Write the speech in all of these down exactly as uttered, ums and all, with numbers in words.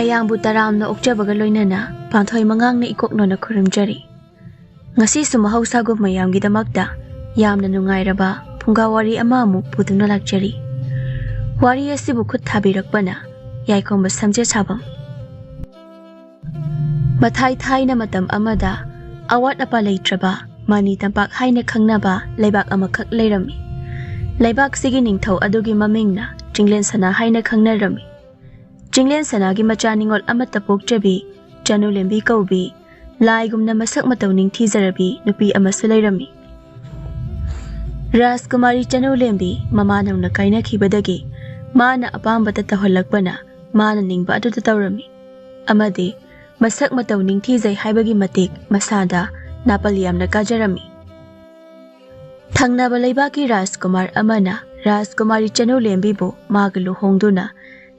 ꯃꯌꯥꯝꯕꯨ ꯇꯔꯥꯝꯅ ꯑꯣꯛꯆꯕꯒ ꯂꯣꯏꯅꯅ ꯄꯥꯟꯊꯣꯏ ꯃꯉꯥꯡꯅ ꯏꯀꯣꯛꯅꯣꯅ ꯈꯨꯔꯨꯝꯖꯔꯤ꯫ ꯉꯁꯤꯁꯨ ꯃꯍꯧꯁꯥꯒꯨꯝ ꯃꯌꯥꯝꯒꯤꯗꯃꯛꯇ ꯌꯥꯝꯅ ꯅꯨꯡꯉꯥꯏꯔꯕ ꯐꯨꯡꯒꯥ ꯋꯥꯔꯤ ꯑꯃ ꯑꯃꯨꯛ ꯄꯨꯗꯨꯅ ꯂꯥꯛꯆꯔꯤ꯫ ꯋꯥꯔꯤ ꯑꯁꯤꯕꯨ ꯈꯨꯠ ꯊꯥꯕꯤꯔꯛꯄꯅ ꯌꯥꯏꯈꯣꯝꯕ ꯁꯝꯖꯦꯠꯁꯥꯕꯝ꯫ ꯃꯊꯥꯏ ꯊꯥꯏꯅ ꯃꯇꯝ ꯑꯃꯗ ꯑꯋꯥꯠ ꯑꯄꯥ ꯂꯩꯇ꯭ꯔꯕ ꯃꯅꯤ ꯇꯝꯄꯥꯛ ꯍꯥꯏꯅ ꯈꯪꯅꯕ ꯂꯩꯕꯥꯛ ꯑꯃꯈꯛ ꯂꯩꯔꯝꯃꯤ꯫ ꯂꯩꯕꯥꯛꯁꯤꯒꯤ ꯅꯤꯡꯊꯧ ꯑꯗꯨꯒꯤ ꯃꯃꯤꯡꯅ ꯆꯤꯡꯂꯦꯟ ꯁꯅꯥ ꯍꯥꯏꯅ ꯈꯪꯅꯔꯝꯃꯤ꯫ ꯆꯤꯡꯂꯦꯟ ꯁꯅꯥꯒꯤ ꯃꯆꯥ ꯅꯤꯉꯣꯜ ꯑꯃꯠꯇ ꯄꯣꯛꯆꯕꯤ ꯆꯅꯨꯂꯦꯝꯕꯤ ꯀꯧꯕꯤ ꯂꯥꯏꯒꯨꯝꯅ ꯃꯁꯛ ꯃꯇꯧ ꯅꯤꯡꯊꯤꯖꯔꯕꯤ ꯅꯨꯄꯤ ꯑꯃꯁꯨ ꯂꯩꯔꯝꯃꯤ꯫ ꯔꯥꯖꯀꯨꯃꯥꯔꯤ ꯆꯅꯨꯂꯦꯝꯕꯤ ꯃꯃꯥ ꯅꯧꯅ ꯀꯥꯏꯅꯈꯤꯕꯗꯒꯤ ꯃꯥꯅ ꯑꯄꯥꯝꯕꯇ ꯇꯧꯍꯜꯂꯛꯄꯅ ꯃꯥꯅ ꯅꯤꯡꯕ ꯑꯗꯨꯗ ꯇꯧꯔꯝꯃꯤ꯫ ꯑꯃꯗꯤ ꯃꯁꯛ ꯃꯇꯧ ꯅꯤꯡꯊꯤꯖꯩ ꯍꯥꯏꯕꯒꯤ ꯃꯇꯤꯛ ꯃꯁꯥꯗ ꯅꯥꯄꯜ ꯌꯥꯝꯅ ꯀꯥꯖꯔꯝꯃꯤ꯫ ꯊꯪꯅꯕ ꯂꯩꯕꯥꯛꯀꯤ ꯔꯥꯖꯀꯨꯃꯥꯔ ꯑꯃꯅ ꯔꯥꯖꯀꯨꯃꯥꯔꯤ ꯆꯅꯨꯂꯦꯝꯕꯤꯕꯨ ꯃꯥꯒ ꯂꯨꯍꯣꯡꯗꯨꯅ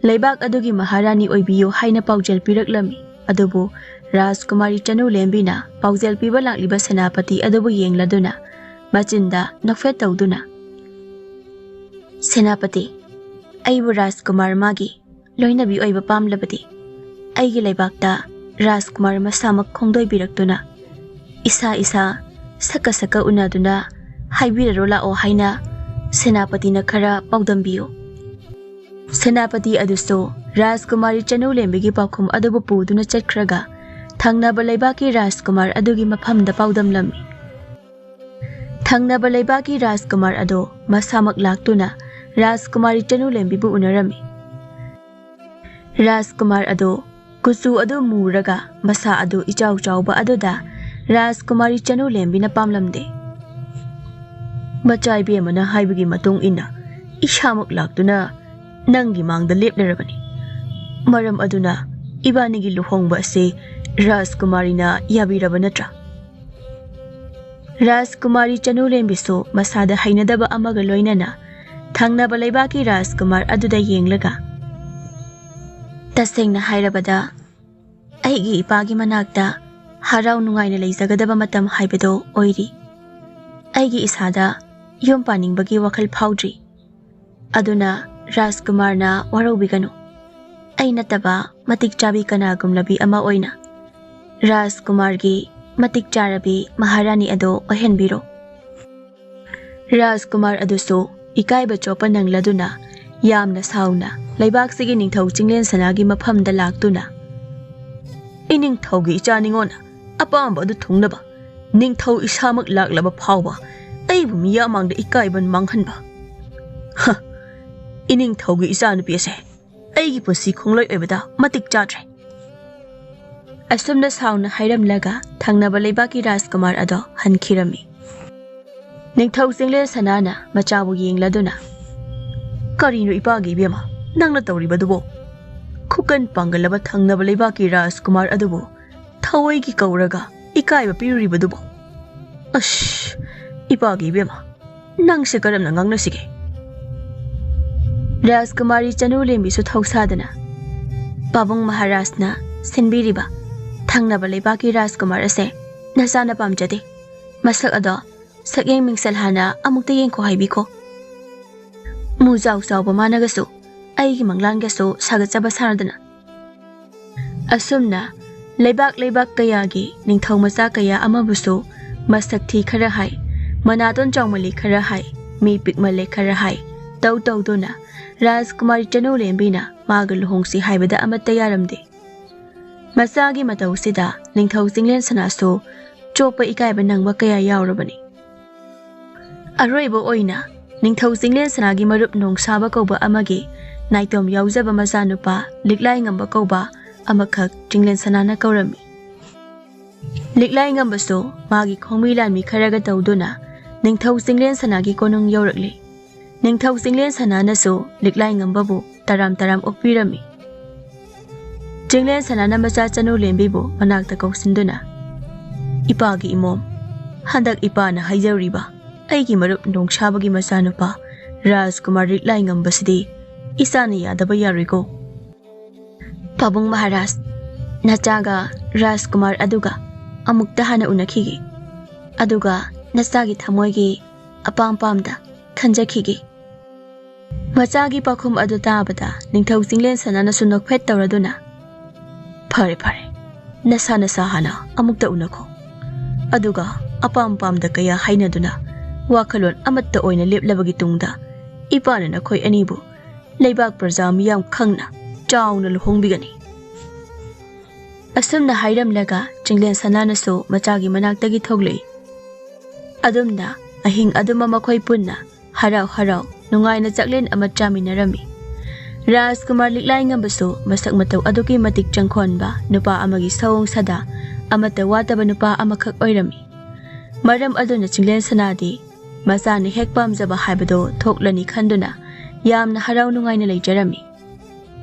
ꯂꯩꯕꯥꯛ ꯑꯗꯨꯒꯤ ꯃꯍꯥꯔꯥꯅꯤ ꯑꯣꯏꯕꯤꯌꯨ ꯍꯥꯏꯅ ꯄꯥꯎꯖꯦꯜ ꯄꯤꯔꯛꯂꯝꯃꯤ꯫ ꯑꯗꯨꯕꯨ ꯔꯥꯖꯀꯨꯃꯥꯔꯤ ꯆꯅꯨꯂꯦꯝꯕꯤꯅ ꯄꯥꯎꯖꯦꯜ ꯄꯤꯕ ꯂꯥꯛꯂꯤꯕ ꯁꯦꯅꯥꯄꯇꯤ ꯑꯗꯨꯕꯨ ꯌꯦꯡꯂꯗꯨꯅ ꯃꯆꯤꯟꯗ ꯅꯣꯛꯐꯦꯠ ꯇꯧꯗꯨꯅ, "ꯁꯦꯅꯥꯄꯇꯤ, ꯑꯩꯕꯨ ꯔꯥꯖꯀꯨꯃꯥꯔ ꯃꯥꯒꯤ ꯂꯣꯏꯅꯕꯤ ꯑꯣꯏꯕ ꯄꯥꯝꯂꯕꯗꯤ ꯑꯩꯒꯤ ꯂꯩꯕꯥꯛꯇ ꯔꯥꯖꯀꯨꯃꯥꯔ ꯃꯁꯥꯃꯛ ꯈꯣꯡꯗꯣꯏꯕꯤꯔꯛꯇꯨꯅ ꯏꯁꯥ ꯏꯁꯥ ꯁꯛꯀ ꯁꯛꯀ ꯎꯅꯗꯨꯅ ꯍꯥꯏꯕꯤꯔꯔꯣ ꯂꯥꯛꯑꯣ" ꯍꯥꯏꯅ ꯁꯦꯅꯥꯄꯇꯤꯅ ꯈꯔ ꯄꯥꯎꯗꯝꯕꯤꯌꯨ꯫ ꯁꯦꯅꯥꯄꯇꯤ ꯑꯗꯨꯁꯨ ꯔꯥꯖꯀꯨꯃꯥꯔꯤ ꯆꯅꯨꯂꯦꯝꯕꯤꯒꯤ ꯄꯥꯎꯈꯨꯝ ꯑꯗꯨꯕꯨ ꯄꯨꯗꯨꯅ ꯆꯠꯈ꯭ꯔꯒ ꯊꯪꯅꯕ ꯂꯩꯕꯥꯛꯀꯤ ꯔꯥꯖꯀꯨꯃꯥꯔ ꯑꯗꯨꯒꯤ ꯃꯐꯝꯗ ꯄꯥꯎꯗꯝꯂꯝꯃꯤ꯫ ꯊꯪꯅꯕ ꯂꯩꯕꯥꯛꯀꯤ ꯔꯥꯖꯀꯨꯃꯥꯔ ꯑꯗꯣ ꯃꯁꯥꯃꯛ ꯂꯥꯛꯇꯨꯅ ꯔꯥꯖꯀꯨꯃꯥꯔꯤ ꯆꯅꯨꯂꯦꯝꯕꯤꯕꯨ ꯎꯅꯔꯝꯃꯤ꯫ ꯔꯥꯖꯀꯨꯃꯥꯔ ꯑꯗꯣ ꯀꯨꯆꯨ ꯑꯗꯨ ꯃꯨꯔꯒ ꯃꯁꯥ ꯑꯗꯨ ꯏꯆꯥꯎ ꯆꯥꯎꯕ ꯑꯗꯨꯗ ꯔꯥꯖꯀꯨꯃꯥꯔꯤ ꯆꯅꯨꯂꯦꯝꯕꯤꯅ ꯄꯥꯝꯂꯝꯗꯦ꯫ "ꯃꯆꯥ ꯏꯕꯦꯝꯃꯅ ꯍꯥꯏꯕꯒꯤ ꯃꯇꯨꯡ ꯏꯟꯅ ꯏꯁꯥꯃꯛ ꯂꯥꯛꯇꯨꯅ ꯅꯪꯒꯤ ꯃꯥꯡꯗ ꯂꯦꯞꯂꯔꯕꯅꯤ꯫ ꯃꯔꯝ ꯑꯗꯨꯅ ꯏꯕꯥꯅꯤꯒꯤ ꯂꯨꯍꯣꯡꯕ ꯑꯁꯤ ꯔꯥꯖꯀꯨꯃꯥꯔꯤꯅ ꯌꯥꯕꯤꯔꯕ ꯅꯠꯇ꯭ꯔꯥ?" ꯔꯥꯖꯀꯨꯃꯥꯔꯤ ꯆꯅꯨꯂꯦꯝꯕꯤꯁꯨ ꯃꯁꯥꯗ ꯍꯩꯅꯗꯕ ꯑꯃꯒ ꯂꯣꯏꯅꯅ ꯊꯪꯅꯕ ꯂꯩꯕꯥꯛꯀꯤ ꯔꯥꯖꯀꯨꯃꯥꯔ ꯑꯗꯨꯗ ꯌꯦꯡꯂꯒ, "ꯇꯁꯦꯡꯅ ꯍꯥꯏꯔꯕꯗ ꯑꯩꯒꯤ ꯏꯄꯥꯒꯤ ꯃꯅꯥꯛꯇ ꯍꯔꯥꯎ ꯅꯨꯡꯉꯥꯏꯅ ꯂꯩꯖꯒꯗꯕ ꯃꯇꯝ ꯍꯥꯏꯕꯗꯣ ꯑꯣꯏꯔꯤ꯫ ꯑꯩꯒꯤ ꯏꯁꯥꯗ ꯌꯨꯝ ꯄꯥꯅꯤꯡꯕꯒꯤ ꯋꯥꯈꯜ ꯐꯥꯎꯗ꯭ꯔꯤ꯫ ꯑꯗꯨꯅ ꯔꯥꯖꯀꯨꯃꯥꯔꯅ ꯋꯥꯔꯧꯕꯤꯒꯅꯨ꯫ ꯑꯩ ꯅꯠꯇꯕ ꯃꯇꯤꯛ ꯆꯥꯕꯤ ꯀꯅꯥꯒꯨꯝꯂꯕꯤ ꯑꯃ ꯑꯣꯏꯅ ꯔꯥꯖꯀꯨꯃꯥꯔꯒꯤ ꯃꯇꯤꯛ ꯆꯥꯔꯕꯤ ꯃꯍꯥꯔꯥꯅꯤ ꯑꯗꯨ ꯑꯣꯏꯍꯟꯕꯤꯔꯣ꯫ ꯔꯥꯖꯀꯨꯃꯥꯔ ꯑꯗꯨꯁꯨ ꯏꯀꯥꯏꯕ ꯆꯣꯞꯄ ꯅꯪꯂꯗꯨꯅ ꯌꯥꯝꯅ ꯁꯥꯎꯅ ꯂꯩꯕꯥꯛꯁꯤꯒꯤ ꯅꯤꯡꯊꯧ ꯆꯤꯡꯂꯦꯟ ꯁꯅꯥꯒꯤ ꯃꯐꯝꯗ ꯂꯥꯛꯇꯨꯅ, "ꯏꯅꯤꯡꯊꯧꯒꯤ ꯏꯆꯥ ꯅꯤꯉꯣꯟꯅ ꯑꯄꯥꯝꯕ ꯑꯗꯨ ꯊꯨꯡꯅꯕ ꯅꯤꯡꯊꯧ ꯏꯁꯥꯃꯛ ꯂꯥꯛꯂꯕ ꯐꯥꯎꯕ ꯑꯩꯕꯨ ꯃꯤꯌꯥꯝ ꯃꯥꯡꯗ ꯏꯀꯥꯏꯕ ꯃꯥꯡꯍꯟꯕ꯫ ꯍ! ꯏꯅꯤꯡꯊꯧꯒꯤ ꯏꯆꯥꯅꯨꯄꯤ ꯑꯁꯦ ꯑꯩꯒꯤ ꯄꯨꯟꯁꯤ ꯈꯣꯡꯂꯣꯏ ꯑꯣꯏꯕꯗ ꯃꯇꯤꯛ ꯆꯥꯗ꯭ꯔꯦ꯫" ꯑꯁꯨꯝꯅ ꯁꯥꯎꯅ ꯍꯥꯏꯔꯝꯂꯒ ꯊꯪꯅꯕ ꯂꯩꯕꯥꯛꯀꯤ ꯔꯥꯖꯀꯨꯃꯥꯔ ꯑꯗꯣ ꯍꯟꯈꯤꯔꯝꯃꯤ꯫ ꯅꯤꯡꯊꯧ ꯆꯤꯡꯂꯦꯟ ꯁꯅꯥꯅ ꯃꯆꯥꯕꯨ ꯌꯦꯡꯂꯗꯨꯅ, "ꯀꯔꯤꯅꯣ ꯏꯄꯥꯒꯤ ꯏꯕꯦꯝꯃ ꯅꯪꯅ ꯇꯧꯔꯤꯕꯗꯨꯕꯣ? ꯈꯨꯀꯟ ꯄꯥꯡꯒꯜꯂꯕ ꯊꯪꯅꯕ ꯂꯩꯕꯥꯛꯀꯤ ꯔꯥꯖꯀꯨꯃꯥꯔ ꯑꯗꯨꯕꯨ ꯊꯑꯣꯏꯒꯤ ꯀꯧꯔꯒ ꯏꯀꯥꯏꯕ ꯄꯤꯔꯨꯔꯤꯕꯗꯨꯕꯣ? ꯑꯁ, ꯏꯄꯥꯒꯤ ꯏꯕꯦꯝꯃ, ꯅꯪꯁꯦ ꯀꯔꯝꯅ ꯉꯥꯡꯅꯁꯤꯒꯦ?" ꯔꯥꯖꯀꯨꯃꯥꯔꯤ ꯆꯅꯨ ꯂꯦꯝꯕꯤꯁꯨ ꯊꯧꯁꯥꯗꯅ, "ꯄꯥꯕꯨꯡ ꯃꯍꯥꯔꯥꯖꯅ ꯁꯤꯟꯕꯤꯔꯤꯕ ꯊꯪꯅꯕ ꯂꯩꯕꯥꯛꯀꯤ ꯔꯥꯖꯀꯨꯃꯥꯔ ꯑꯁꯦ ꯅꯆꯥꯅ ꯄꯥꯝꯖꯗꯦ꯫ ꯃꯁꯛ ꯑꯗꯣ ꯁꯛꯌꯦꯡ ꯃꯤꯡꯁꯜ ꯍꯥꯟꯅ ꯑꯃꯨꯛꯇ ꯌꯦꯡꯈꯣ ꯍꯥꯏꯕꯤꯈꯣ꯫ ꯃꯨꯖꯥꯎ ꯆꯥꯎꯕ ꯃꯥꯅꯒꯁꯨ ꯑꯩꯒꯤ ꯃꯪꯂꯥꯟꯒꯁꯨ ꯁꯥꯒꯠꯆꯕ ꯁꯥꯔꯗꯅ꯫" ꯑꯁꯨꯝꯅ ꯂꯩꯕꯥꯛ ꯂꯩꯕꯥꯛ ꯀꯌꯥꯒꯤ ꯅꯤꯡꯊꯧ ꯃꯆꯥ ꯀꯌꯥ ꯑꯃꯕꯨꯁꯨ ꯃꯁꯛ ꯊꯤ ꯈꯔ ꯍꯥꯏ, ꯃꯅꯥꯇꯣꯟ ꯆꯥꯎꯃꯜꯂꯤ ꯈꯔ ꯍꯥꯏ, ꯃꯤ ꯄꯤꯛꯃꯜꯂꯦ ꯈꯔ ꯍꯥꯏ, ꯇꯧ ꯇꯧꯗꯨꯅ ꯔꯥꯖꯀꯨꯃꯥꯔꯤ ꯆꯅꯨ ꯂꯦꯝꯕꯤꯅ ꯃꯥꯒ ꯂꯨꯍꯣꯡꯁꯤ ꯍꯥꯏꯕꯗ ꯑꯃꯠꯇ ꯌꯥꯔꯝꯗꯦ꯫ ꯃꯆꯥꯒꯤ ꯃꯇꯧꯁꯤꯗ ꯅꯤꯡꯊꯧ ꯆꯤꯡꯂꯦꯟ ꯁꯅꯥꯁꯨ ꯆꯣꯞꯄ ꯏꯀꯥꯏꯕ ꯅꯪꯕ ꯀꯌꯥ ꯌꯥꯎꯔꯕꯅꯤ꯫ ꯑꯔꯣꯏꯕ ꯑꯣꯏꯅ ꯅꯤꯡꯊꯧ ꯆꯤꯡꯂꯦꯟ ꯁꯅꯥꯒꯤ ꯃꯔꯨꯞ ꯅꯣꯡꯁꯥꯕ ꯀꯧꯕ ꯑꯃꯒꯤ ꯅꯥꯏꯇꯣꯝ ꯌꯥꯎꯖꯕ ꯃꯆꯥꯅꯨꯄꯥ ꯂꯤꯛꯂꯥꯏ ꯉꯝꯕ ꯀꯧꯕ ꯑꯃꯈꯛ ꯆꯤꯡꯂꯦꯟ ꯁꯅꯥꯅ ꯀꯧꯔꯝꯃꯤ꯫ ꯂꯤꯛꯂꯥꯏ ꯉꯝꯕꯁꯨ ꯃꯥꯒꯤ ꯈꯣꯡꯃꯤ ꯂꯥꯟꯃꯤ ꯈꯔꯒ ꯇꯧꯗꯨꯅ ꯅꯤꯡꯊꯧ ꯆꯤꯡꯂꯦꯟ ꯁꯅꯥꯒꯤ ꯀꯣꯅꯨꯡ ꯌꯧꯔꯛꯂꯤ꯫ ꯅꯤꯡꯊꯧ ꯆꯤꯡꯂꯦꯟ ꯁꯅꯥꯅꯁꯨ ꯂꯤꯛꯂꯥꯏ ꯉꯝꯕꯕꯨ ꯇꯔꯥꯝ ꯇꯔꯥꯝ ꯑꯣꯛꯄꯤꯔꯝꯃꯤ꯫ ꯆꯤꯡꯂꯦꯟ ꯁꯅꯥꯅ ꯃꯆꯥ ꯆꯅꯨ ꯂꯦꯝꯕꯤꯕꯨ ꯃꯅꯥꯛꯇ ꯀꯧꯁꯤꯟꯗꯨꯅ, "ꯏꯄꯥꯒꯤ ꯏꯃꯣꯝ, ꯍꯟꯗꯛ ꯏꯄꯥꯅ ꯍꯥꯏꯖꯔꯤꯕ ꯑꯩꯒꯤ ꯃꯔꯨꯞ ꯅꯣꯡꯁꯥꯕꯒꯤ ꯃꯆꯥꯅꯨꯄꯥ ꯔꯥꯖꯀꯨꯃꯥꯔ ꯂꯤꯛꯂꯥꯏ ꯉꯝꯕꯁꯤꯗꯤ ꯏꯆꯥꯅ ꯌꯥꯗꯕ ꯌꯥꯔꯣꯏꯀꯣ꯫" "ꯄꯥꯕꯨꯡ ꯃꯍꯥꯔꯥꯖ, ꯅꯆꯥꯒ ꯔꯥꯖꯀꯨꯃꯥꯔ ꯑꯗꯨꯒ ꯑꯃꯨꯛꯇ ꯍꯥꯟꯅ ꯎꯅꯈꯤꯒꯦ꯫ ꯑꯗꯨꯒ ꯅꯆꯥꯒꯤ ꯊꯃꯣꯏꯒꯤ ꯑꯄꯥꯝ ꯄꯥꯝꯗ ꯈꯟꯖꯈꯤꯒꯦ꯫" ꯃꯆꯥꯒꯤ ꯄꯥꯎꯈꯨꯝ ꯑꯗꯨ ꯇꯥꯕꯗ ꯅꯤꯡꯊꯧ ꯆꯤꯡꯂꯦꯟ ꯁꯅꯥꯅꯁꯨ ꯅꯣꯛꯐꯦꯠ ꯇꯧꯔꯗꯨꯅ, "ꯐꯔꯦ ꯐꯔꯦ, ꯅꯁꯥ ꯅꯁꯥ ꯍꯥꯟꯅ ꯑꯃꯨꯛꯇ ꯎꯅꯈꯣ, ꯑꯗꯨꯒ ꯑꯄꯥꯝ ꯄꯥꯝꯗ ꯀꯌꯥ ꯍꯥꯏꯅꯗꯨꯅ ꯋꯥꯈꯜꯂꯣꯟ ꯑꯃꯠꯇ ꯑꯣꯏꯅ ꯂꯦꯞꯂꯕꯒꯤ ꯇꯨꯡꯗ ꯏꯄꯥꯅ ꯅꯈꯣꯏ ꯑꯅꯤꯕꯨ ꯂꯩꯕꯥꯛ ꯄ꯭ꯔꯖꯥ ꯃꯤꯌꯥꯝ ꯈꯪꯅ ꯆꯥꯎꯅ ꯂꯨꯍꯣꯡꯕꯤꯒꯅꯤ"꯫ ꯑꯁꯨꯝꯅ ꯍꯥꯏꯔꯝꯂꯒ ꯆꯤꯡꯂꯦꯟ ꯁꯅꯥꯅꯁꯨ ꯃꯆꯥꯒꯤ ꯃꯅꯥꯛꯇꯒꯤ ꯊꯣꯛꯂꯛꯏ꯫ ꯑꯗꯨꯝꯅ ꯑꯍꯤꯡ ꯑꯗꯨꯃ ꯃꯈꯣꯏ ꯄꯨꯟꯅ ꯍꯔꯥꯎ ꯍꯔꯥꯎ ꯅꯨꯡꯉꯥꯏꯅ ꯆꯥꯛꯂꯦꯟ ꯑꯃ ꯆꯥꯃꯤꯟꯅꯔꯝꯃꯤ꯫ ꯔꯥꯖꯀꯨꯃꯥꯔ ꯂꯤꯛꯂꯥꯏꯉꯝꯕꯁꯨ ꯃꯁꯛ ꯃꯇꯧ ꯑꯗꯨꯛꯀꯤ ꯃꯇꯤꯛ ꯆꯪꯈꯣꯟꯕ ꯅꯨꯄꯥ ꯑꯃꯒꯤ ꯁꯑꯣꯡ ꯁꯥꯗꯥ ꯑꯃꯠꯇ ꯋꯥꯠꯇꯕ ꯅꯨꯄꯥ ꯑꯃꯈꯛ ꯑꯣꯏꯔꯝꯃꯤ꯫ ꯃꯔꯝ ꯑꯗꯨꯅ ꯆꯤꯡꯂꯦꯟ ꯁꯅꯥꯗꯤ ꯃꯆꯥꯅ ꯍꯦꯛ ꯄꯥꯝꯖꯕ ꯍꯥꯏꯕꯗꯣ ꯊꯣꯛꯂꯅꯤ ꯈꯟꯗꯨꯅ ꯌꯥꯝꯅ ꯍꯔꯥꯎ ꯅꯨꯡꯉꯥꯏꯅ ꯂꯩꯖꯔꯝꯃꯤ꯫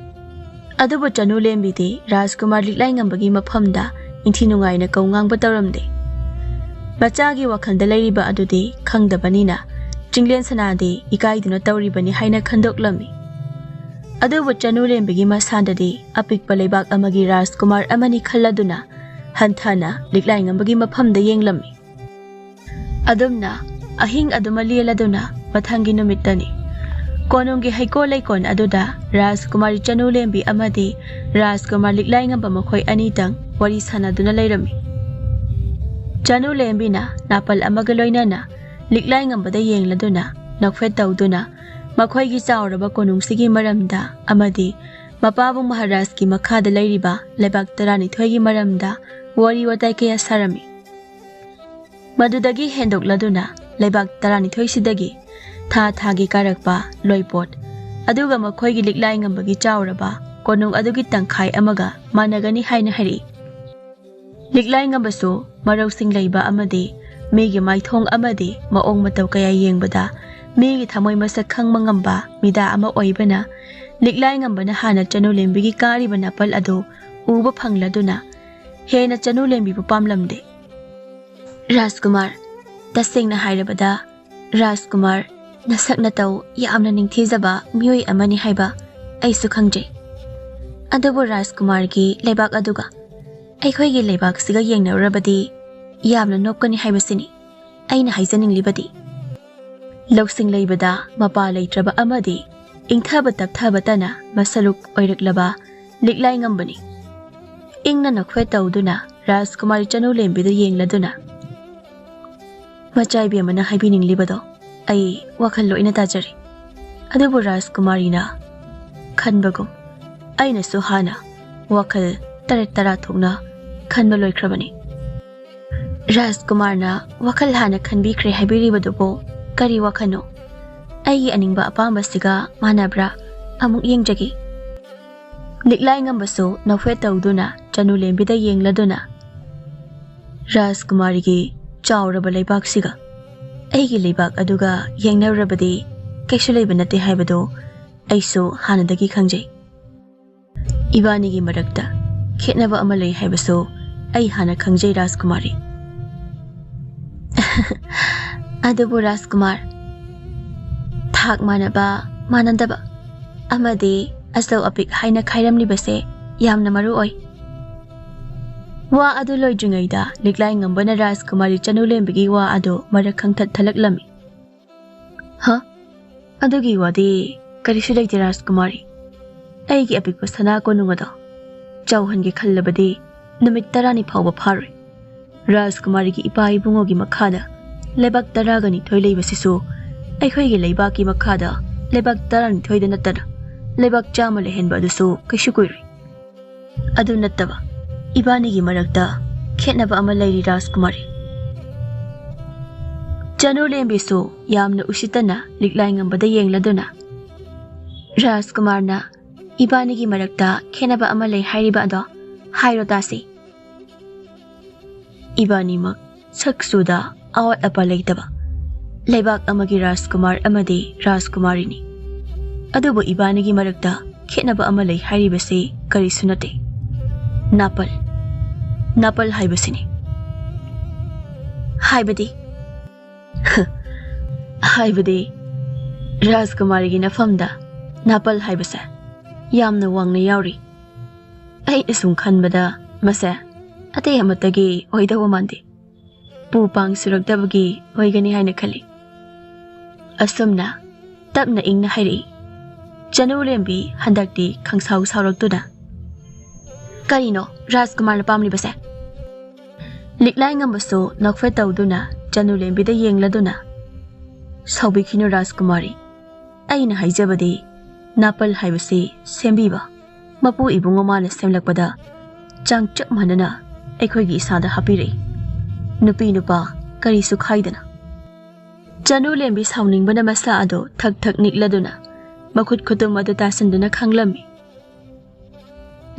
ꯑꯗꯨꯕꯨ ꯆꯅꯨ ꯂꯦꯝꯕꯤꯗꯤ ꯔꯥꯖꯀꯨꯃꯥꯔ ꯂꯤꯛꯂꯥꯏꯉꯝꯕꯒꯤ ꯃꯐꯝꯗ ꯏꯟꯊꯤ ꯅꯨꯡꯉꯥꯏꯅ ꯀꯧ ꯉꯥꯡꯕ ꯇꯧꯔꯝꯗꯦ꯫ ꯃꯆꯥꯒꯤ ꯋꯥꯈꯜꯗ ꯂꯩꯔꯤꯕ ꯑꯗꯨꯗꯤ ꯈꯪꯗꯕꯅꯤꯅ ꯆꯤꯡꯂꯦꯟ ꯁꯅꯥꯗꯤ ꯏꯀꯥꯏꯗꯨꯅ ꯇꯧꯔꯤꯕꯅꯤ ꯍꯥꯏꯅ ꯈꯟꯗꯣꯛꯂꯝꯃꯤ꯫ ꯑꯗꯨꯕꯨ ꯆꯅꯨ ꯂꯦꯝꯕꯤꯒꯤ ꯃꯁꯥꯗꯗꯤ ꯑꯄꯤꯛꯄ ꯂꯩꯕꯥꯛ ꯑꯃꯒꯤ ꯔꯥꯖꯀꯨꯃꯥꯔ ꯑꯃꯅꯤ ꯈꯜꯂꯗꯨꯅ ꯍꯟꯊꯅ ꯂꯤꯛꯂꯥꯏꯉꯝꯕꯒꯤ ꯃꯐꯝꯗ ꯌꯦꯡꯂꯝꯃꯤ꯫ ꯑꯗꯨꯝꯅ ꯑꯍꯤꯡ ꯑꯗꯨꯃ ꯂꯦꯜꯂꯗꯨꯅ ꯃꯊꯪꯒꯤ ꯅꯨꯃꯤꯠꯇꯅꯤ꯫ ꯀꯣꯅꯨꯡꯒꯤ ꯍꯩꯀꯣꯜ ꯂꯩꯀꯣꯜ ꯑꯗꯨꯗ ꯔꯥꯖꯀꯨꯃꯥꯔꯤ ꯆꯅꯨ ꯂꯦꯝꯕꯤ ꯑꯃꯗꯤ ꯔꯥꯖꯀꯨꯃꯥꯔ ꯂꯤꯛꯂꯥꯏꯉꯝꯕ ꯃꯈꯣꯏ ꯑꯅꯤꯇꯪ ꯋꯥꯔꯤ ꯁꯥꯟꯅꯗꯨꯅ ꯂꯩꯔꯝꯃꯤ꯫ ꯆꯅꯨ ꯂꯦꯝꯕꯤꯅ ꯅꯥꯄꯜ ꯑꯃꯒ ꯂꯣꯏꯅꯅ ꯂꯤꯛꯂꯥꯏꯉꯝꯕꯗ ꯌꯦꯡꯂꯗꯨꯅ ꯅꯣꯛꯐꯦꯠ ꯇꯧꯗꯨꯅ ꯃꯈꯣꯏꯒꯤ ꯆꯥꯎꯔꯕ ꯀꯣꯅꯨꯡꯁꯤꯒꯤ ꯃꯔꯝꯗ ꯑꯃꯗꯤ ꯃꯄꯥꯕꯨꯡ ꯃꯍꯥꯔꯥꯖꯀꯤ ꯃꯈꯥꯗ ꯂꯩꯔꯤꯕ ꯂꯩꯕꯥꯛ ꯇꯔꯥꯅꯤꯊꯣꯏꯒꯤ ꯃꯔꯝꯗ ꯋꯥꯔꯤ ꯋꯥꯇꯥꯏ ꯀꯌꯥ ꯁꯥꯔꯝꯃꯤ꯫ ꯃꯗꯨꯗꯒꯤ ꯍꯦꯟꯗꯣꯛꯂꯗꯨꯅ ꯂꯩꯕꯥꯛ ꯇꯔꯥꯅꯤꯊꯣꯏꯁꯤꯗꯒꯤ ꯊꯥ ꯊꯥꯒꯤ ꯀꯥꯔꯛꯄ ꯂꯣꯏꯄꯣꯠ, ꯑꯗꯨꯒ ꯃꯈꯣꯏꯒꯤ ꯂꯤꯛꯂꯥꯏꯉꯝꯕꯒꯤ ꯆꯥꯎꯔꯕ ꯀꯣꯅꯨꯡ ꯑꯗꯨꯒꯤ ꯇꯪꯈꯥꯏ ꯑꯃꯒ ꯃꯥꯟꯅꯒꯅꯤ ꯍꯥꯏꯅ ꯍꯥꯏꯔꯛꯏ꯫ ꯂꯤꯛꯂꯥꯏꯉꯝꯕꯁꯨ ꯃꯔꯧꯁꯤꯡ ꯂꯩꯕ ꯑꯃꯗꯤ ꯃꯤꯒꯤ ꯃꯥꯏꯊꯣꯡ ꯑꯃꯗꯤ ꯃꯑꯣꯡ ꯃꯇꯧ ꯀꯌꯥ ꯌꯦꯡꯕꯗ ꯃꯤꯒꯤ ꯊꯃꯣꯏ ꯃꯁꯛ ꯈꯪꯕ ꯉꯝꯕ ꯃꯤꯗꯥ ꯑꯃ ꯑꯣꯏꯕꯅ ꯂꯤꯛꯂꯥꯏꯉꯝꯕꯅ ꯍꯥꯟꯅ ꯆꯅꯨ ꯂꯦꯝꯕꯤꯒꯤ ꯀꯥꯔꯤꯕ ꯅꯥꯄꯜ ꯑꯗꯨ ꯎꯕ ꯐꯪꯂꯗꯨꯅ ꯍꯦꯟꯅ ꯆꯅꯨ ꯂꯦꯝꯕꯤꯕꯨ ꯄꯥꯝꯂꯝꯗꯦ꯫ "ꯔꯥꯖꯀꯨꯃꯥꯔ, ꯇꯁꯦꯡꯅ ꯍꯥꯏꯔꯕꯗ ꯔꯥꯖꯀꯨꯃꯥꯔ ꯅꯁꯛ ꯅꯇꯧ ꯌꯥꯝꯅ ꯅꯤꯡꯊꯤꯖꯕ ꯃꯤꯑꯣꯏ ꯑꯃꯅꯤ ꯍꯥꯏꯕ ꯑꯩꯁꯨ ꯈꯪꯖꯩ꯫ ꯑꯗꯨꯕꯨ ꯔꯥꯖꯀꯨꯃꯥꯔꯒꯤ ꯂꯩꯕꯥꯛ ꯑꯗꯨꯒ ꯑꯩꯈꯣꯏꯒꯤ ꯂꯩꯕꯥꯛꯁꯤꯒ ꯌꯦꯡꯅꯔꯨꯔꯕꯗꯤ ꯌꯥꯝꯅ ꯅꯣꯞꯀꯅꯤ ꯍꯥꯏꯕꯁꯤꯅꯤ ꯑꯩꯅ ꯍꯥꯏꯖꯅꯤꯡꯂꯤꯕꯗꯤ"꯫ ꯂꯧꯁꯤꯡ ꯂꯩꯕꯗ ꯃꯄꯥ ꯂꯩꯇ꯭ꯔꯕ ꯑꯃꯗꯤ ꯏꯪꯊꯕ ꯇꯞꯊꯕꯇꯅ ꯃꯁꯂꯨꯛ ꯑꯣꯏꯔꯛꯂꯕ ꯂꯤꯛꯂꯥꯏ ꯉꯝꯕꯅꯤ꯫ ꯏꯪꯅ ꯅꯈꯣꯏ ꯇꯧꯗꯨꯅ ꯔꯥꯖꯀꯨꯃꯥꯔꯤ ꯆꯅꯨ ꯂꯦꯝꯕꯤꯗ ꯌꯦꯡꯂꯗꯨꯅ, "ꯃꯆꯥ ꯏꯕꯦꯝꯃꯅ ꯍꯥꯏꯕꯤꯅꯤꯡꯂꯤꯕꯗꯣ ꯑꯩ ꯋꯥꯈꯜ ꯂꯣꯏꯅ ꯇꯥꯖꯔꯤ꯫ ꯑꯗꯨꯕꯨ ꯔꯥꯖꯀꯨꯃꯥꯔꯤꯅ ꯈꯟꯕꯒꯨꯝ ꯑꯩꯅꯁꯨ ꯍꯥꯟꯅ ꯋꯥꯈꯜ ꯇꯔꯦꯠ ꯇꯔꯥ ꯊꯣꯛꯅ ꯈꯟꯕ ꯂꯣꯏꯈ꯭ꯔꯕꯅꯤ꯫" "ꯔꯥꯖꯀꯨꯃꯥꯔꯅ ꯋꯥꯈꯜ ꯍꯥꯟꯅ ꯈꯟꯕꯤꯈ꯭ꯔꯦ ꯍꯥꯏꯕꯤꯔꯤꯕꯗꯨꯕꯨ ꯀꯔꯤ ꯋꯥꯈꯜꯅꯣ? ꯑꯩꯒꯤ ꯑꯅꯤꯡꯕ ꯑꯄꯥꯝꯕꯁꯤꯒ ꯃꯥꯟꯅꯕ꯭ꯔꯥ? ꯑꯃꯨꯛ ꯌꯦꯡꯖꯒꯦ꯫" ꯂꯤꯛꯂꯥꯏ ꯉꯝꯕꯁꯨ ꯅꯣꯛꯐꯦꯠ ꯇꯧꯗꯨꯅ ꯆꯅꯨ ꯂꯦꯝꯕꯤꯗ ꯌꯦꯡꯂꯗꯨꯅ, "ꯔꯥꯖꯀꯨꯃꯥꯔꯤꯒꯤ ꯆꯥꯎꯔꯕ ꯂꯩꯕꯥꯛꯁꯤꯒ ꯑꯩꯒꯤ ꯂꯩꯕꯥꯛ ꯑꯗꯨꯒ ꯌꯦꯡꯅꯔꯨꯔꯕꯗꯤ ꯀꯩꯁꯨ ꯂꯩꯕ ꯅꯠꯇꯦ ꯍꯥꯏꯕꯗꯨ ꯑꯩꯁꯨ ꯍꯥꯟꯅꯗꯒꯤ ꯈꯪꯖꯩ꯫ ꯏꯕꯥꯅꯤꯒꯤ ꯃꯔꯛꯇ ꯈꯦꯠꯅꯕ ꯑꯃ ꯂꯩ ꯍꯥꯏꯕꯁꯨ ꯑꯩ ꯍꯥꯟꯅ ꯈꯪꯖꯩ, ꯔꯥꯖꯀꯨꯃꯥꯔꯤ꯫" "ꯑꯗꯨꯕꯨ ꯔꯥꯖꯀꯨꯃꯥꯔ, ꯊꯥꯛ ꯃꯥꯟꯅꯕ, ꯃꯥꯟꯅꯗꯕ ꯑꯃꯗꯤ ꯑꯆꯧ ꯑꯄꯤꯛ ꯍꯥꯏꯅ ꯈꯥꯏꯔꯝꯂꯤꯕꯁꯦ ꯌꯥꯝꯅ ꯃꯔꯨ ꯑꯣꯏ꯫" ꯋꯥ ꯑꯗꯨ ꯂꯣꯏꯗ꯭ꯔꯤꯉꯩꯗ ꯂꯤꯛꯂꯥꯏ ꯉꯝꯕꯅ ꯔꯥꯖꯀꯨꯃꯥꯔꯤ ꯆꯅꯨ ꯂꯦꯝꯕꯤꯒꯤ ꯋꯥ ꯑꯗꯨ ꯃꯔꯛ ꯈꯪꯊꯠ ꯊꯠꯂꯛꯂꯝꯃꯤ꯫ "ꯍ? ꯑꯗꯨꯒꯤ ꯋꯥꯗꯤ ꯀꯔꯤꯁꯨ ꯂꯩꯇꯦ, ꯔꯥꯖꯀꯨꯃꯥꯔꯤ꯫ ꯑꯩꯒꯤ ꯑꯄꯤꯛꯄ ꯁꯅꯥ ꯀꯣꯅꯨꯡ ꯑꯗꯣ ꯆꯥꯎꯍꯟꯒꯦ ꯈꯜꯂꯕꯗꯤ ꯅꯨꯃꯤꯠ ꯇꯔꯥꯅꯤ ꯐꯥꯎꯕ ꯐꯥꯔꯣꯏ꯫ ꯔꯥꯖꯀꯨꯃꯥꯔꯤꯒꯤ ꯏꯄꯥ ꯏꯕꯨꯡꯉꯣꯒꯤ ꯃꯈꯥꯗ ꯂꯩꯕꯥꯛ ꯇꯔꯥꯒ ꯅꯤꯊꯣꯏ ꯂꯩꯕꯁꯤꯁꯨ ꯑꯩꯈꯣꯏꯒꯤ ꯂꯩꯕꯥꯛꯀꯤ ꯃꯈꯥꯗ ꯂꯩꯕꯥꯛ ꯇꯔꯥꯅꯤꯊꯣꯏꯗ ꯅꯠꯇꯅ ꯂꯩꯕꯥꯛ ꯆꯥꯝꯃ ꯂꯩꯍꯟꯕ ꯑꯗꯨꯁꯨ ꯀꯩꯁꯨ ꯀꯨꯏꯔꯣꯏ꯫ ꯑꯗꯨ ꯅꯠꯇꯕ, ꯏꯕꯥꯅꯤꯒꯤ ꯃꯔꯛꯇ ꯈꯦꯠꯅꯕ ꯑꯃ ꯂꯩꯔꯤ, ꯔꯥꯖꯀꯨꯃꯥꯔꯤ꯫" ꯆꯅꯨ ꯂꯦꯝꯕꯤꯁꯨ ꯌꯥꯝꯅ ꯎꯁꯤꯠꯇꯅ ꯂꯤꯛꯂꯥꯏ ꯉꯝꯕꯗ ꯌꯦꯡꯂꯗꯨꯅ, "ꯔꯥꯖꯀꯨꯃꯥꯔꯅ ꯏꯕꯥꯅꯤꯒꯤ ꯃꯔꯛꯇ ꯈꯦꯠꯅꯕ ꯑꯃ ꯂꯩ ꯍꯥꯏꯔꯤꯕ ꯑꯗꯣ ꯍꯥꯏꯔꯣ ꯇꯥꯁꯤ꯫" "ꯏꯕꯥꯅꯤꯃꯛ ꯁꯛ ꯆꯨꯗ ꯑꯋꯥꯠ ꯑꯄꯥ ꯂꯩꯇꯕ ꯂꯩꯕꯥꯛ ꯑꯃꯒꯤ ꯔꯥꯖꯀꯨꯃꯥꯔ ꯑꯃꯗꯤ ꯔꯥꯖꯀꯨꯃꯥꯔꯤꯅꯤ꯫ ꯑꯗꯨꯕꯨ ꯏꯕꯥꯅꯤꯒꯤ ꯃꯔꯛꯇ ꯈꯦꯠꯅꯕ ꯑꯃ ꯂꯩ ꯍꯥꯏꯔꯤꯕꯁꯤ ꯀꯔꯤꯁꯨ ꯅꯠꯇꯦ꯫ ꯅꯥꯄꯜ, ꯅꯥꯄꯜ ꯍꯥꯏꯕꯁꯤꯅꯤ꯫" "ꯍꯥꯏꯕꯗꯤ?" "ꯍꯥꯏꯕꯗꯤ, ꯔꯥꯖꯀꯨꯃꯥꯔꯤꯒꯤ ꯅꯐꯝꯗ ꯅꯥꯄꯜ ꯍꯥꯏꯕꯁꯦ ꯌꯥꯝꯅ ꯋꯥꯡꯅ ꯌꯥꯎꯔꯤ꯫ ꯑꯩꯅ ꯁꯨꯝ ꯈꯟꯕꯗ ꯃꯁꯦ ꯑꯇꯩ ꯑꯃꯠꯇꯒꯤ ꯑꯣꯏꯗꯧꯕ ꯃꯥꯟꯗꯦ꯫ ꯄꯨ ꯄꯥꯡ ꯁꯨꯔꯛꯇꯕꯒꯤ ꯑꯣꯏꯒꯅꯤ ꯍꯥꯏꯅ ꯈꯜꯂꯤ꯫" ꯑꯁꯨꯝꯅ ꯇꯞꯅ ꯏꯪꯅ ꯍꯥꯏꯔꯛꯏ꯫ ꯆꯅꯨ ꯂꯦꯝꯕꯤ ꯍꯟꯗꯛꯇꯤ ꯈꯪꯁꯥꯎ ꯁꯥꯎꯔꯛꯇꯨꯅ, "ꯀꯔꯤꯅꯣ ꯔꯥꯖꯀꯨꯃꯥꯔꯅ ꯄꯥꯝꯂꯤꯕꯁꯦ?" ꯂꯤꯛꯂꯥꯏ ꯉꯝꯕꯁꯨ ꯅꯣꯛꯐꯦꯠ ꯇꯧꯗꯨꯅ ꯆꯅꯨ ꯂꯦꯝꯕꯤꯗ ꯌꯦꯡꯂꯗꯨꯅ, "ꯁꯥꯎꯕꯤꯈꯤꯅꯨ ꯔꯥꯖꯀꯨꯃꯥꯔꯤ, ꯑꯩꯅ ꯍꯥꯏꯖꯕꯗꯤ ꯅꯥꯄꯜ ꯍꯥꯏꯕꯁꯤ ꯁꯦꯝꯕꯤꯕ ꯃꯄꯨ ꯏꯕꯨꯡ ꯑꯃꯅ ꯁꯦꯝꯂꯛꯄꯗ ꯆꯥꯡ ꯆꯞ ꯃꯥꯟꯅꯅ ꯑꯩꯈꯣꯏꯒꯤ ꯏꯁꯥꯗ ꯍꯥꯞꯄꯤꯔꯛꯏ꯫ ꯅꯨꯄꯤ ꯅꯨꯄꯥ ꯀꯔꯤꯁꯨ ꯈꯥꯏꯗꯅ꯫" ꯆꯅꯨ ꯂꯦꯝꯕꯤ ꯁꯥꯎꯅꯤꯡꯕꯅ ꯃꯁꯥ ꯑꯗꯨ ꯊꯛ ꯊꯛ ꯅꯤꯛꯂꯗꯨꯅ ꯃꯈꯨꯠ ꯈꯨꯇꯨꯝ ꯑꯗꯨ ꯇꯥꯁꯤꯟꯗꯨꯅ ꯈꯥꯡꯂꯝꯃꯤ꯫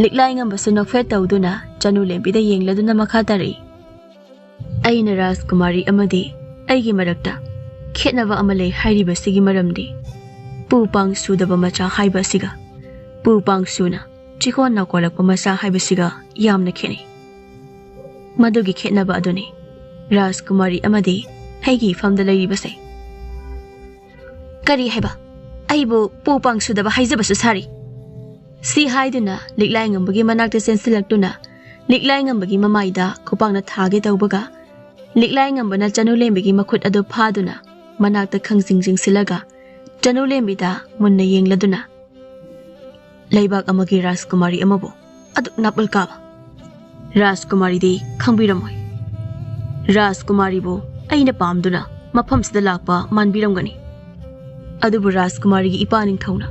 ꯂꯤꯛꯂꯥꯏ ꯉꯝꯕꯁꯨ ꯅꯣꯛꯐꯦꯠ ꯇꯧꯗꯨꯅ ꯆꯅꯨ ꯂꯦꯝꯕꯤꯗ ꯌꯦꯡꯂꯗꯨꯅ ꯃꯈꯥ ꯇꯥꯔꯛꯏ, "ꯑꯩꯅ ꯔꯥꯖꯀꯨꯃꯥꯔꯤ ꯑꯃꯗꯤ ꯑꯩꯒꯤ ꯃꯔꯛꯇ ꯈꯦꯠꯅꯕ ꯑꯃ ꯂꯩ ꯍꯥꯏꯔꯤꯕꯁꯤꯒꯤ ꯃꯔꯝꯗꯤ ꯄꯨ ꯄꯥꯡ ꯁꯨꯗꯕ ꯃꯆꯥ ꯍꯥꯏꯕ ꯑꯁꯤꯒ ꯄꯨ ꯄꯥꯡ ꯁꯨꯅ ꯆꯤꯀꯣꯟ ꯅꯥꯀꯣꯜꯂꯛꯄ ꯃꯆꯥ ꯍꯥꯏꯕꯁꯤꯒ ꯌꯥꯝꯅ ꯈꯦꯠꯅꯩ꯫ ꯃꯗꯨꯒꯤ ꯈꯦꯠꯅꯕ ꯑꯗꯨꯅꯤ ꯔꯥꯖꯀꯨꯃꯥꯔꯤ ꯑꯃꯗꯤ ꯑꯩꯒꯤ ꯏꯐꯝꯗ ꯂꯩꯔꯤꯕꯁꯦ꯫" "ꯀꯔꯤ ꯍꯥꯏꯕ? ꯑꯩꯕꯨ ꯄꯨ ꯄꯥꯡ ꯁꯨꯗꯕ ꯍꯥꯏꯖꯕꯁꯨ ꯁꯥꯔꯤ?" ꯁꯤ ꯍꯥꯏꯗꯨꯅ ꯂꯤꯛꯂꯥꯏ ꯉꯝꯕꯒꯤ ꯃꯅꯥꯛꯇ ꯆꯦꯟꯁꯤꯜꯂꯛꯇꯨꯅ ꯂꯤꯛꯂꯥꯏ ꯉꯝꯕꯒꯤ ꯃꯃꯥꯏꯗ ꯈꯨꯄꯥꯛꯅ ꯊꯥꯒꯦ ꯇꯧꯕꯒ, ꯂꯤꯛꯂꯥꯏ ꯉꯝꯕꯅ ꯆꯅꯨ ꯂꯦꯝꯕꯤꯒꯤ ꯃꯈꯨꯠ ꯑꯗꯨ ꯐꯥꯗꯨꯅ ꯃꯅꯥꯛꯇ ꯈꯪꯖꯤꯡ ꯖꯤꯡꯁꯤꯜꯂꯒ ꯆꯅꯨ ꯂꯦꯝꯕꯤꯗ ꯃꯨꯟꯅ ꯌꯦꯡꯂꯗꯨꯅ, "ꯂꯩꯕꯥꯛ ꯑꯃꯒꯤ ꯔꯥꯖꯀꯨꯃꯥꯔꯤ ꯑꯃꯕꯨ ꯑꯗꯨꯛ ꯅꯥꯄꯜ ꯀꯥꯕ ꯔꯥꯖꯀꯨꯃꯥꯔꯤꯗꯤ ꯈꯪꯕꯤꯔꯝꯃꯣꯏ꯫ ꯔꯥꯖꯀꯨꯃꯥꯔꯤꯕꯨ ꯑꯩꯅ ꯄꯥꯝꯗꯨꯅ ꯃꯐꯝꯁꯤꯗ ꯂꯥꯛꯄ ꯃꯥꯟꯕꯤꯔꯝꯒꯅꯤ꯫ ꯑꯗꯨꯕꯨ ꯔꯥꯖꯀꯨꯃꯥꯔꯤꯒꯤ ꯏꯄꯥ ꯅꯤꯡꯊꯧꯅ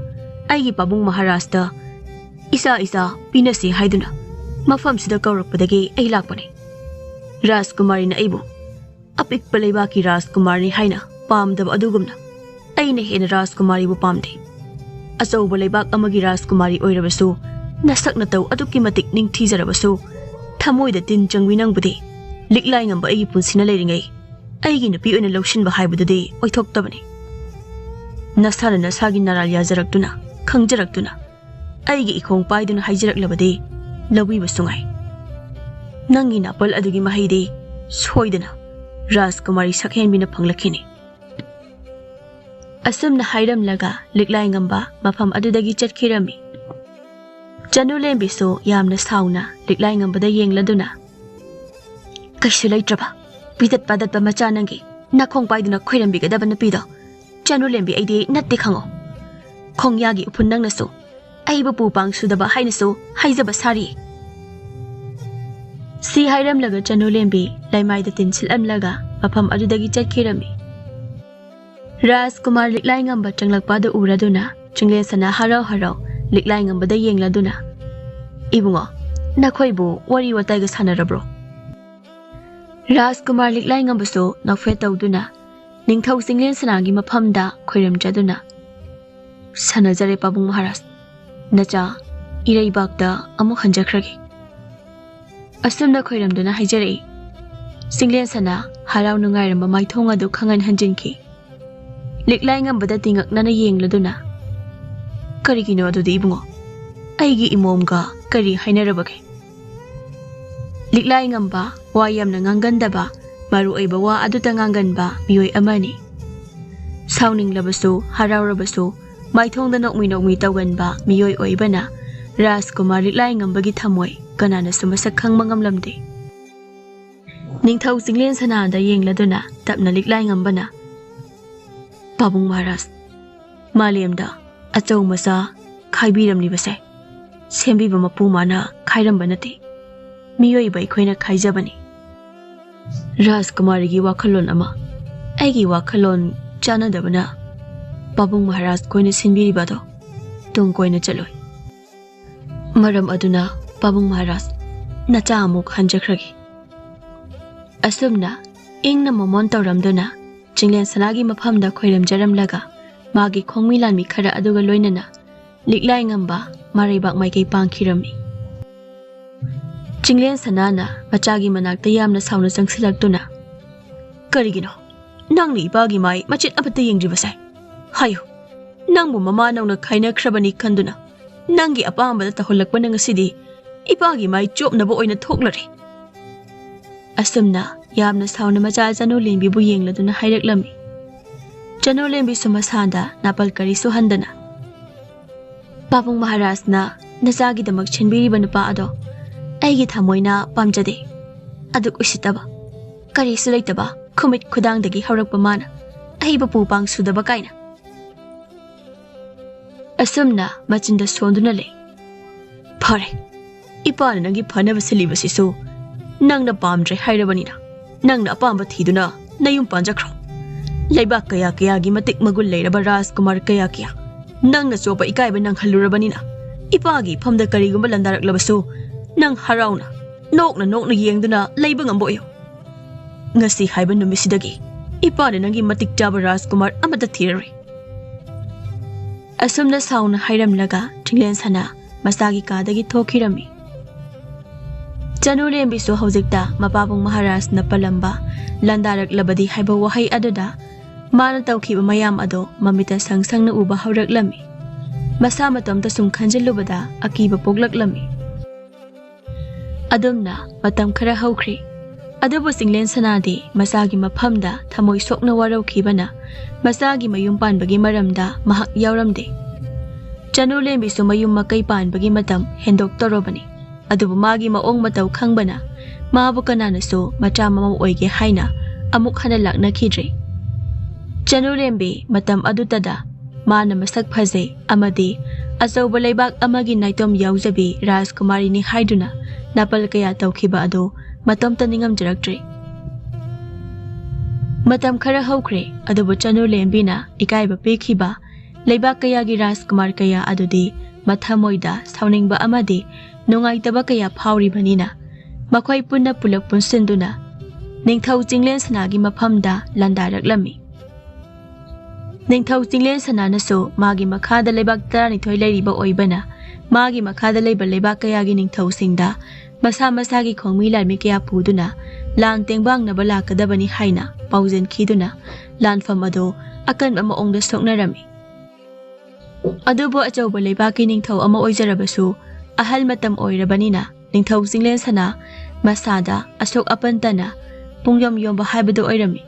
ꯑꯩꯒꯤ ꯄꯥꯕꯨꯡ ꯃꯍꯥꯔꯥꯖꯇ ꯏꯆꯥ ꯏꯆꯥ ꯄꯤꯅꯁꯤ ꯍꯥꯏꯗꯨꯅ ꯃꯐꯝꯁꯤꯗ ꯀꯧꯔꯛꯄꯗꯒꯤ ꯑꯩ ꯂꯥꯛꯄꯅꯤ꯫ ꯔꯥꯖꯀꯨꯃꯥꯔꯤꯅ ꯑꯩꯕꯨ ꯑꯄꯤꯛꯄ ꯂꯩꯕꯥꯛꯀꯤ ꯔꯥꯖꯀꯨꯃꯥꯔꯅꯤ ꯍꯥꯏꯅ ꯄꯥꯝꯗꯕ ꯑꯗꯨꯒꯨꯝꯅ ꯑꯩꯅ ꯍꯦꯟꯅ ꯔꯥꯖꯀꯨꯃꯥꯔꯤꯕꯨ ꯄꯥꯝꯗꯦ꯫ ꯑꯆꯧꯕ ꯂꯩꯕꯥꯛ ꯑꯃꯒꯤ ꯔꯥꯖꯀꯨꯃꯥꯔꯤ ꯑꯣꯏꯔꯕꯁꯨ, ꯅꯁꯛ ꯅꯇꯧ ꯑꯗꯨꯛꯀꯤ ꯃꯇꯤꯛ ꯅꯤꯡꯊꯤꯖꯔꯕꯁꯨ, ꯊꯃꯣꯏꯗ ꯇꯤꯟ ꯆꯪꯕꯤ ꯅꯪꯕꯨꯗꯤ ꯂꯤꯛꯂꯥꯏ ꯉꯝꯕ ꯑꯩꯒꯤ ꯄꯨꯟꯁꯤꯅ ꯂꯩꯔꯤꯉꯩ ꯑꯩꯒꯤ ꯅꯨꯄꯤ ꯑꯣꯏꯅ ꯂꯧꯁꯤꯟꯕ ꯍꯥꯏꯕꯗꯨꯗꯤ ꯑꯣꯏꯊꯣꯛꯇꯕꯅꯤ꯫ ꯅꯁꯥꯅ ꯅꯁꯥꯒꯤ ꯅꯔꯥꯜ ꯌꯥꯖꯔꯛꯇꯨꯅ, ꯈꯪꯖꯔꯛꯇꯨꯅ, ꯑꯩꯒꯤ ꯏꯈꯣꯡ ꯄꯥꯏꯗꯨꯅ ꯍꯥꯏꯖꯔꯛꯂꯕꯗꯤ ꯂꯧꯕꯤꯕꯁꯨ ꯉꯥꯏ꯫ ꯅꯪꯒꯤ ꯅꯥꯄꯜ ꯑꯗꯨꯒꯤ ꯃꯍꯩꯗꯤ ꯁꯣꯏꯗꯅ ꯔꯥꯖꯀꯨꯃꯥꯔꯤ ꯁꯛꯍꯦꯟꯕꯤꯅ ꯐꯪꯂꯛꯈꯤꯅꯤ꯫" ꯑꯁꯨꯝꯅ ꯍꯥꯏꯔꯝꯂꯒ ꯂꯤꯛꯂꯥꯏ ꯉꯝꯕ ꯃꯐꯝ ꯑꯗꯨꯗꯒꯤ ꯆꯠꯈꯤꯔꯝꯃꯤ꯫ ꯆꯅꯨ ꯂꯦꯝꯕꯤꯁꯨ ꯌꯥꯝꯅ ꯁꯥꯎꯅ ꯂꯤꯛꯂꯥꯏ ꯉꯝꯕꯗ ꯌꯦꯡꯂꯗꯨꯅ, "ꯀꯩꯁꯨ ꯂꯩꯇ꯭ꯔꯕ ꯄꯤꯗꯠ ꯄꯥꯗꯠꯄ ꯃꯆꯥ ꯅꯪꯒꯤ ꯅꯥꯈꯣꯡ ꯄꯥꯏꯗꯨꯅ ꯈꯣꯏꯔꯝꯕꯤꯒꯗꯕ ꯅꯨꯄꯤꯗꯣ "ꯆꯅꯨ ꯂꯦꯝꯕꯤ, ꯑꯩꯗꯤ ꯅꯠꯇꯦ ꯈꯪꯉꯣ꯫ ꯈꯣꯡꯌꯥꯒꯤ ꯎꯐꯨꯟ ꯅꯪꯅꯁꯨ ꯑꯩꯕꯨ ꯄꯨ ꯄꯥꯡ ꯁꯨꯗꯕ ꯍꯥꯏꯅꯁꯨ ꯍꯥꯏꯖꯕ ꯁꯥꯔꯤ"꯫ ꯁꯤ ꯍꯥꯏꯔꯝꯂꯒ ꯆꯅꯨ ꯂꯦꯝꯕꯤ ꯂꯩꯃꯥꯏꯗ ꯇꯤꯟꯁꯤꯜꯂꯝꯂꯒ ꯃꯐꯝ ꯑꯗꯨꯗꯒꯤ ꯆꯠꯈꯤꯔꯝꯃꯤ꯫ ꯔꯥꯖꯀꯨꯃꯥꯔ ꯂꯤꯛꯂꯥꯏ ꯉꯝꯕ ꯆꯪꯂꯛꯄ ꯑꯗꯨ ꯎꯔꯗꯨꯅ ꯆꯤꯡꯂꯦꯟ ꯁꯅꯥ ꯍꯔꯥꯎ ꯍꯔꯥꯎ ꯂꯤꯛꯂꯥꯏ ꯉꯝꯕꯗ ꯌꯦꯡꯂꯗꯨꯅ, "ꯏꯕꯨꯡꯉꯣ, ꯅꯈꯣꯏꯕꯨ ꯋꯥꯔꯤ ꯋꯥꯇꯥꯏꯒ ꯁꯥꯟꯅꯔꯕ꯭ꯔꯣ?" ꯔꯥꯖꯀꯨꯃꯥꯔ ꯂꯤꯛꯂꯥꯏ ꯉꯝꯕꯁꯨ ꯅꯣꯛꯐꯦꯠ ꯇꯧꯗꯨꯅ ꯅꯤꯡꯊꯧ ꯆꯤꯡꯂꯦꯟ ꯁꯅꯥꯒꯤ ꯃꯐꯝꯗ ꯈꯣꯏꯔꯝꯖꯗꯨꯅ, "ꯁꯥꯟꯅꯖꯔꯦ ꯄꯥꯕꯨꯡ ꯃꯍꯥꯔꯥꯖ, ꯅꯆꯥ ꯏꯔꯩꯕꯥꯛꯇ ꯑꯃꯨꯛ ꯍꯟꯖꯈ꯭ꯔꯒꯦ"꯫ ꯑꯁꯨꯝꯅ ꯈꯣꯏꯔꯝꯗꯨꯅ ꯍꯥꯏꯖꯔꯛꯏ꯫ ꯆꯤꯡꯂꯦꯟ ꯁꯅꯥ ꯍꯔꯥꯎ ꯅꯨꯡꯉꯥꯏꯔꯝꯕ ꯃꯥꯏꯊꯣꯡ ꯑꯗꯨ ꯈꯪꯍꯟ ꯍꯟꯖꯤꯟꯈꯤ꯫ ꯂꯤꯛꯂꯥꯏ ꯉꯝꯕꯗ ꯇꯤꯡꯉꯛꯅꯅ ꯌꯦꯡꯂꯗꯨꯅ, "ꯀꯔꯤꯒꯤꯅꯣ ꯑꯗꯨꯗꯤ ꯏꯕꯨꯡꯉꯣ? ꯑꯩꯒꯤ ꯏꯃꯣꯝꯒ ꯀꯔꯤ ꯍꯥꯏꯅꯔꯕꯒꯦ?" ꯂꯤꯛꯂꯥꯏ ꯉꯝꯕ ꯋꯥ ꯌꯥꯝꯅ ꯉꯥꯡꯒꯟꯗꯕ, ꯃꯔꯨ ꯑꯣꯏꯕ ꯋꯥ ꯑꯗꯨꯇ ꯉꯥꯡꯒꯟꯕ ꯃꯤꯑꯣꯏ ꯑꯃꯅꯤ꯫ ꯁꯥꯎꯅꯤꯡꯂꯕꯁꯨ ꯍꯔꯥꯎꯔꯕꯁꯨ ꯃꯥꯏꯊꯣꯡꯗ ꯅꯣꯛꯃꯤ ꯅꯣꯛꯃꯤ ꯇꯧꯒꯟꯕ ꯃꯤꯑꯣꯏ ꯑꯣꯏꯕꯅ ꯔꯥꯖꯀꯨꯃꯥꯔ ꯂꯤꯛꯂꯥꯏ ꯉꯝꯕꯒꯤ ꯊꯃꯣꯏ ꯀꯅꯥꯅꯁꯨ ꯃꯁꯛ ꯈꯪꯕ ꯉꯝꯂꯝꯗꯦ꯫ ꯅꯤꯡꯊꯧ ꯆꯤꯡꯂꯦꯟ ꯁꯅꯥꯗ ꯌꯦꯡꯂꯗꯨꯅ ꯇꯞꯅ ꯂꯤꯛꯂꯥꯏ ꯉꯝꯕꯅ, "ꯄꯥꯕꯨꯡ ꯃꯍꯥꯔꯥꯖ, ꯃꯥꯂꯦꯝꯗ ꯑꯆꯧ ꯃꯆꯥ ꯈꯥꯏꯕꯤꯔꯝꯂꯤꯕꯁꯦ ꯁꯦꯝꯕꯤꯕ ꯃꯄꯨ ꯃꯥꯅ ꯈꯥꯏꯔꯝꯕ ꯅꯠꯇꯦ, ꯃꯤꯑꯣꯏꯕ ꯑꯩꯈꯣꯏꯅ ꯈꯥꯏꯖꯕꯅꯤ꯫ ꯔꯥꯖꯀꯨꯃꯥꯔꯤꯒꯤ ꯋꯥꯈꯜꯂꯣꯟ ꯑꯃ ꯑꯩꯒꯤ ꯋꯥꯈꯜꯂꯣꯟ ꯆꯥꯟꯅꯗꯕꯅ ꯄꯥꯕꯨꯡ ꯃꯍꯥꯔꯥꯖ ꯈꯣꯏꯅ ꯁꯤꯟꯕꯤꯔꯤꯕ ꯑꯗꯣ ꯇꯨꯡ ꯀꯣꯏꯅ ꯆꯠꯂꯣꯏ꯫ ꯃꯔꯝ ꯑꯗꯨꯅ ꯄꯥꯕꯨꯡ ꯃꯍꯥꯔꯥꯖ, ꯅꯆꯥ ꯑꯃꯨꯛ ꯍꯟꯖꯈ꯭ꯔꯒꯦ"꯫ ꯑꯁꯨꯝꯅ ꯏꯪꯅ ꯃꯣꯃꯣꯟ ꯇꯧꯔꯝꯗꯨꯅ ꯆꯤꯡꯂꯦꯟ ꯁꯅꯥꯒꯤ ꯃꯐꯝꯗ ꯈꯣꯏꯔꯝꯖꯔꯝꯂꯒ ꯃꯥꯒꯤ ꯈꯣꯡꯃꯤ ꯂꯥꯟꯃꯤ ꯈꯔ ꯑꯗꯨꯒ ꯂꯣꯏꯅꯅ ꯂꯤꯛꯂꯥꯏ ꯉꯝꯕ ꯃꯔꯩꯕꯥꯛ ꯃꯥꯏꯀꯩ ꯄꯥꯡꯈꯤꯔꯝꯃꯤ꯫ ꯆꯤꯡꯂꯦꯟ ꯁꯅꯥꯅ ꯃꯆꯥꯒꯤ ꯃꯅꯥꯛꯇ ꯌꯥꯝꯅ ꯁꯥꯎꯅ ꯆꯪꯁꯤꯜꯂꯛꯇꯨꯅ, "ꯀꯔꯤꯒꯤꯅꯣ ꯅꯪꯅ ꯏꯄꯥꯒꯤ ꯃꯥꯏ ꯃꯆꯦꯠ ꯑꯃꯠꯇ ꯌꯦꯡꯗ꯭ꯔꯤꯕꯁꯦ? ꯍꯥꯏꯌꯨ, ꯅꯪꯕꯨ ꯃꯃꯥ ꯅꯧꯅ ꯈꯥꯏꯅꯈ꯭ꯔꯕꯅꯤ ꯈꯟꯗꯨꯅ ꯅꯪꯒꯤ ꯑꯄꯥꯝꯕꯗ ꯇꯧꯍꯜꯂꯛꯄꯅ ꯉꯁꯤꯗꯤ ꯏꯄꯥꯒꯤ ꯃꯥꯏ ꯆꯣꯞꯅꯕ ꯑꯣꯏꯅ ꯊꯣꯛꯂꯔꯦ"꯫ ꯑꯁꯨꯝꯅ ꯌꯥꯝꯅ ꯁꯥꯎꯅ ꯃꯆꯥ ꯆꯅꯨ ꯂꯦꯝꯕꯤꯕꯨ ꯌꯦꯡꯂꯗꯨꯅ ꯍꯥꯏꯔꯛꯂꯝꯃꯤ꯫ ꯆꯅꯨ ꯂꯦꯝꯕꯤꯁꯨ ꯃꯁꯥꯗ ꯅꯥꯄꯜ ꯀꯔꯤꯁꯨ ꯍꯟꯗꯅ, "ꯄꯥꯕꯨꯡ ꯃꯍꯥꯔꯥꯖꯅ ꯅꯆꯥꯒꯤꯗꯃꯛ ꯁꯤꯟꯕꯤꯔꯤꯕ ꯅꯨꯄꯥ ꯑꯗꯣ ꯑꯩꯒꯤ ꯊꯃꯣꯏꯅ ꯄꯥꯝꯖꯗꯦ꯫ ꯑꯗꯨꯛ ꯎꯁꯤꯠꯇꯕ, ꯀꯔꯤꯁꯨ ꯂꯩꯇꯕ ꯈꯨꯃꯤꯠ ꯈꯨꯗꯥꯡꯗꯒꯤ ꯍꯧꯔꯛꯄ ꯃꯥꯅ ꯑꯍꯩꯕ ꯄꯨ ꯄꯥꯡ ꯁꯨꯗꯕ ꯀꯥꯏꯅ꯫ ꯑꯁꯨꯝꯅ ꯃꯆꯤꯟꯗ ꯁꯣꯟꯗꯨꯅ ꯂꯩ꯫ ꯐꯔꯦ, ꯏꯄꯥꯅ ꯅꯪꯒꯤ ꯐꯅꯕ ꯁꯤꯜꯂꯤꯕꯁꯤꯁꯨ ꯅꯪꯅ ꯄꯥꯝꯗ꯭ꯔꯦ ꯍꯥꯏꯔꯕꯅꯤꯅ, ꯅꯪꯅ ꯑꯄꯥꯝꯕ ꯊꯤꯗꯨꯅ ꯅꯌꯨꯝ ꯄꯥꯟꯖꯈ꯭ꯔꯣ꯫ ꯂꯩꯕꯥꯛ ꯀꯌꯥ ꯀꯌꯥꯒꯤ ꯃꯇꯤꯛ ꯃꯒꯨꯟ ꯂꯩꯔꯕ ꯔꯥꯖꯀꯨꯃꯥꯔ ꯀꯌꯥ ꯀꯌꯥ ꯅꯪꯅ ꯆꯣꯞꯄ ꯏꯀꯥꯏꯕ ꯅꯪꯍꯜꯂꯨꯔꯕꯅꯤꯅ, ꯏꯄꯥꯒꯤ ꯏꯐꯝꯗ ꯀꯔꯤꯒꯨꯝꯕ ꯂꯥꯟꯗꯥꯔꯛꯂꯕꯁꯨ ꯅꯪ ꯍꯔꯥꯎꯅ ꯅꯣꯛꯅ ꯅꯣꯛꯅ ꯌꯦꯡꯗꯨꯅ ꯂꯩꯕ ꯉꯝꯕ ꯑꯣꯏꯌꯨ꯫ ꯉꯁꯤ ꯍꯥꯏꯕ ꯅꯨꯃꯤꯠꯁꯤꯗꯒꯤ ꯏꯄꯥꯅ ꯅꯪꯒꯤ ꯃꯇꯤꯛ ꯆꯥꯕ ꯔꯥꯖꯀꯨꯃꯥꯔ ꯑꯃꯠꯇ ꯊꯤꯔꯔꯣꯏ꯫ ꯑꯁꯨꯝꯅ ꯁꯥꯎꯅ ꯍꯥꯏꯔꯝꯂꯒ ꯆꯤꯡꯂꯦꯟ ꯁꯅꯥ ꯃꯆꯥꯒꯤ ꯀꯥꯗꯒꯤ ꯊꯣꯛꯈꯤꯔꯝꯃꯤ꯫ ꯆꯅꯨꯂꯦꯝꯕꯤꯁꯨ ꯍꯧꯖꯤꯛꯇ ꯃꯄꯥꯕꯨꯡ ꯃꯍꯥꯔꯥꯖꯅ ꯄꯜꯂꯝꯕ "ꯂꯥꯟꯗꯥꯔꯛꯂꯕꯗꯤ" ꯍꯥꯏꯕ ꯋꯥꯍꯩ ꯑꯗꯨꯗ ꯃꯥꯅ ꯇꯧꯈꯤꯕ ꯃꯌꯥꯝ ꯑꯗꯣ ꯃꯃꯤꯠꯇ ꯁꯪ ꯁꯪꯅ ꯎꯕ ꯍꯧꯔꯛꯂꯝꯃꯤ꯫ ꯃꯁꯥ ꯃꯇꯣꯝꯇ ꯁꯨꯝ ꯈꯟꯖꯤꯜꯂꯨꯕꯗ ꯑꯀꯤꯕ ꯄꯣꯛꯂꯛꯂꯝꯃꯤ꯫ ꯑꯗꯨꯝꯅ ꯃꯇꯝ ꯈꯔ ꯍꯧꯈ꯭ꯔꯦ꯫ ꯑꯗꯨꯕꯨ ꯆꯤꯡꯂꯦꯟ ꯁꯅꯥꯗꯤ ꯃꯆꯥꯒꯤ ꯃꯐꯝꯗ ꯊꯃꯣꯏ ꯁꯣꯛꯅ ꯋꯥꯔꯧꯈꯤꯕꯅ ꯃꯆꯥꯒꯤ ꯃꯌꯨꯝ ꯄꯥꯟꯕꯒꯤ ꯃꯔꯝꯗ ꯃꯍꯥꯛ ꯌꯥꯎꯔꯝꯗꯦ꯫ ꯆꯅꯨꯂꯦꯝꯕꯤꯁꯨ ꯃꯌꯨꯝ ꯃꯀꯩ ꯄꯥꯟꯕꯒꯤ ꯃꯇꯝ ꯍꯦꯟꯗꯣꯛꯇꯧꯔꯕꯅꯤ꯫ ꯑꯗꯨꯕꯨ ꯃꯥꯒꯤ ꯃꯑꯣꯡ ꯃꯇꯧ ꯈꯪꯕꯅ ꯃꯥꯕꯨ ꯀꯅꯥꯅꯁꯨ ꯃꯆꯥ ꯃꯃꯧ ꯑꯣꯏꯒꯦ ꯍꯥꯏꯅ ꯑꯃꯨꯛ ꯍꯟꯅ ꯂꯥꯛꯅꯈꯤꯗ꯭ꯔꯦ꯫ ꯆꯅꯨꯂꯦꯝꯕꯤ ꯃꯇꯝ ꯑꯗꯨꯇꯗ ꯃꯥꯅ ꯃꯁꯛ ꯐꯖꯩ ꯑꯃꯗꯤ ꯑꯆꯧꯕ ꯂꯩꯕꯥꯛ ꯑꯃꯒꯤ ꯅꯥꯏꯇꯣꯝ ꯌꯥꯎꯖꯕꯤ ꯔꯥꯖꯀꯨꯃꯥꯔꯤꯅꯤ ꯍꯥꯏꯗꯨꯅ ꯅꯥꯄꯜ ꯀꯌꯥ ꯇꯧꯈꯤꯕ ꯑꯗꯨ ꯃꯇꯣꯝꯇ ꯅꯤꯡꯉꯝꯖꯔꯛꯇ꯭ꯔꯦ꯫ ꯃꯇꯝ ꯈꯔ ꯍꯧꯈ꯭ꯔꯦ, ꯑꯗꯨꯕꯨ ꯆꯅꯨꯂꯦꯝꯕꯤꯅ ꯏꯀꯥꯏꯕ ꯄꯤꯈꯤꯕ ꯂꯩꯕꯥꯛ ꯀꯌꯥꯒꯤ ꯔꯥꯖꯀꯨꯃꯥꯔ ꯀꯌꯥ ꯑꯗꯨꯗꯤ ꯃꯊꯃꯣꯏꯗ ꯁꯥꯎꯅꯤꯡꯕ ꯑꯃꯗꯤ ꯅꯨꯡꯉꯥꯏꯇꯕ ꯀꯌꯥ ꯐꯥꯎꯔꯤꯕꯅꯤꯅ ꯃꯈꯣꯏ ꯄꯨꯟꯅ ꯄꯨꯂꯞ ꯄꯨꯟꯁꯤꯟꯗꯨꯅ ꯅꯤꯡꯊꯧ ꯆꯤꯡꯂꯦꯟ ꯁꯅꯥꯒꯤ ꯃꯐꯝꯗ ꯂꯥꯟꯗꯥꯔꯛꯂꯝꯃꯤ꯫ ꯅꯤꯡꯊꯧ ꯆꯤꯡꯂꯦꯟ ꯁꯅꯥꯅꯁꯨ ꯃꯥꯒꯤ ꯃꯈꯥꯗ ꯂꯩꯕꯥꯛ ꯇꯔꯥꯅꯤꯊꯣꯏ ꯂꯩꯔꯤꯕ ꯑꯣꯏꯕꯅ ꯃꯥꯒꯤ ꯃꯈꯥꯗ ꯂꯩꯕ ꯂꯩꯕꯥꯛ ꯀꯌꯥꯒꯤ ꯅꯤꯡꯊꯧꯁꯤꯡꯗ ꯃꯁꯥ ꯃꯁꯥꯒꯤ ꯈꯣꯡꯃꯤ ꯂꯥꯟꯃꯤ ꯀꯌꯥ ꯄꯨꯗꯨꯅ ꯂꯥꯟ ꯇꯦꯡꯕꯥꯡꯅꯕ ꯂꯥꯛꯀꯗꯕꯅꯤ ꯍꯥꯏꯅ ꯄꯥꯎꯖꯦꯟꯈꯤꯗꯨꯅ ꯂꯥꯟꯐꯝ ꯑꯗꯨ ꯑꯀꯟꯕ ꯃꯑꯣꯡꯗ ꯁꯣꯛꯅꯔꯝꯃꯤ꯫ ꯑꯗꯨꯕꯨ ꯑꯆꯧꯕ ꯂꯩꯕꯥꯛꯀꯤ ꯅꯤꯡꯊꯧ ꯑꯃ ꯑꯣꯏꯖꯔꯕꯁꯨ ꯑꯍꯜ ꯃꯇꯝ ꯑꯣꯏꯔꯕꯅꯤꯅ ꯅꯤꯡꯊꯧ ꯆꯤꯡꯂꯦꯟ ꯁꯅꯥ ꯃꯁꯥꯗ ꯑꯁꯣꯛ ꯑꯄꯟꯇꯅ ꯄꯨꯡꯌꯣꯝ ꯌꯣꯝꯕ ꯍꯥꯏꯕꯗꯨ ꯑꯣꯏꯔꯝꯃꯤ꯫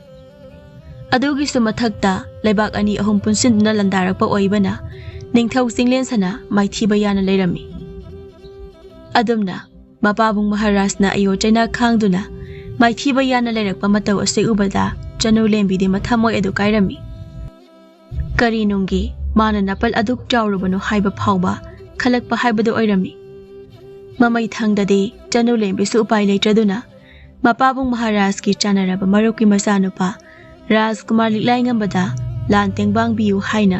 ꯑꯗꯨꯒꯤꯁꯨ ꯃꯊꯛꯇ ꯂꯩꯕꯥꯛ ꯑꯅꯤ ꯑꯍꯨꯝ ꯄꯨꯟꯁꯤꯟꯗꯨꯅ ꯂꯥꯟꯗꯥꯔꯛꯄ ꯑꯣꯏꯕꯅ ꯅꯤꯡꯊꯧ ꯆꯤꯡꯂꯦꯟ ꯁꯅꯥ ꯃꯥꯏꯊꯤꯕ ꯌꯥꯅ ꯂꯩꯔꯝꯃꯤ꯫ ꯑꯗꯨꯝꯅ ꯃꯄꯥꯕꯨꯡ ꯃꯍꯥꯔꯥꯖꯅ ꯑꯌꯣ ꯆꯩꯅꯥ ꯈꯥꯡꯗꯨꯅ ꯃꯥꯏꯊꯤꯕ ꯌꯥꯅ ꯂꯩꯔꯛꯄ ꯃꯇꯧ ꯑꯁꯤ ꯎꯕꯗ ꯆꯅꯨ ꯂꯦꯝꯕꯤꯗꯤ ꯃꯊꯃꯣꯏ ꯑꯗꯨ ꯀꯥꯏꯔꯝꯃꯤ꯫ ꯀꯔꯤ ꯅꯨꯡꯒꯤ ꯃꯥꯅ ꯅꯥꯄꯜ ꯑꯗꯨꯛ ꯆꯥꯎꯔꯨꯕꯅꯣ ꯍꯥꯏꯕ ꯐꯥꯎꯕ ꯈꯜꯂꯛꯄ ꯍꯥꯏꯕꯗꯨ ꯑꯣꯏꯔꯝꯃꯤ꯫ ꯃꯃꯩ ꯊꯪꯗꯗꯤ ꯆꯅꯨ ꯂꯦꯝꯕꯤꯁꯨ ꯎꯄꯥꯏ ꯂꯩꯇ꯭ꯔꯗꯨꯅ ꯃꯄꯥꯕꯨꯡ ꯃꯍꯥꯔꯥꯖꯀꯤ ꯆꯥꯟꯅꯔꯕ ꯃꯔꯨꯞꯀꯤ ꯃꯆꯥꯅꯨꯄꯥ ꯔꯥꯖꯀꯨꯃꯥꯔ ꯂꯤꯛꯂꯥꯏꯉꯝꯕꯗ ꯂꯥꯟ ꯇꯦꯡꯕꯥꯡꯕꯤꯌꯨ ꯍꯥꯏꯅ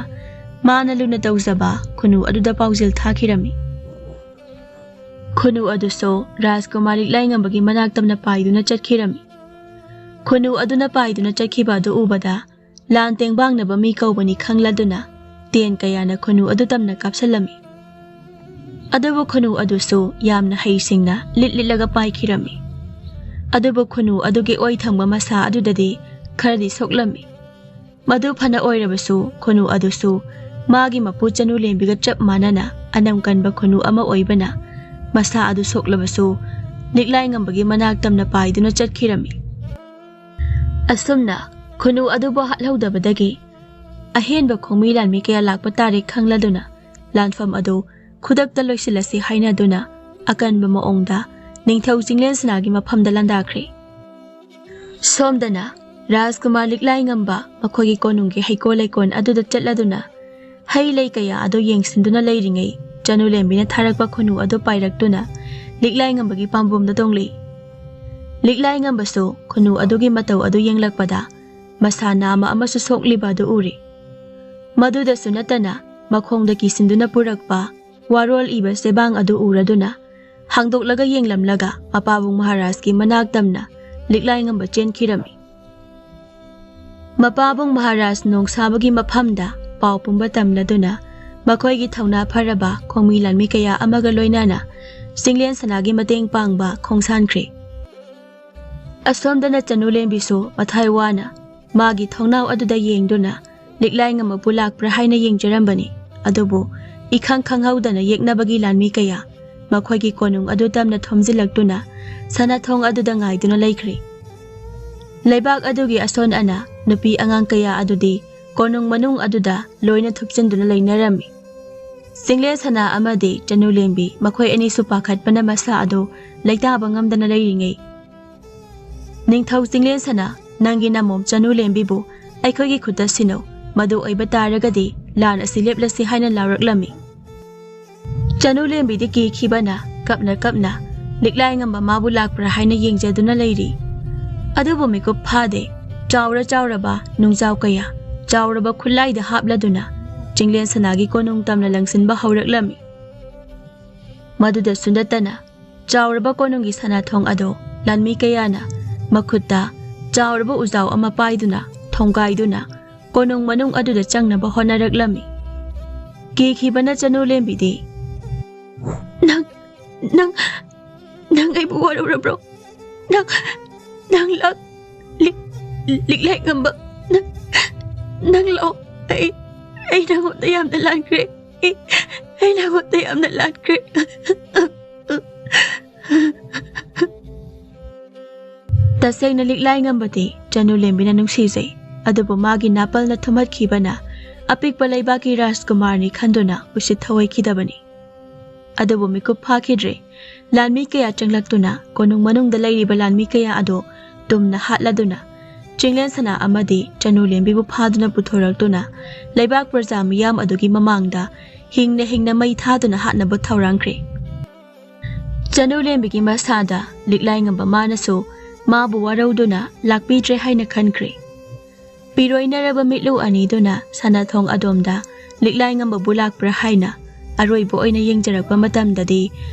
ꯃꯥꯅ ꯂꯨꯅ ꯇꯧꯖꯕ ꯈꯨꯅꯨ ꯑꯗꯨꯗ ꯄꯥꯎꯖꯦꯜ ꯊꯥꯈꯤꯔꯝꯃꯤ꯫ ꯈꯨꯅꯨ ꯑꯗꯨꯁꯨ ꯔꯥꯖꯀꯨꯃꯥꯔ ꯂꯤꯛꯂꯥꯏꯉꯝꯕꯒꯤ ꯃꯅꯥꯛ ꯇꯝꯅ ꯄꯥꯏꯗꯨꯅ ꯆꯠꯈꯤꯔꯝꯃꯤ꯫ ꯈꯨꯅꯨ ꯑꯗꯨꯅ ꯄꯥꯏꯗꯨꯅ ꯆꯠꯈꯤꯕ ꯑꯗꯨ ꯎꯕꯗ ꯂꯥꯟ ꯇꯦꯡꯕꯥꯡꯅꯕ ꯃꯤ ꯀꯧꯕꯅꯤ ꯈꯪꯂꯗꯨꯅ ꯇꯦꯟ ꯀꯌꯥꯅ ꯈꯨꯅꯨ ꯑꯗꯨ ꯇꯝꯅ ꯀꯥꯞꯁꯤꯜꯂꯝꯃꯤ꯫ ꯑꯗꯨꯕꯨ ꯈꯨꯅꯨ ꯑꯗꯨꯁꯨ ꯌꯥꯝꯅ ꯍꯩꯁꯤꯡꯅ ꯂꯤꯠ ꯂꯤꯠꯂꯒ ꯄꯥꯏꯈꯤꯔꯝꯃꯤ꯫ ꯑꯗꯨꯕꯨ ꯈꯨꯅꯨ ꯑꯗꯨꯒꯤ ꯑꯣꯏ ꯊꯪꯕ ꯃꯁꯥ ꯑꯗꯨꯗꯗꯤ ꯈꯔꯗꯤ ꯁꯣꯛꯂꯝꯃꯤ꯫ ꯃꯗꯨ ꯐꯅ ꯑꯣꯏꯔꯕꯁꯨ ꯈꯨꯅꯨ ꯑꯗꯨꯁꯨ ꯃꯥꯒꯤ ꯃꯄꯨ ꯆꯅꯨ ꯂꯦꯝꯕꯤꯒ ꯆꯞ ꯃꯥꯟꯅꯅ ꯑꯅꯝ ꯀꯟꯕ ꯈꯨꯅꯨ ꯑꯃ ꯑꯣꯏꯕꯅ ꯃꯁꯥ ꯑꯗꯨ ꯁꯣꯛꯂꯕꯁꯨ ꯂꯤꯛꯂꯥꯏꯉꯝꯕꯒꯤ ꯃꯅꯥꯛ ꯇꯝꯅ ꯄꯥꯏꯗꯨꯅ ꯆꯠꯈꯤꯔꯝꯃꯤ꯫ ꯑꯁꯨꯝꯅ ꯈꯨꯅꯨ ꯑꯗꯨꯕꯨ ꯍꯥꯠꯍꯧꯗꯕꯗꯒꯤ ꯑꯍꯦꯟꯕ ꯈꯣꯡꯃꯤ ꯂꯥꯟꯃꯤ ꯀꯌꯥ ꯂꯥꯛꯄ ꯇꯥꯔꯦ ꯈꯪꯂꯗꯨꯅ ꯂꯥꯟꯐꯝ ꯑꯗꯨ ꯈꯨꯗꯛꯇ ꯂꯣꯏꯁꯤꯜꯂꯁꯤ ꯍꯥꯏꯅꯗꯨꯅ ꯑꯀꯟꯕ ꯃꯑꯣꯡꯗ ꯅꯤꯡꯊꯧ ꯆꯤꯡꯂꯦꯟ ꯁꯅꯥꯒꯤ ꯃꯐꯝꯗ ꯂꯥꯟꯗꯥꯈ꯭ꯔꯦ꯫ ꯁꯣꯝꯗꯅ ꯔꯥꯖꯀꯨꯃꯥꯔ ꯂꯤꯛꯂꯥꯏꯉꯝꯕ ꯃꯈꯣꯏꯒꯤ ꯀꯣꯅꯨꯡꯒꯤ ꯍꯩꯀꯣꯜ ꯂꯩꯀꯣꯜ ꯑꯗꯨꯗ ꯆꯠꯂꯗꯨꯅ ꯍꯩ ꯂꯩ ꯀꯌꯥ ꯑꯗꯨ ꯌꯦꯡꯁꯤꯟꯗꯨꯅ ꯂꯩꯔꯤꯉꯩ ꯆꯅꯨ ꯂꯦꯝꯕꯤꯅ ꯊꯥꯔꯛꯄ ꯈꯨꯅꯨ ꯑꯗꯨ ꯄꯥꯏꯔꯛꯇꯨꯅ ꯂꯤꯛꯂꯥꯏꯉꯝꯕꯒꯤ ꯄꯥꯝꯕꯣꯝꯗ ꯇꯣꯡꯂꯤ꯫ ꯂꯤꯛꯂꯥꯏꯉꯝꯕꯁꯨ ꯈꯨꯅꯨ ꯑꯗꯨꯒꯤ ꯃꯇꯧ ꯑꯗꯨ ꯌꯦꯡꯂꯛꯄꯗ ꯃꯁꯥ ꯅꯥꯝꯃ ꯑꯃꯁꯨ ꯁꯣꯛꯂꯤꯕ ꯑꯗꯨ ꯎꯔꯤ꯫ ꯃꯗꯨꯗꯁꯨ ꯅꯠꯇꯅ ꯃꯈꯣꯡꯗ ꯀꯤꯁꯤꯟꯗꯨꯅ ꯄꯨꯔꯛꯄ ꯋꯥꯔꯣꯜ ꯏꯕ ꯆꯦꯕꯥꯡ ꯑꯗꯨ ꯎꯔꯗꯨꯅ ꯍꯥꯡꯗꯣꯛꯂꯒ ꯌꯦꯡꯂꯝꯂꯒ ꯃꯄꯥꯕꯨꯡ ꯃꯍꯥꯔꯥꯖꯀꯤ ꯃꯅꯥꯛ ꯇꯝꯅ ꯂꯤꯛꯂꯥꯏꯉꯝꯕ ꯆꯦꯟꯈꯤꯔꯝꯃꯤ꯫ ꯃꯄꯥꯕꯨꯡ ꯃꯍꯥꯔꯥꯖ ꯅꯣꯡꯁꯥꯕꯒꯤ ꯃꯐꯝꯗ ꯄꯥꯎ ꯄꯨꯝꯕ ꯇꯝꯂꯗꯨꯅ ꯃꯈꯣꯏꯒꯤ ꯊꯧꯅꯥ ꯐꯔꯕ ꯈꯣꯡꯃꯤ ꯂꯥꯟꯃꯤ ꯀꯌꯥ ꯑꯃꯒ ꯂꯣꯏꯅꯅ ꯆꯤꯡꯂꯦꯟ ꯁꯅꯥꯒꯤ ꯃꯇꯦꯡ ꯄꯥꯡꯕ ꯈꯣꯡꯁꯥꯟꯈ꯭ꯔꯦ꯫ ꯑꯁꯣꯝꯗꯅ ꯆꯅꯨ ꯂꯦꯝꯕꯤꯁꯨ ꯃꯊꯥꯏ ꯋꯥꯅ ꯃꯥꯒꯤ ꯊꯣꯡꯅꯥꯎ ꯑꯗꯨꯗ ꯌꯦꯡꯗꯨꯅ ꯂꯤꯛꯂꯥꯏꯉꯝꯕꯕꯨ ꯂꯥꯛꯄ꯭ꯔꯥ ꯍꯥꯏꯅ ꯌꯦꯡꯖꯔꯝꯕꯅꯤ꯫ ꯑꯗꯨꯕꯨ ꯏꯈꯪ ꯈꯪꯍꯧꯗꯅ ꯌꯦꯛꯅꯕꯒꯤ ꯂꯥꯟꯃꯤ ꯀꯌꯥ ꯃꯈꯣꯏꯒꯤ ꯀꯣꯅꯨꯡ ꯑꯗꯨ ꯇꯝꯅ ꯊꯣꯝꯖꯤꯜꯂꯛꯇꯨꯅ ꯁꯅꯥꯊꯣꯡ ꯑꯗꯨꯗ ꯉꯥꯏꯗꯨꯅ ꯂꯩꯈ꯭ꯔꯦ꯫ ꯂꯩꯕꯥꯛ ꯑꯗꯨꯒꯤ ꯑꯁꯣꯟ ꯑꯅꯥ ꯅꯨꯄꯤ ꯑꯉꯥꯡ ꯀꯌꯥ ꯑꯗꯨꯗꯤ ꯀꯣꯅꯨꯡ ꯃꯅꯨꯡ ꯑꯗꯨꯗ ꯂꯣꯏꯅ ꯊꯨꯞꯆꯤꯟꯗꯨꯅ ꯂꯩꯅꯔꯝꯃꯤ꯫ ꯆꯤꯡꯂꯦꯟ ꯁꯅꯥ ꯑꯃꯗꯤ ꯆꯅꯨ ꯂꯦꯝꯕꯤ ꯃꯈꯣꯏ ꯑꯅꯤꯁꯨ ꯄꯥꯈꯠꯄꯅ ꯃꯁꯥ ꯑꯗꯨ ꯂꯩꯇꯥꯕ ꯉꯝꯗꯅ ꯂꯩꯔꯤꯉꯩ, ꯅꯤꯡꯊꯧ ꯆꯤꯡꯂꯦꯟ ꯁꯅꯥ "ꯅꯪꯒꯤ ꯅꯃꯣꯝ ꯆꯅꯨ ꯂꯦꯝꯕꯤꯕꯨ ꯑꯩꯈꯣꯏꯒꯤ ꯈꯨꯠꯇ ꯁꯤꯟꯅꯧ, ꯃꯗꯨ ꯑꯣꯏꯕ ꯇꯥꯔꯒꯗꯤ ꯂꯥꯟ ꯑꯁꯤ ꯂꯦꯞꯂꯁꯤ" ꯍꯥꯏꯅ ꯂꯥꯎꯔꯛꯂꯝꯃꯤ꯫ ꯆꯅꯨ ꯂꯦꯝꯕꯤꯗꯤ ꯀꯤꯈꯤꯕꯅ ꯀꯞꯅ ꯀꯞꯅ ꯂꯤꯛꯂꯥꯏ ꯉꯝꯕ ꯃꯥꯕꯨ ꯂꯥꯛꯄ꯭ꯔꯥ ꯍꯥꯏꯅ ꯌꯦꯡꯖꯗꯨꯅ ꯂꯩꯔꯤ꯫ ꯑꯗꯨꯕꯨ ꯃꯤꯀꯨꯞ ꯐꯥꯗꯦ, ꯆꯥꯎꯔ ꯆꯥꯎꯔꯕ ꯅꯨꯡꯖꯥꯎ ꯀꯌꯥ ꯆꯥꯎꯔꯕ ꯈꯨꯠꯂꯥꯏꯗ ꯍꯥꯞꯂꯗꯨꯅ ꯆꯤꯡꯂꯦꯟ ꯁꯅꯥꯒꯤ ꯀꯣꯅꯨꯡ ꯇꯝꯅ ꯂꯪꯁꯤꯟꯕ ꯍꯧꯔꯛꯂꯝꯃꯤ꯫ ꯃꯗꯨꯗꯁꯨ ꯅꯠꯇꯅ ꯆꯥꯎꯔꯕ ꯀꯣꯅꯨꯡꯒꯤ ꯁꯅꯥꯊꯣꯡ ꯑꯗꯣ ꯂꯥꯟꯃꯤ ꯀꯌꯥꯅ ꯃꯈꯨꯠꯇ ꯆꯥꯎꯔꯕ ꯎꯖꯥꯎ ꯑꯃ ꯄꯥꯏꯗꯨꯅ ꯊꯣꯡꯒꯥꯏꯗꯨꯅ ꯀꯣꯅꯨꯡ ꯃꯅꯨꯡ ꯑꯗꯨꯗ ꯆꯪꯅꯕ ꯍꯣꯠꯅꯔꯛꯂꯝꯃꯤ꯫ ꯀꯤꯈꯤꯕꯅ ꯆꯅꯨ ꯂꯦꯝꯕꯤꯗꯤ, "ꯅꯪ, ꯅꯪ, ꯅꯪ ꯑꯩꯕꯨ ꯋꯥꯔꯧꯔꯕ꯭ꯔꯣ? ꯅꯪ, ꯅꯪ ꯂꯥꯛ, ꯂꯤꯛ, ꯂꯤꯛꯂꯥꯏ ꯉꯝꯕ, ꯅꯪ, ꯅꯪ ꯂꯥꯛꯑꯣ꯫ ꯑꯩ, ꯑꯩ ꯅꯪꯉꯣꯟꯗ ꯌꯥꯝꯅ ꯂꯥꯟꯈ꯭ꯔꯦ꯫ ꯑꯩ, ꯑꯩ ꯅꯪꯉꯣꯟꯗ ꯌꯥꯝꯅ ꯂꯥꯟꯈ꯭ꯔꯦ꯫" ꯇꯁꯦꯡꯅ ꯂꯤꯛꯂꯥꯏ ꯉꯝꯕꯗꯤ ꯆꯅꯨ ꯂꯦꯝꯕꯤꯅ ꯅꯨꯡꯁꯤꯖꯩ, ꯑꯗꯨꯕꯨ ꯃꯥꯒꯤ ꯅꯥꯄꯜꯅ ꯊꯨꯝꯍꯠꯈꯤꯕꯅ ꯑꯄꯤꯛꯄ ꯂꯩꯕꯥꯛꯀꯤ ꯔꯥꯖꯀꯨꯃꯥꯔꯅꯤ ꯈꯟꯗꯨꯅ ꯎꯁꯤꯠ ꯊꯑꯣꯏꯈꯤꯗꯕꯅꯤ꯫ ꯑꯗꯨꯕꯨ ꯃꯤꯀꯨꯞ ꯐꯥꯈꯤꯗ꯭ꯔꯦ꯫ ꯂꯥꯟꯃꯤ ꯀꯌꯥ ꯆꯪꯂꯛꯇꯨꯅ ꯀꯣꯅꯨꯡ ꯃꯅꯨꯡꯗ ꯂꯩꯔꯤꯕ ꯂꯥꯟꯃꯤ ꯀꯌꯥ ꯑꯗꯨ ꯇꯨꯝꯅ ꯍꯥꯠꯂꯗꯨꯅ ꯆꯤꯡꯂꯦꯟ ꯁꯅꯥ ꯑꯃꯗꯤ ꯆꯅꯨ ꯂꯦꯝꯕꯤꯕꯨ ꯐꯥꯗꯨꯅ ꯄꯨꯊꯣꯔꯛꯇꯨꯅ ꯂꯩꯕꯥꯛ ꯄ꯭ꯔꯖꯥ ꯃꯤꯌꯥꯝ ꯑꯗꯨꯒꯤ ꯃꯃꯥꯡꯗ ꯍꯤꯡꯅ ꯍꯤꯡꯅ ꯃꯩ ꯊꯥꯗꯨꯅ ꯍꯥꯠꯅꯕ ꯊꯧꯔꯥꯡꯈ꯭ꯔꯦ꯫ ꯆꯅꯨ ꯂꯦꯝꯕꯤꯒꯤ ꯃꯁꯥꯗ ꯂꯤꯛꯂꯥꯏ ꯉꯝꯕ ꯃꯥꯅꯁꯨ ꯃꯥꯕꯨ ꯋꯥꯔꯧꯗꯨꯅ ꯂꯥꯛꯄꯤꯗ꯭ꯔꯦ ꯍꯥꯏꯅ ꯈꯟꯈ꯭ꯔꯦ꯫ ꯄꯤꯔꯣꯏꯅꯔꯕ ꯃꯤꯠꯂꯨ ꯑꯅꯤꯗꯨꯅ ꯁꯅꯥꯊꯣꯡ ꯑꯗꯣꯝꯗ ꯂꯤꯛꯂꯥꯏ ꯉꯝꯕꯕꯨ ꯂꯥꯛꯄ꯭ꯔꯥ ꯍꯥꯏꯅ ꯑꯔꯣꯏꯕ ꯑꯣꯏꯅ ꯌꯦꯡꯖꯔꯛꯄ ꯃꯇꯝꯗꯗꯤ,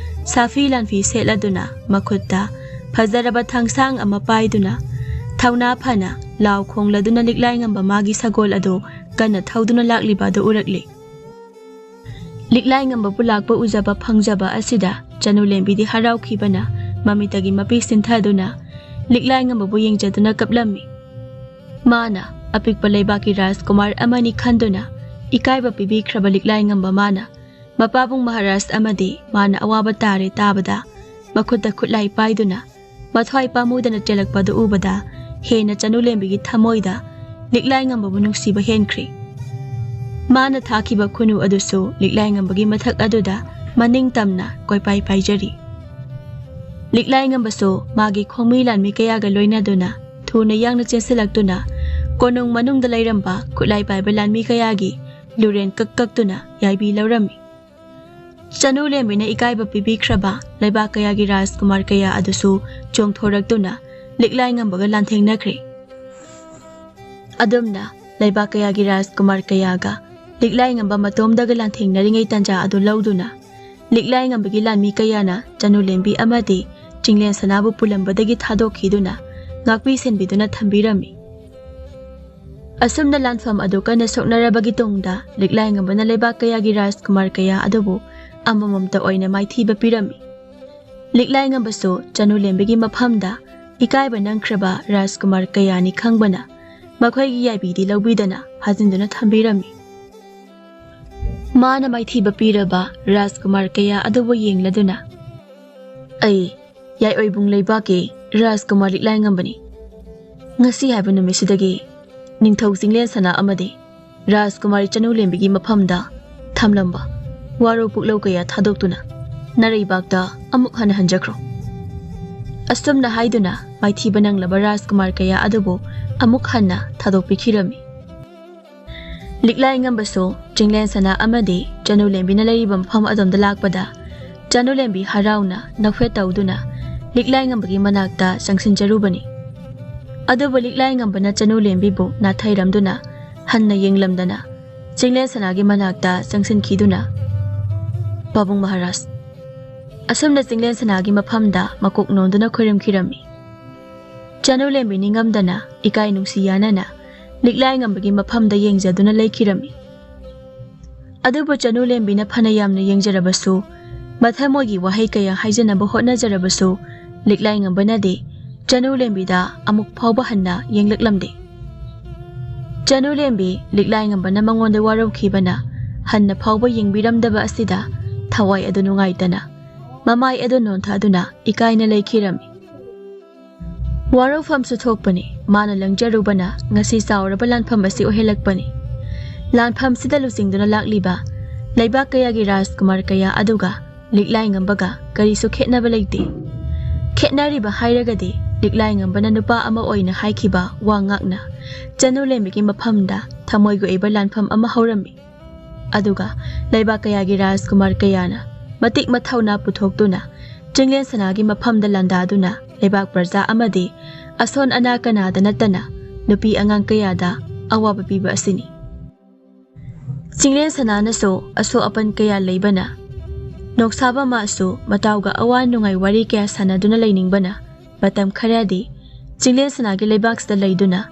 ꯁꯥꯐꯤ ꯂꯥꯟꯐꯤ ꯁꯦꯠꯂꯗꯨꯅ ꯃꯈꯨꯠꯇ ꯐꯖꯔꯕ ꯊꯥꯡꯁꯥꯡ ꯑꯃ ꯄꯥꯏꯗꯨꯅ ꯊꯧꯅꯥ ꯐꯅ ꯂꯥꯎ ꯈꯣꯡꯂꯗꯨꯅ ꯂꯤꯛꯂꯥꯏ ꯉꯝꯕ ꯃꯥꯒꯤ ꯁꯒꯣꯜ ꯑꯗꯨ ꯀꯟꯅ ꯊꯧꯗꯨꯅ ꯂꯥꯛꯂꯤꯕ ꯑꯗꯨ ꯎꯔꯛꯂꯤ꯫ ꯂꯤꯛꯂꯥꯏ ꯉꯝꯕꯕꯨ ꯂꯥꯛꯄ ꯎꯖꯕ ꯐꯪꯖꯕ ꯑꯁꯤꯗ ꯆꯅꯨ ꯂꯦꯝꯕꯤꯗꯤ ꯍꯔꯥꯎꯈꯤꯕꯅ ꯃꯃꯤꯠꯇꯒꯤ ꯃꯄꯤ ꯁꯤꯟꯊꯗꯨꯅ ꯂꯤꯛꯂꯥꯏ ꯉꯝꯕꯕꯨ ꯌꯦꯡꯖꯗꯨꯅ ꯀꯞꯂꯝꯃꯤ꯫ ꯃꯥꯅ ꯑꯄꯤꯛꯄ ꯂꯩꯕꯥꯛꯀꯤ ꯔꯥꯖꯀꯨꯃꯥꯔ ꯑꯃꯅꯤ ꯈꯟꯗꯨꯅ ꯏꯀꯥꯏꯕ ꯄꯤꯕꯤꯈ꯭ꯔꯕ ꯂꯤꯛꯂꯥꯏ ꯉꯝꯕ ꯃꯥꯅ ꯃꯄꯥꯕꯨꯡ ꯃꯍꯥꯔꯥꯖ ꯑꯃꯗꯤ ꯃꯥꯅ ꯑꯋꯥꯕ ꯇꯥꯔꯦ ꯇꯥꯕꯗ ꯃꯈꯨꯠꯇ ꯈꯨꯠꯂꯥꯏ ꯄꯥꯏꯗꯨꯅ ꯃꯊ꯭ꯋꯥꯏ ꯄꯥꯝꯃꯨꯗꯅ ꯆꯦꯜꯂꯛꯄꯗꯨ ꯎꯕꯗ ꯍꯦꯟꯅ ꯆꯅꯨ ꯂꯦꯝꯕꯤꯒꯤ ꯊꯃꯣꯏꯗ ꯂꯤꯛꯂꯥꯏ ꯉꯝꯕꯕꯨ ꯅꯨꯡꯁꯤꯕ ꯍꯦꯟꯈ꯭ꯔꯦ꯫ ꯃꯥꯅ ꯊꯥꯈꯤꯕ ꯈꯨꯅꯨ ꯑꯗꯨꯁꯨ ꯂꯤꯛꯂꯥꯏ ꯉꯝꯕꯒꯤ ꯃꯊꯛ ꯑꯗꯨꯗ ꯃꯅꯤꯡ ꯇꯝꯅ ꯀꯣꯏꯄꯥꯏ ꯄꯥꯏꯖꯔꯤ꯫ ꯂꯤꯛꯂꯥꯏ ꯉꯝꯕꯁꯨ ꯃꯥꯒꯤ ꯈꯣꯡꯃꯤ ꯂꯥꯟꯃꯤ ꯀꯌꯥꯒ ꯂꯣꯏꯅꯗꯨꯅ ꯊꯨꯅ ꯌꯥꯡꯅ ꯆꯦꯟꯁꯤꯜꯂꯛꯇꯨꯅ ꯀꯣꯅꯨꯡ ꯃꯅꯨꯡꯗ ꯂꯩꯔꯝꯕ ꯈꯨꯠꯂꯥꯏ ꯄꯥꯏꯕ ꯂꯥꯟꯃꯤ ꯀꯌꯥꯒꯤ ꯂꯨꯔꯦꯟ ꯀꯛ ꯀꯛꯇꯨꯅ ꯌꯥꯏꯕꯤ ꯂꯧꯔꯝꯃꯤ꯫ ꯆꯅꯨ ꯂꯦꯝꯕꯤꯅ ꯏꯀꯥꯏꯕ ꯄꯤꯕꯤꯈ꯭ꯔꯕ ꯂꯩꯕꯥꯛ ꯀꯌꯥꯒꯤ ꯔꯥꯖꯀꯨꯃꯥꯔ ꯀꯌꯥ ꯑꯗꯨꯁꯨ ꯆꯣꯡꯊꯣꯔꯛꯇꯨꯅ ꯂꯤꯛꯂꯥꯏ ꯉꯝꯕꯒ ꯂꯥꯟꯊꯦꯡꯅꯈ꯭ꯔꯦ꯫ ꯑꯗꯨꯝꯅ ꯂꯩꯕꯥꯛ ꯀꯌꯥꯒꯤ ꯔꯥꯖꯀꯨꯃꯥꯔ ꯀꯌꯥꯒ ꯂꯤꯛꯂꯥꯏ ꯉꯝꯕ ꯃꯇꯣꯝꯗꯒ ꯂꯥꯟꯊꯦꯡꯅꯔꯤꯉꯩ ꯇꯥꯟꯖꯥ ꯑꯗꯨ ꯂꯧꯗꯨꯅ ꯂꯤꯛꯂꯥꯏ ꯉꯝꯕꯒꯤ ꯂꯥꯟꯃꯤ ꯀꯌꯥꯅ ꯆꯅꯨ ꯂꯦꯝꯕꯤ ꯑꯃꯗꯤ ꯆꯤꯡꯂꯦꯟ ꯁꯅꯥꯕꯨ ꯄꯨꯂꯝꯕꯗꯒꯤ ꯊꯥꯗꯣꯛꯈꯤꯗꯨꯅ ꯉꯥꯛꯄꯤ ꯁꯦꯟꯕꯤꯗꯨꯅ ꯊꯝꯕꯤꯔꯝꯃꯤ꯫ ꯑꯁꯨꯝꯅ ꯂꯥꯟꯐꯝ ꯑꯗꯨ ꯀꯟꯅ ꯁꯣꯛꯅꯔꯕꯒꯤ ꯇꯨꯡꯗ ꯂꯤꯛꯂꯥꯏ ꯉꯝꯕꯅ ꯂꯩꯕꯥꯛ ꯀꯌꯥꯒꯤ ꯔꯥꯖꯀꯨꯃꯥꯔ ꯀꯌꯥ ꯑꯗꯨꯕꯨ ꯑꯃꯃꯝꯇ ꯑꯣꯏꯅ ꯃꯥꯏꯊꯤꯕ ꯄꯤꯔꯝꯃꯤ꯫ ꯂꯤꯛꯂꯥꯏ ꯉꯝꯕꯁꯨ ꯆꯅꯨ ꯂꯦꯝꯕꯤꯒꯤ ꯃꯐꯝꯗ ꯏꯀꯥꯏꯕ ꯅꯪꯈ꯭ꯔꯕ ꯔꯥꯖꯀꯨꯃꯥꯔ ꯀꯌꯥꯅꯤ ꯈꯪꯕꯅ ꯃꯈꯣꯏꯒꯤ ꯌꯥꯏꯕꯤꯗꯤ ꯂꯧꯕꯤꯗꯅ ꯐꯥꯖꯤꯟꯗꯨꯅ ꯊꯝꯕꯤꯔꯝꯃꯤ꯫ ꯃꯥꯅ ꯃꯥꯏꯊꯤꯕ ꯄꯤꯔꯕ ꯔꯥꯖꯀꯨꯃꯥꯔ ꯀꯌꯥ ꯑꯗꯨꯕꯨ ꯌꯦꯡꯂꯗꯨꯅ, "ꯑꯩ ꯌꯥꯏꯑꯣꯏꯕꯨꯡ ꯂꯩꯕꯥꯛꯀꯤ ꯔꯥꯖꯀꯨꯃꯥꯔ ꯂꯤꯛꯂꯥꯏ ꯉꯝꯕꯅꯤ꯫ ꯉꯁꯤ ꯍꯥꯏꯕ ꯅꯨꯃꯤꯠꯁꯤꯗꯒꯤ ꯅꯤꯡꯊꯧ ꯆꯤꯡꯂꯦꯟ ꯁꯅꯥ ꯑꯃꯗꯤ ꯔꯥꯖꯀꯨꯃꯥꯔꯤ ꯆꯅꯨ ꯂꯦꯝꯕꯤꯒꯤ ꯃꯐꯝꯗ ꯊꯝꯂꯝꯕ ꯋꯥꯔꯧ ꯄꯨꯛꯂꯧ ꯀꯌꯥ ꯊꯥꯗꯣꯛꯇꯨꯅ ꯅꯔꯩꯕꯥꯛꯇ ꯑꯃꯨꯛ ꯍꯟꯅ ꯍꯟꯖꯈ꯭ꯔꯣ"꯫ ꯑꯁꯨꯝꯅ ꯍꯥꯏꯗꯨꯅ ꯃꯥꯏꯊꯤꯕ ꯅꯪꯂꯕ ꯔꯥꯖꯀꯨꯃꯥꯔ ꯀꯌꯥ ꯑꯗꯨꯕꯨ ꯑꯃꯨꯛ ꯍꯟꯅ ꯊꯥꯗꯣꯛꯄꯤꯈꯤꯔꯝꯃꯤ꯫ ꯂꯤꯛꯂꯥꯏ ꯉꯝꯕꯁꯨ ꯆꯤꯡꯂꯦꯟ ꯁꯅꯥ ꯑꯃꯗꯤ ꯆꯅꯨ ꯂꯦꯝꯕꯤꯅ ꯂꯩꯔꯤꯕ ꯃꯐꯝ ꯑꯗꯣꯝꯗ ꯂꯥꯛꯄꯗ ꯆꯅꯨ ꯂꯦꯝꯕꯤ ꯍꯔꯥꯎꯅ ꯅꯣꯛꯐꯦꯠ ꯇꯧꯗꯨꯅ ꯂꯤꯛꯂꯥꯏ ꯉꯝꯕꯒꯤ ꯃꯅꯥꯛꯇ ꯆꯪꯁꯤꯟꯖꯔꯨꯕꯅꯤ꯫ ꯑꯗꯨꯕꯨ ꯂꯤꯛꯂꯥꯏ ꯉꯝꯕꯅ ꯆꯅꯨ ꯂꯦꯝꯕꯤꯕꯨ ꯅꯥꯊꯩꯔꯝꯗꯨꯅ ꯍꯟꯅ ꯌꯦꯡꯂꯝꯗꯅ ꯆꯤꯡꯂꯦꯟ ꯁꯅꯥꯒꯤ ꯃꯅꯥꯛꯇ ꯆꯪꯁꯤꯟꯈꯤꯗꯨꯅ, "ꯄꯥꯕꯨꯡ ꯃꯍꯥꯔꯥꯖ", ꯑꯁꯨꯝꯅ ꯆꯤꯡꯂꯦꯟ ꯁꯅꯥꯒꯤ ꯃꯐꯝꯗ ꯃꯀꯣꯛ ꯅꯣꯟꯗꯨꯅ ꯈꯣꯏꯔꯝꯈꯤꯔꯝꯃꯤ꯫ ꯆꯅꯨ ꯂꯦꯝꯕꯤ ꯅꯤꯡꯉꯝꯗꯅ ꯏꯀꯥꯏ ꯅꯨꯡꯁꯤ ꯌꯥꯅꯅ ꯂꯤꯛꯂꯥꯏ ꯉꯝꯕꯒꯤ ꯃꯐꯝꯗ ꯌꯦꯡꯖꯗꯨꯅ ꯂꯩꯈꯤꯔꯝꯃꯤ꯫ ꯑꯗꯨꯕꯨ ꯆꯅꯨ ꯂꯦꯝꯕꯤꯅ ꯐꯅ ꯌꯥꯝꯅ ꯌꯦꯡꯖꯔꯕꯁꯨ, ꯃꯊꯃꯣꯏꯒꯤ ꯋꯥꯍꯩ ꯀꯌꯥ ꯍꯥꯏꯖꯅꯕ ꯍꯣꯠꯅꯖꯔꯕꯁꯨ, ꯂꯤꯛꯂꯥꯏ ꯉꯝꯕꯅꯗꯤ ꯆꯅꯨ ꯂꯦꯝꯕꯤꯗ ꯑꯃꯨꯛ ꯐꯥꯎꯕ ꯍꯟꯅ ꯌꯦꯡꯂꯛꯂꯝꯗꯦ꯫ ꯆꯅꯨ ꯂꯦꯝꯕꯤ ꯂꯤꯛꯂꯥꯏ ꯉꯝꯕꯅ ꯃꯉꯣꯟꯗ ꯋꯥꯔꯧꯈꯤꯕꯅ ꯍꯟꯅ ꯐꯥꯎꯕ ꯌꯦꯡꯕꯤꯔꯝꯗꯕ ꯑꯁꯤꯗ ꯊꯋꯥꯏ ꯑꯗꯨ ꯅꯨꯡꯉꯥꯏꯇꯅ ꯃꯃꯥꯏ ꯑꯗꯨ ꯅꯣꯟꯊꯗꯨꯅ ꯏꯀꯥꯏꯅ ꯂꯩꯈꯤꯔꯝꯃꯤ꯫ ꯋꯥꯔꯧꯐꯝꯁꯨ ꯊꯣꯛꯄꯅꯤ, ꯃꯥꯅ ꯂꯪꯖꯔꯨꯕꯅ ꯉꯁꯤ ꯆꯥꯎꯔꯕ ꯂꯥꯟꯐꯝ ꯑꯁꯤ ꯑꯣꯏꯍꯜꯂꯛꯄꯅꯤ꯫ ꯂꯥꯟꯐꯝꯁꯤꯗ ꯂꯨꯆꯤꯡꯗꯨꯅ ꯂꯥꯛꯂꯤꯕ ꯂꯩꯕꯥꯛ ꯀꯌꯥꯒꯤ ꯔꯥꯖꯀꯨꯃꯥꯔ ꯀꯌꯥ ꯑꯗꯨꯒ ꯂꯤꯛꯂꯥꯏ ꯉꯝꯕꯒ ꯀꯔꯤꯁꯨ ꯈꯦꯠꯅꯕ ꯂꯩꯇꯦ꯫ ꯈꯦꯠꯅꯔꯤꯕ ꯍꯥꯏꯔꯒꯗꯤ ꯂꯤꯛꯂꯥꯏ ꯉꯝꯕꯅ ꯅꯨꯄꯥ ꯑꯃ ꯑꯣꯏꯅ ꯍꯥꯏꯈꯤꯕ ꯋꯥ ꯉꯥꯛꯅ ꯆꯅꯨ ꯂꯦꯝꯕꯤꯒꯤ ꯃꯐꯝꯗ ꯊꯃꯣꯏꯒꯤ ꯑꯣꯏꯕ ꯂꯥꯟꯐꯝ ꯑꯃ ꯍꯧꯔꯝꯃꯤ꯫ ꯑꯗꯨꯒ ꯂꯩꯕꯥꯛ ꯀꯌꯥꯒꯤ ꯔꯥꯖꯀꯨꯃꯥꯔ ꯀꯌꯥꯅ ꯃꯇꯤꯛ ꯃꯊꯧꯅꯥ ꯄꯨꯊꯣꯛꯇꯨꯅ ꯆꯤꯡꯂꯦꯟ ꯁꯅꯥꯒꯤ ꯃꯐꯝꯗ ꯂꯥꯟꯗꯥꯗꯨꯅ ꯂꯩꯕꯥꯛ ꯄ꯭ꯔꯖꯥ ꯑꯃꯗꯤ ꯑꯁꯣꯟ ꯑꯅꯥ ꯀꯅꯥꯗ ꯅꯠꯇꯅ ꯅꯨꯄꯤ ꯑꯉꯥꯡ ꯀꯌꯥꯗ ꯑꯋꯥꯕ ꯄꯤꯕ ꯑꯁꯤꯅꯤ꯫ ꯆꯤꯡꯂꯦꯟ ꯁꯅꯥꯅꯁꯨ ꯑꯁꯣꯛ ꯑꯄꯟ ꯀꯌꯥ ꯂꯩꯕꯅ, ꯅꯣꯡꯁꯥꯕ ꯃꯥꯁꯨ ꯃꯇꯥꯎꯒ ꯑꯋꯥ ꯅꯨꯡꯉꯥꯏ ꯋꯥꯔꯤ ꯀꯌꯥ ꯁꯥꯟꯅꯗꯨꯅ ꯂꯩꯅꯤꯡꯕꯅ, ꯃꯇꯝ ꯈꯔꯗꯤ ꯆꯤꯡꯂꯦꯟ ꯁꯅꯥꯒꯤ ꯂꯩꯕꯥꯛꯁꯤꯗ ꯂꯩꯗꯨꯅ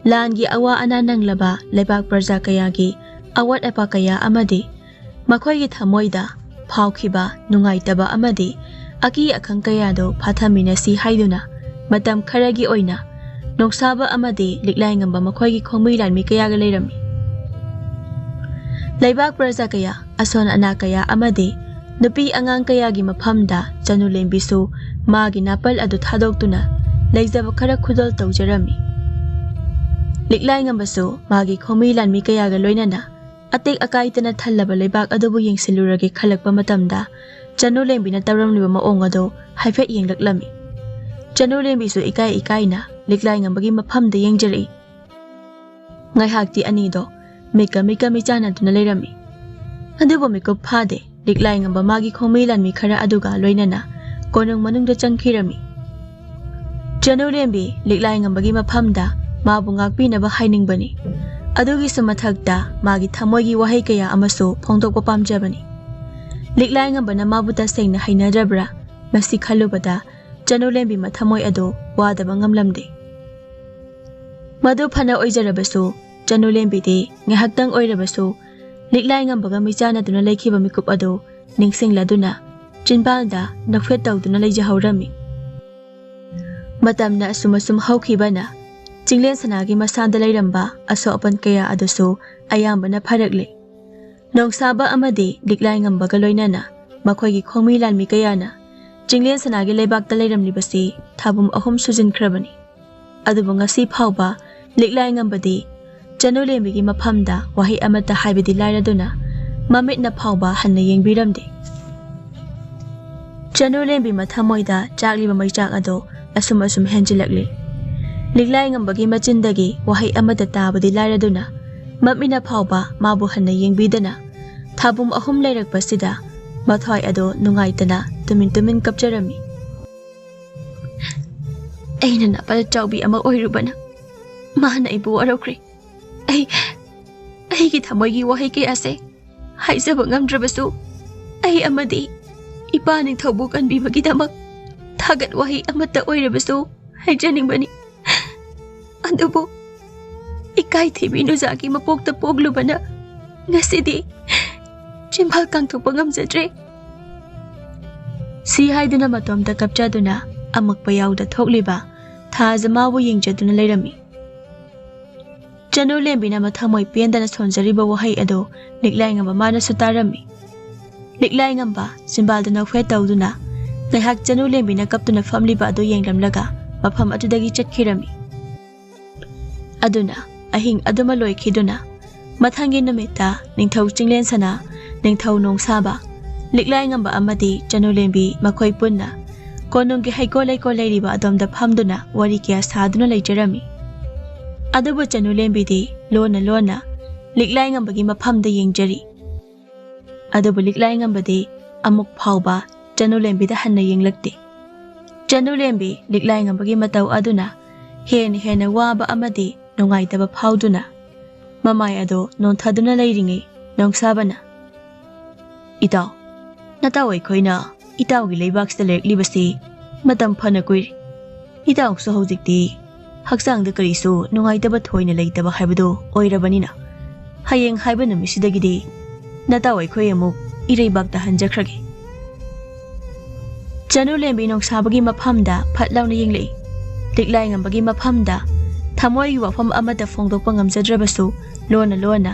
ꯂꯥꯟꯒꯤ ꯑꯋꯥ ꯑꯅꯥ ꯅꯪꯂꯕ ꯂꯩꯕꯥꯛ ꯄ꯭ꯔꯖꯥ ꯀꯌꯥꯒꯤ ꯑꯋꯥꯠ ꯑꯄꯥ ꯀꯌꯥ ꯑꯃꯗꯤ ꯃꯈꯣꯏꯒꯤ ꯊꯃꯣꯏꯗ ꯐꯥꯎꯈꯤꯕ ꯅꯨꯡꯉꯥꯏꯇꯕ ꯑꯃꯗꯤ ꯑꯀꯤ ꯑꯈꯪ ꯀꯌꯥꯗꯨ ꯐꯥꯊꯃꯤꯟꯅꯁꯤ ꯍꯥꯏꯗꯨꯅ ꯃꯇꯝ ꯈꯔꯒꯤ ꯑꯣꯏꯅ ꯅꯣꯡꯁꯥꯕ ꯑꯃꯗꯤ ꯂꯤꯛꯂꯥꯏ ꯉꯝꯕ ꯃꯈꯣꯏꯒꯤ ꯈꯣꯡꯃꯤ ꯂꯥꯟꯃꯤ ꯀꯌꯥꯒ ꯂꯩꯔꯝꯃꯤ꯫ ꯂꯩꯕꯥꯛ ꯄ꯭ꯔꯖꯥ ꯀꯌꯥ, ꯑꯁꯣꯟ ꯑꯅꯥ ꯀꯌꯥ ꯑꯃꯗꯤ ꯅꯨꯄꯤ ꯑꯉꯥꯡ ꯀꯌꯥꯒꯤ ꯃꯐꯝꯗ ꯆꯅꯨ ꯂꯦꯝꯕꯤꯁꯨ ꯃꯥꯒꯤ ꯅꯥꯄꯜ ꯑꯗꯨ ꯊꯥꯗꯣꯛꯇꯨꯅ ꯂꯩꯖꯕ ꯈꯔ ꯈꯨꯗꯣꯜ ꯇꯧꯖꯔꯝꯃꯤ꯫ ꯂꯤꯛꯂꯥꯏ ꯉꯝꯕꯁꯨ ꯃꯥꯒꯤ ꯈꯣꯡꯃꯤ ꯂꯥꯟꯃꯤ ꯀꯌꯥꯒ ꯂꯣꯏꯅꯅ ꯑꯇꯦꯛ ꯑꯀꯥꯏꯇꯅ ꯊꯜꯂꯕ ꯂꯩꯕꯥꯛ ꯑꯗꯨꯕꯨ ꯌꯦꯡꯁꯤꯜꯂꯨꯔꯒꯦ ꯈꯜꯂꯛꯄ ꯃꯇꯝꯗ ꯆꯅꯨ ꯂꯦꯝꯕꯤꯅ ꯇꯧꯔꯝꯂꯤꯕ ꯃꯑꯣꯡ ꯑꯗꯨ ꯍꯥꯏꯐꯦꯠ ꯌꯦꯡꯂꯛꯂꯝꯃꯤ꯫ ꯆꯅꯨ ꯂꯦꯝꯕꯤꯁꯨ ꯏꯀꯥꯏ ꯏꯀꯥꯏꯅ ꯂꯤꯛꯂꯥꯏ ꯉꯝꯕꯒꯤ ꯃꯐꯝꯗ ꯌꯦꯡꯖꯔꯛꯏ꯫ ꯉꯥꯏꯍꯥꯛꯇꯤ ꯑꯅꯤꯗꯣ ꯃꯤꯠꯀ ꯃꯤꯠꯀ ꯃꯤꯆꯥꯟꯅꯗꯨꯅ ꯂꯩꯔꯝꯃꯤ꯫ ꯑꯗꯨꯕꯨ ꯃꯤꯀꯨꯞ ꯐꯥꯗꯦ, ꯂꯤꯛꯂꯥꯏ ꯉꯝꯕ ꯃꯥꯒꯤ ꯈꯣꯡꯃꯤ ꯂꯥꯟꯃꯤ ꯈꯔ ꯑꯗꯨꯒ ꯂꯣꯏꯅꯅ ꯀꯣꯅꯨꯡ ꯃꯅꯨꯡꯗ ꯆꯪꯈꯤꯔꯝꯃꯤ꯫ ꯆꯅꯨ ꯂꯦꯝꯕꯤ ꯂꯤꯛꯂꯥꯏ ꯉꯝꯕꯒꯤ ꯃꯐꯝꯗ ꯃꯥꯕꯨ ꯉꯥꯛꯄꯤꯅꯕ ꯍꯥꯏꯅꯤꯡꯕꯅꯤ꯫ ꯑꯗꯨꯒꯤꯁꯨ ꯃꯊꯛꯇ ꯃꯥꯒꯤ ꯊꯃꯣꯏꯒꯤ ꯋꯥꯍꯩ ꯀꯌꯥ ꯑꯃꯁꯨ ꯐꯣꯡꯗꯣꯛꯄ ꯄꯥꯝꯖꯕꯅꯤ꯫ ꯂꯤꯛꯂꯥꯏ ꯉꯝꯕꯅ ꯃꯥꯕꯨ ꯇꯁꯦꯡꯅ ꯍꯩꯅꯗ꯭ꯔꯕ꯭ꯔꯥ? ꯃꯁꯤ ꯈꯜꯂꯨꯕꯗ ꯆꯅꯨ ꯂꯦꯝꯕꯤ ꯃꯊꯃꯣꯏ ꯑꯗꯨ ꯋꯥꯗꯕ ꯉꯝꯂꯝꯗꯦ꯫ ꯃꯗꯨ ꯐꯅ ꯑꯣꯏꯖꯔꯕꯁꯨ, ꯆꯅꯨ ꯂꯦꯝꯕꯤꯗꯤ ꯉꯥꯏꯍꯥꯛꯇꯪ ꯑꯣꯏꯔꯕꯁꯨ ꯂꯤꯛꯂꯥꯏ ꯉꯝꯕꯒ ꯃꯤꯆꯥꯟꯅꯗꯨꯅ ꯂꯩꯈꯤꯕ ꯃꯤꯀꯨꯞ ꯑꯗꯨ ꯅꯤꯡꯁꯤꯡꯂꯗꯨꯅ ꯆꯤꯟꯕꯥꯜꯗ ꯅꯣꯛꯐꯦꯠ ꯇꯧꯗꯨꯅ ꯂꯩꯖꯍꯧꯔꯝꯃꯤ꯫ ꯃꯇꯝꯅ ꯑꯁꯨꯝ ꯑꯁꯨꯝ ꯍꯧꯈꯤꯕꯅ ꯆꯤꯡꯂꯦꯟ ꯁꯅꯥꯒꯤ ꯃꯁꯥꯗ ꯂꯩꯔꯝꯕ ꯑꯁꯣꯛ ꯑꯄꯟ ꯀꯌꯥ ꯑꯗꯨꯁꯨ ꯑꯌꯥꯝꯕꯅ ꯐꯔꯛꯂꯦ꯫ ꯅꯣꯡꯁꯥꯕ ꯑꯃꯗꯤ ꯂꯤꯛꯂꯥꯏ ꯉꯝꯕꯒ ꯂꯣꯏꯅꯅ ꯃꯈꯣꯏꯒꯤ ꯈꯣꯡꯃꯤ ꯂꯥꯟꯃꯤ ꯀꯌꯥꯅ ꯆꯤꯡꯂꯦꯟ ꯁꯅꯥꯒꯤ ꯂꯩꯕꯥꯛꯇ ꯂꯩꯔꯝꯂꯤꯕꯁꯤ ꯊꯥꯕꯨꯝ ꯑꯍꯨꯝ ꯁꯨꯖꯤꯟꯈ꯭ꯔꯕꯅꯤ꯫ ꯑꯗꯨꯕꯨ ꯉꯁꯤ ꯐꯥꯎꯕ ꯂꯤꯛꯂꯥꯏ ꯉꯝꯕꯗꯤ ꯆꯅꯨ ꯂꯦꯝꯕꯤꯒꯤ ꯃꯐꯝꯗ ꯋꯥꯍꯩ ꯑꯃꯠꯇ ꯍꯥꯏꯕꯗꯤ ꯂꯥꯏꯔꯗꯨꯅ ꯃꯃꯤꯠꯅ ꯐꯥꯎꯕ ꯍꯟꯅ ꯌꯦꯡꯕꯤꯔꯝꯗꯦ꯫ ꯆꯅꯨ ꯂꯦꯝꯕꯤ ꯃꯊꯃꯣꯏꯗ ꯆꯥꯛꯂꯤꯕ ꯃꯩꯆꯥꯛ ꯑꯗꯨ ꯑꯁꯨꯝ ꯑꯁꯨꯝ ꯍꯦꯟꯖꯤꯜꯂꯛꯂꯤ꯫ ꯂꯤꯛꯂꯥꯏꯉꯝꯕꯒꯤ ꯃꯆꯤꯟꯗꯒꯤ ꯋꯥꯍꯩ ꯑꯃꯠꯇ ꯇꯥꯕꯗꯤ ꯂꯥꯏꯔꯗꯨꯅ, ꯃꯞꯃꯤꯅ ꯐꯥꯎꯕ ꯃꯥꯕꯨ ꯍꯟꯅ ꯌꯦꯡꯕꯤꯗꯅ, ꯊꯥꯕꯨꯝ ꯑꯍꯨꯝ ꯂꯩꯔꯛꯄꯁꯤꯗ ꯃꯊ꯭ꯋꯥꯏ ꯑꯗꯣ ꯅꯨꯡꯉꯥꯏꯇꯅ ꯇꯨꯃꯤꯟ ꯇꯨꯃꯤꯟ ꯀꯞꯆꯔꯝꯃꯤ꯫ "ꯑꯩꯅ ꯅꯥꯄꯜ ꯆꯥꯎꯕꯤ ꯑꯃ ꯑꯣꯏꯔꯨꯕꯅ ꯃꯥꯅ ꯑꯩꯕꯨ ꯋꯥꯔꯧꯈ꯭ꯔꯦ꯫ ꯑꯩ, ꯑꯩꯒꯤ ꯊꯃꯣꯏꯒꯤ ꯋꯥꯍꯩ ꯀꯌꯥꯁꯦ ꯍꯥꯏꯖꯕ ꯉꯝꯗ꯭ꯔꯕꯁꯨ, ꯑꯩ ꯑꯃꯗꯤ ꯏꯄꯥ ꯅꯤꯡꯊꯧꯕꯨ ꯀꯟꯕꯤꯕꯒꯤꯗꯃꯛ ꯊꯥꯒꯠ ꯋꯥꯍꯩ ꯑꯃꯠꯇ ꯑꯣꯏꯔꯕꯁꯨ ꯍꯥꯏꯖꯅꯤꯡꯕꯅꯤ꯫ ꯑꯗꯨꯕꯨ ꯏꯀꯥꯏ ꯊꯤꯕꯤ ꯅꯨꯖꯥꯒꯤ ꯃꯄꯣꯛꯇ ꯄꯣꯛꯂꯨꯕꯅ ꯉꯁꯤꯗꯤ ꯆꯤꯟꯕꯥꯜ ꯀꯥꯡꯊꯣꯛꯄ ꯉꯝꯖꯗ꯭ꯔꯦ"꯫ ꯁꯤ ꯍꯥꯏꯗꯨꯅ ꯃꯇꯣꯝꯇ ꯀꯞꯆꯗꯨꯅ ꯑꯃꯛꯄ ꯌꯥꯎꯗ ꯊꯣꯛꯂꯤꯕ ꯊꯥꯖ ꯃꯥꯕꯨ ꯌꯦꯡꯖꯗꯨꯅ ꯂꯩꯔꯝꯃꯤ꯫ ꯆꯅꯨ ꯂꯦꯝꯕꯤꯅ ꯃꯊꯃꯣꯏ ꯄꯦꯟꯗꯅ ꯁꯣꯟꯖꯔꯤꯕ ꯋꯥꯍꯩ ꯑꯗꯨ ꯂꯤꯛꯂꯥꯏꯉꯝꯕ ꯃꯥꯅꯁꯨ ꯇꯥꯔꯝꯃꯤ꯫ ꯂꯤꯛꯂꯥꯏꯉꯝꯕ ꯆꯤꯟꯕꯥꯜꯗ ꯅꯣꯛꯐꯦꯠ ꯇꯧꯗꯨꯅ ꯉꯥꯏꯍꯥꯛ ꯆꯅꯨ ꯂꯦꯝꯕꯤꯅ ꯀꯞꯇꯨꯅ ꯐꯝꯂꯤꯕ ꯑꯗꯨ ꯌꯦꯡꯂꯝꯂꯒ ꯃꯐꯝ ꯑꯗꯨꯗꯒꯤ ꯆꯠꯈꯤꯔꯝꯃꯤ꯫ ꯑꯗꯨꯅ ꯑꯍꯤꯡ ꯑꯗꯨꯃ ꯂꯣꯏꯈꯤꯗꯨꯅ ꯃꯊꯪꯒꯤ ꯅꯨꯃꯤꯠꯇ ꯅꯤꯡꯊꯧ ꯆꯤꯡꯂꯦꯟꯁꯅꯥ, ꯅꯤꯡꯊꯧ ꯅꯣꯡꯁꯥꯕ, ꯂꯤꯛꯂꯥꯏꯉꯝꯕ ꯑꯃꯗꯤ ꯆꯅꯨ ꯂꯦꯝꯕꯤ ꯃꯈꯣꯏ ꯄꯨꯟꯅ ꯀꯣꯅꯨꯡꯒꯤ ꯍꯩꯀꯣꯜ ꯂꯩꯀꯣꯜ ꯂꯩꯔꯤꯕ ꯑꯗꯣꯝꯗ ꯐꯝꯗꯨꯅ ꯋꯥꯔꯤ ꯀꯌꯥ ꯁꯥꯗꯨꯅ ꯂꯩꯖꯔꯝꯃꯤ꯫ ꯑꯗꯨꯕꯨ ꯆꯅꯨ ꯂꯦꯝꯕꯤꯗꯤ ꯂꯣꯟꯅ ꯂꯣꯟꯅ ꯂꯤꯛꯂꯥꯏꯉꯝꯕꯒꯤ ꯃꯐꯝꯗ ꯌꯦꯡꯖꯔꯤ꯫ ꯑꯗꯨꯕꯨ ꯂꯤꯛꯂꯥꯏꯉꯝꯕꯗꯤ ꯑꯃꯨꯛ ꯐꯥꯎꯕ ꯆꯅꯨ ꯂꯦꯝꯕꯤꯗ ꯍꯟꯅ ꯌꯦꯡꯂꯛꯇꯦ꯫ ꯆꯅꯨ ꯂꯦꯝꯕꯤ ꯂꯤꯛꯂꯥꯏꯉꯝꯕꯒꯤ ꯃꯇꯧ ꯑꯗꯨꯅ ꯍꯦꯟꯅ ꯍꯦꯟꯅ ꯋꯥꯕ ꯑꯃꯗꯤ ꯅꯨꯡꯉꯥꯏꯇꯕ ꯐꯥꯎꯗꯨꯅ ꯃꯃꯥꯏ ꯑꯗꯨ ꯅꯣꯟꯊꯗꯨꯅ ꯂꯩꯔꯤꯉꯩ ꯅꯣꯡꯁꯥꯕꯅ, "ꯏꯇꯥꯎ, ꯅꯇꯥꯎ ꯑꯩꯈꯣꯏꯅ ꯏꯇꯥꯎꯒꯤ ꯂꯩꯕꯥꯛꯁꯤꯗ ꯂꯩꯔꯛꯂꯤꯕꯁꯤ ꯃꯇꯝ ꯐꯅ ꯀꯨꯏꯔꯦ꯫ ꯏꯇꯥꯎꯁꯨ ꯍꯧꯖꯤꯛꯇꯤ ꯍꯛꯆꯥꯡꯗ ꯀꯔꯤꯁꯨ ꯅꯨꯡꯉꯥꯏꯇꯕ ꯊꯣꯏꯅ ꯂꯩꯇꯕ ꯍꯥꯏꯕꯗꯨ ꯑꯣꯏꯔꯕꯅꯤꯅ, ꯍꯌꯦꯡ ꯍꯥꯏꯕ ꯅꯨꯃꯤꯠꯁꯤꯗꯒꯤꯗꯤ ꯅꯇꯥꯎ ꯑꯩꯈꯣꯏ ꯑꯃꯨꯛ ꯏꯔꯩꯕꯥꯛꯇ ꯍꯟꯖꯈ꯭ꯔꯒꯦ"꯫ ꯆꯅꯨ ꯂꯦꯝꯕꯤ ꯅꯣꯡꯁꯥꯕꯒꯤ ꯃꯐꯝꯗ ꯐꯠ ꯂꯥꯎꯅ ꯌꯦꯡꯂꯛꯏ꯫ ꯂꯤꯛꯂꯥꯏꯉꯝꯕꯒꯤ ꯃꯐꯝꯗ ꯊꯃꯣꯏꯒꯤ ꯋꯥꯐꯝ ꯑꯃꯠꯇ ꯐꯣꯡꯗꯣꯛꯄ ꯉꯝꯖꯗ꯭ꯔꯕꯁꯨ, ꯂꯣꯟꯅ ꯂꯣꯟꯅ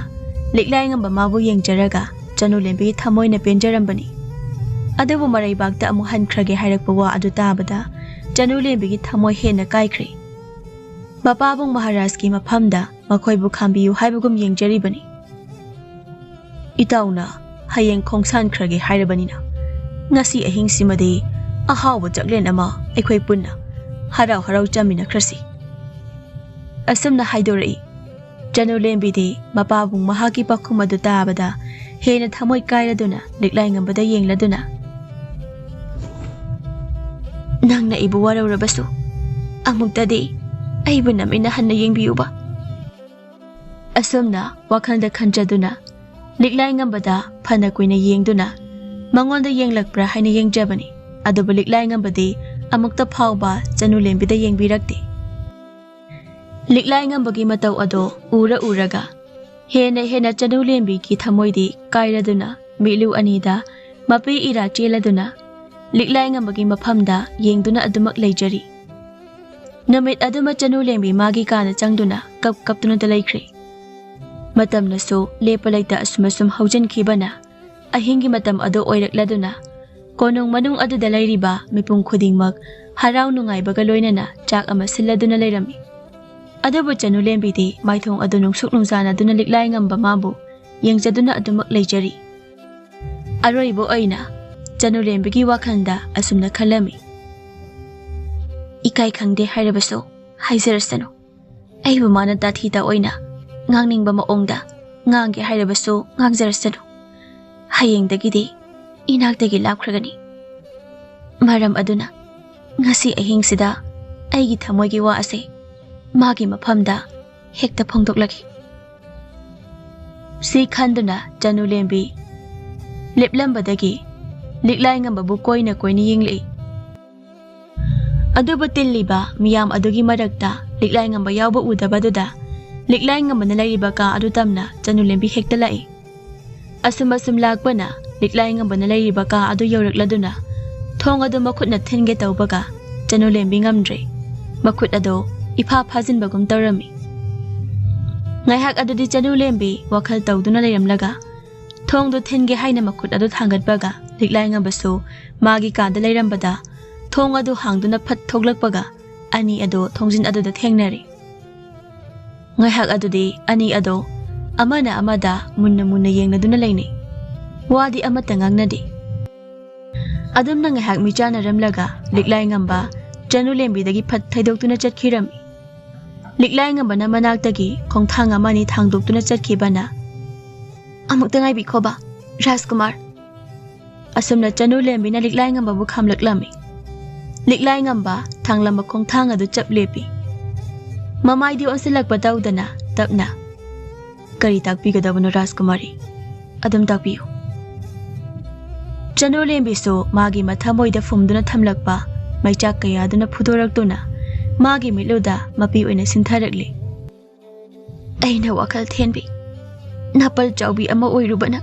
ꯂꯤꯛꯂꯥꯏꯉꯝꯕ ꯃꯥꯕꯨ ꯌꯦꯡꯖꯔꯒ ꯆꯅꯨ ꯂꯦꯝꯕꯤꯒꯤ ꯊꯃꯣꯏꯅ ꯄꯦꯟꯖꯔꯝꯕꯅꯤ꯫ ꯑꯗꯨꯕꯨ ꯃꯔꯩꯕꯥꯛꯇ ꯑꯃꯨꯛ ꯍꯟꯈ꯭ꯔꯒꯦ ꯍꯥꯏꯔꯛꯄ ꯋꯥ ꯑꯗꯨ ꯇꯥꯕꯗ ꯆꯅꯨ ꯂꯦꯝꯕꯤꯒꯤ ꯊꯃꯣꯏ ꯍꯦꯟꯅ ꯀꯥꯏꯈ꯭ꯔꯦ꯫ ꯃꯄꯥꯕꯨꯡ ꯃꯍꯥꯔꯥꯖꯀꯤ ꯃꯐꯝꯗ ꯃꯈꯣꯏꯕꯨ ꯈꯥꯝꯕꯤꯌꯨ ꯍꯥꯏꯕꯒꯨꯝ ꯌꯦꯡꯖꯔꯤꯕꯅꯤ꯫ "ꯏꯇꯥꯎꯅ ꯍꯌꯦꯡ ꯈꯣꯡꯁꯥꯟꯈ꯭ꯔꯒꯦ ꯍꯥꯏꯔꯕꯅꯤꯅ, ꯉꯁꯤ ꯑꯍꯤꯡꯁꯤꯃꯗꯤ ꯑꯍꯥꯎꯕ ꯆꯥꯛꯂꯦꯟ ꯑꯃ ꯑꯩꯈꯣꯏ ꯄꯨꯟꯅ ꯍꯔꯥꯎ ꯍꯔꯥꯎ ꯆꯥꯃꯤꯟꯅꯈ꯭ꯔꯁꯤ꯫ ꯑꯁꯨꯝꯅ ꯍꯥꯏꯗꯣꯔꯛꯏ꯫ ꯆꯅꯨ ꯂꯦꯝꯕꯤꯗꯤ ꯃꯄꯥꯕꯨꯡ ꯃꯍꯥꯛꯀꯤ ꯄꯥꯎꯈꯨꯝ ꯑꯗꯨ ꯇꯥꯕꯗ ꯍꯦꯟꯅ ꯊꯃꯣꯏ ꯀꯥꯏꯔꯗꯨꯅ ꯂꯤꯛꯂꯥꯏꯉꯝꯕꯗ ꯌꯦꯡꯂꯗꯨꯅ, "ꯅꯪꯅ ꯑꯩꯕꯨ ꯋꯥꯔꯧꯔꯕꯁꯨ, ꯑꯃꯨꯛꯇꯗꯤ ꯑꯩꯕꯨ ꯅꯃꯤꯠꯅ ꯍꯟꯅ ꯌꯦꯡꯕꯤꯌꯨꯕ"꯫ ꯑꯁꯨꯝꯅ ꯋꯥꯈꯜꯗ ꯈꯟꯖꯗꯨꯅ ꯂꯤꯛꯂꯥꯏꯉꯝꯕꯗ ꯐꯅ ꯀꯨꯏꯅ ꯌꯦꯡꯗꯨꯅ ꯃꯉꯣꯟꯗ ꯌꯦꯡꯂꯛꯄ꯭ꯔꯥ ꯍꯥꯏꯅ ꯌꯦꯡꯖꯕꯅꯤ꯫ ꯑꯗꯨꯕꯨ ꯂꯤꯛꯂꯥꯏꯉꯝꯕꯗꯤ ꯑꯃꯨꯛꯇ ꯐꯥꯎꯕ ꯆꯅꯨ ꯂꯦꯝꯕꯤꯗ ꯌꯦꯡꯕꯤꯔꯛꯇꯦ꯫ ꯂꯤꯛꯂꯥꯏꯉꯝꯕꯒꯤ ꯃꯇꯧ ꯑꯗꯣ ꯎꯔ ꯎꯔꯒ ꯍꯦꯟꯅ ꯍꯦꯟꯅ ꯆꯅꯨ ꯂꯦꯝꯕꯤꯒꯤ ꯊꯃꯣꯏꯗꯤ ꯀꯥꯏꯔꯗꯨꯅ ꯃꯤꯠꯂꯨ ꯑꯅꯤꯗ ꯃꯄꯤ ꯏꯔꯥ ꯆꯦꯜꯂꯗꯨꯅ ꯂꯤꯛꯂꯥꯏꯉꯝꯕꯒꯤ ꯃꯐꯝꯗ ꯌꯦꯡꯗꯨꯅ ꯑꯗꯨꯃꯛ ꯂꯩꯖꯔꯤ꯫ ꯅꯨꯃꯤꯠ ꯑꯗꯨꯃ ꯆꯅꯨ ꯂꯦꯝꯕꯤ ꯃꯥꯒꯤ ꯀꯥꯗ ꯆꯪꯗꯨꯅ ꯀꯞ ꯀꯞꯇꯨꯅꯇ ꯂꯩꯈ꯭ꯔꯦ꯫ ꯃꯇꯝꯅꯁꯨ ꯂꯦꯞꯄ ꯂꯩꯇ ꯑꯁꯨꯝ ꯑꯁꯨꯝ ꯍꯧꯖꯤꯟꯈꯤꯕꯅ ꯑꯍꯤꯡꯒꯤ ꯃꯇꯝ ꯑꯗꯨ ꯑꯣꯏꯔꯛꯂꯗꯨꯅ ꯀꯣꯅꯨꯡ ꯃꯅꯨꯡ ꯑꯗꯨꯗ ꯂꯩꯔꯤꯕ ꯃꯤꯄꯨꯝ ꯈꯨꯗꯤꯡꯃꯛ ꯍꯔꯥꯎ ꯅꯨꯡꯉꯥꯏꯕꯒ ꯂꯣꯏꯅꯅ ꯆꯥꯛ ꯑꯃ ꯁꯤꯜꯂꯗꯨꯅ ꯂꯩꯔꯝꯃꯤ꯫ ꯑꯗꯨꯕꯨ ꯆꯅꯨ ꯂꯦꯝꯕꯤꯗꯤ ꯃꯥꯏꯊꯣꯡ ꯑꯗꯨ ꯅꯨꯡꯁꯨꯛ ꯅꯨꯡꯖꯥꯅꯗꯨꯅ ꯂꯤꯛꯂꯥꯏꯉꯝꯕ ꯃꯥꯕꯨ ꯌꯦꯡꯖꯗꯨꯅ ꯑꯗꯨꯃꯛ ꯂꯩꯖꯔꯤ꯫ ꯑꯔꯣꯏꯕ ꯑꯣꯏꯅ ꯆꯅꯨ ꯂꯦꯝꯕꯤꯒꯤ ꯋꯥꯈꯜꯗ ꯑꯁꯨꯝꯅ ꯈꯜꯂꯝꯃꯤ, "ꯏꯀꯥꯏ ꯈꯪꯗꯦ ꯍꯥꯏꯔꯕꯁꯨ ꯍꯥꯏꯖꯔꯁꯅꯨ꯫ ꯑꯩꯕꯨ ꯃꯥꯅ ꯇꯥꯊꯤ ꯇꯥꯑꯣꯏꯅ ꯉꯥꯡꯅꯤꯡꯕ ꯃꯑꯣꯡꯗ ꯉꯥꯡꯒꯦ ꯍꯥꯏꯔꯕꯁꯨ ꯉꯥꯡꯖꯔꯁꯅꯨ꯫ ꯍꯌꯦꯡꯗꯒꯤꯗꯤ ꯏꯅꯥꯛꯇꯒꯤ ꯂꯥꯞꯈ꯭ꯔꯒꯅꯤ꯫ ꯃꯔꯝ ꯑꯗꯨꯅ ꯉꯁꯤ ꯑꯍꯤꯡꯁꯤꯗ ꯑꯩꯒꯤ ꯊꯃꯣꯏꯒꯤ ꯋꯥ ꯑꯁꯦ ꯃꯥꯒꯤ ꯃꯐꯝꯗ ꯍꯦꯛꯇ ꯐꯣꯡꯗꯣꯛꯂꯒꯦ"꯫ ꯁꯤ ꯈꯟꯗꯨꯅ ꯆꯅꯨ ꯂꯦꯝꯕꯤ ꯂꯦꯞꯂꯝꯕꯗꯒꯤ ꯂꯤꯛꯂꯥꯏꯉꯝꯕꯕꯨ ꯀꯣꯏꯅ ꯀꯣꯏꯅ ꯌꯦꯡꯂꯛꯏ꯫ ꯑꯗꯨꯕꯨ ꯇꯤꯜꯂꯤꯕ ꯃꯤꯌꯥꯝ ꯑꯗꯨꯒꯤ ꯃꯔꯛꯇ ꯂꯤꯛꯂꯥꯏꯉꯝꯕ ꯌꯥꯎꯕ ꯎꯗꯕꯗꯨꯗ ꯂꯤꯛꯂꯥꯏꯉꯝꯕꯅ ꯂꯩꯔꯤꯕ ꯀꯥ ꯑꯗꯨ ꯇꯝꯅ ꯆꯅꯨ ꯂꯦꯝꯕꯤ ꯍꯦꯛꯇ ꯂꯥꯛꯏ꯫ ꯑꯁꯨꯝ ꯑꯁꯨꯝ ꯂꯥꯛꯄꯅ ꯂꯤꯛꯂꯥꯏꯉꯝꯕꯅ ꯂꯩꯔꯤꯕ ꯀꯥ ꯑꯗꯨ ꯌꯧꯔꯛꯂꯗꯨꯅ ꯊꯣꯡ ꯑꯗꯨ ꯃꯈꯨꯠꯅ ꯊꯤꯟꯒꯦ ꯇꯧꯕꯒ ꯆꯅꯨ ꯂꯦꯝꯕꯤ ꯉꯝꯗ꯭ꯔꯦ꯫ ꯃꯈꯨꯠ ꯑꯗꯨ ꯏꯐꯥ ꯐꯥꯖꯤꯟꯕꯒꯨꯝ ꯇꯧꯔꯝꯃꯤ꯫ ꯉꯥꯏꯍꯥꯛ ꯑꯗꯨꯗꯤ ꯆꯅꯨ ꯂꯦꯝꯕꯤ ꯋꯥꯈꯜ ꯇꯧꯗꯨꯅ ꯂꯩꯔꯝꯂꯒ ꯊꯣꯡꯗꯨ ꯊꯤꯟꯒꯦ ꯍꯥꯏꯅ ꯃꯈꯨꯠ ꯑꯗꯨ ꯊꯥꯡꯒꯠꯄꯒ ꯂꯤꯛꯂꯥꯏꯉꯝꯕꯁꯨ ꯃꯥꯒꯤ ꯀꯥꯗ ꯂꯩꯔꯝꯕꯗ ꯊꯣꯡ ꯑꯗꯨ ꯍꯥꯡꯗꯨꯅ ꯐꯠ ꯊꯣꯛꯂꯛꯄꯒ ꯑꯅꯤ ꯑꯗꯨ ꯊꯣꯡꯖꯤꯟ ꯑꯗꯨꯗ ꯊꯦꯡꯅꯔꯦ꯫ ꯉꯥꯏꯍꯥꯛ ꯑꯗꯨꯗꯤ ꯑꯅꯤ ꯑꯗꯣ ꯑꯃꯅ ꯑꯃꯗ ꯃꯨꯟꯅ ꯃꯨꯟꯅ ꯌꯦꯡꯅꯗꯨꯅ ꯂꯩꯅꯩ꯫ ꯋꯥꯗꯤ ꯑꯃꯠꯇ ꯉꯥꯡꯅꯗꯦ꯫ ꯑꯗꯨꯝꯅ ꯉꯥꯏꯍꯥꯛ ꯃꯤꯆꯥꯟꯅꯔꯝꯂꯒ ꯂꯤꯛꯂꯥꯏꯉꯝꯕ ꯆꯅꯨꯂꯦꯝꯕꯤꯗꯒꯤ ꯐꯠ ꯊꯩꯗꯣꯛꯇꯨꯅ ꯆꯠꯈꯤꯔꯝꯃꯤ꯫ ꯂꯤꯛꯂꯥꯏꯉꯝꯕꯅ ꯃꯅꯥꯛꯇꯒꯤ ꯈꯣꯡꯊꯥꯡ ꯑꯃ ꯑꯅꯤ ꯊꯥꯡꯗꯣꯛꯇꯨꯅ ꯆꯠꯈꯤꯕꯅ, "ꯑꯃꯨꯛꯇ ꯉꯥꯏꯕꯤꯈꯣꯕ, ꯔꯥꯖꯀꯨꯃꯥꯔ"꯫ ꯑꯁꯨꯝꯅ ꯆꯅꯨꯂꯦꯝꯕꯤꯅ ꯂꯤꯛꯂꯥꯏꯉꯝꯕꯕꯨ ꯈꯥꯝꯂꯛꯂꯝꯃꯤ꯫ ꯂꯤꯛꯂꯥꯏꯉꯝꯕ ꯊꯥꯡꯂꯝꯕ ꯈꯣꯡꯊꯥꯡ ꯑꯗꯨ ꯆꯞ ꯂꯦꯞꯄꯤ꯫ ꯃꯃꯥꯏꯗꯤ ꯑꯣꯟꯁꯤꯜꯂꯛꯄ ꯇꯧꯗꯅ ꯇꯞꯅ, "ꯀꯔꯤ ꯇꯥꯛꯄꯤꯒꯗꯕꯅꯣ ꯔꯥꯖꯀꯨꯃꯥꯔꯤ? ꯑꯗꯨꯝ ꯇꯥꯛꯄꯤꯌꯨ"꯫ ꯆꯅꯨꯂꯦꯝꯕꯤꯁꯨ ꯃꯥꯒꯤ ꯃꯊꯃꯣꯏꯗ ꯐꯨꯝꯗꯨꯅ ꯊꯝꯂꯛꯄ ꯃꯩꯆꯥꯛ ꯀꯌꯥꯗꯨꯅ ꯐꯨꯗꯣꯔꯛꯇꯨꯅ ꯃꯥꯒꯤ ꯃꯤꯠꯂꯨꯗ ꯃꯄꯤ ꯑꯣꯏꯅ ꯁꯤꯟꯊꯔꯛꯂꯤ꯫ "ꯑꯩꯅ ꯋꯥꯈꯜ ꯊꯦꯟꯕꯤ, ꯅꯥꯄꯜ ꯆꯥꯎꯕꯤ ꯑꯃ ꯑꯣꯏꯔꯨꯕꯅ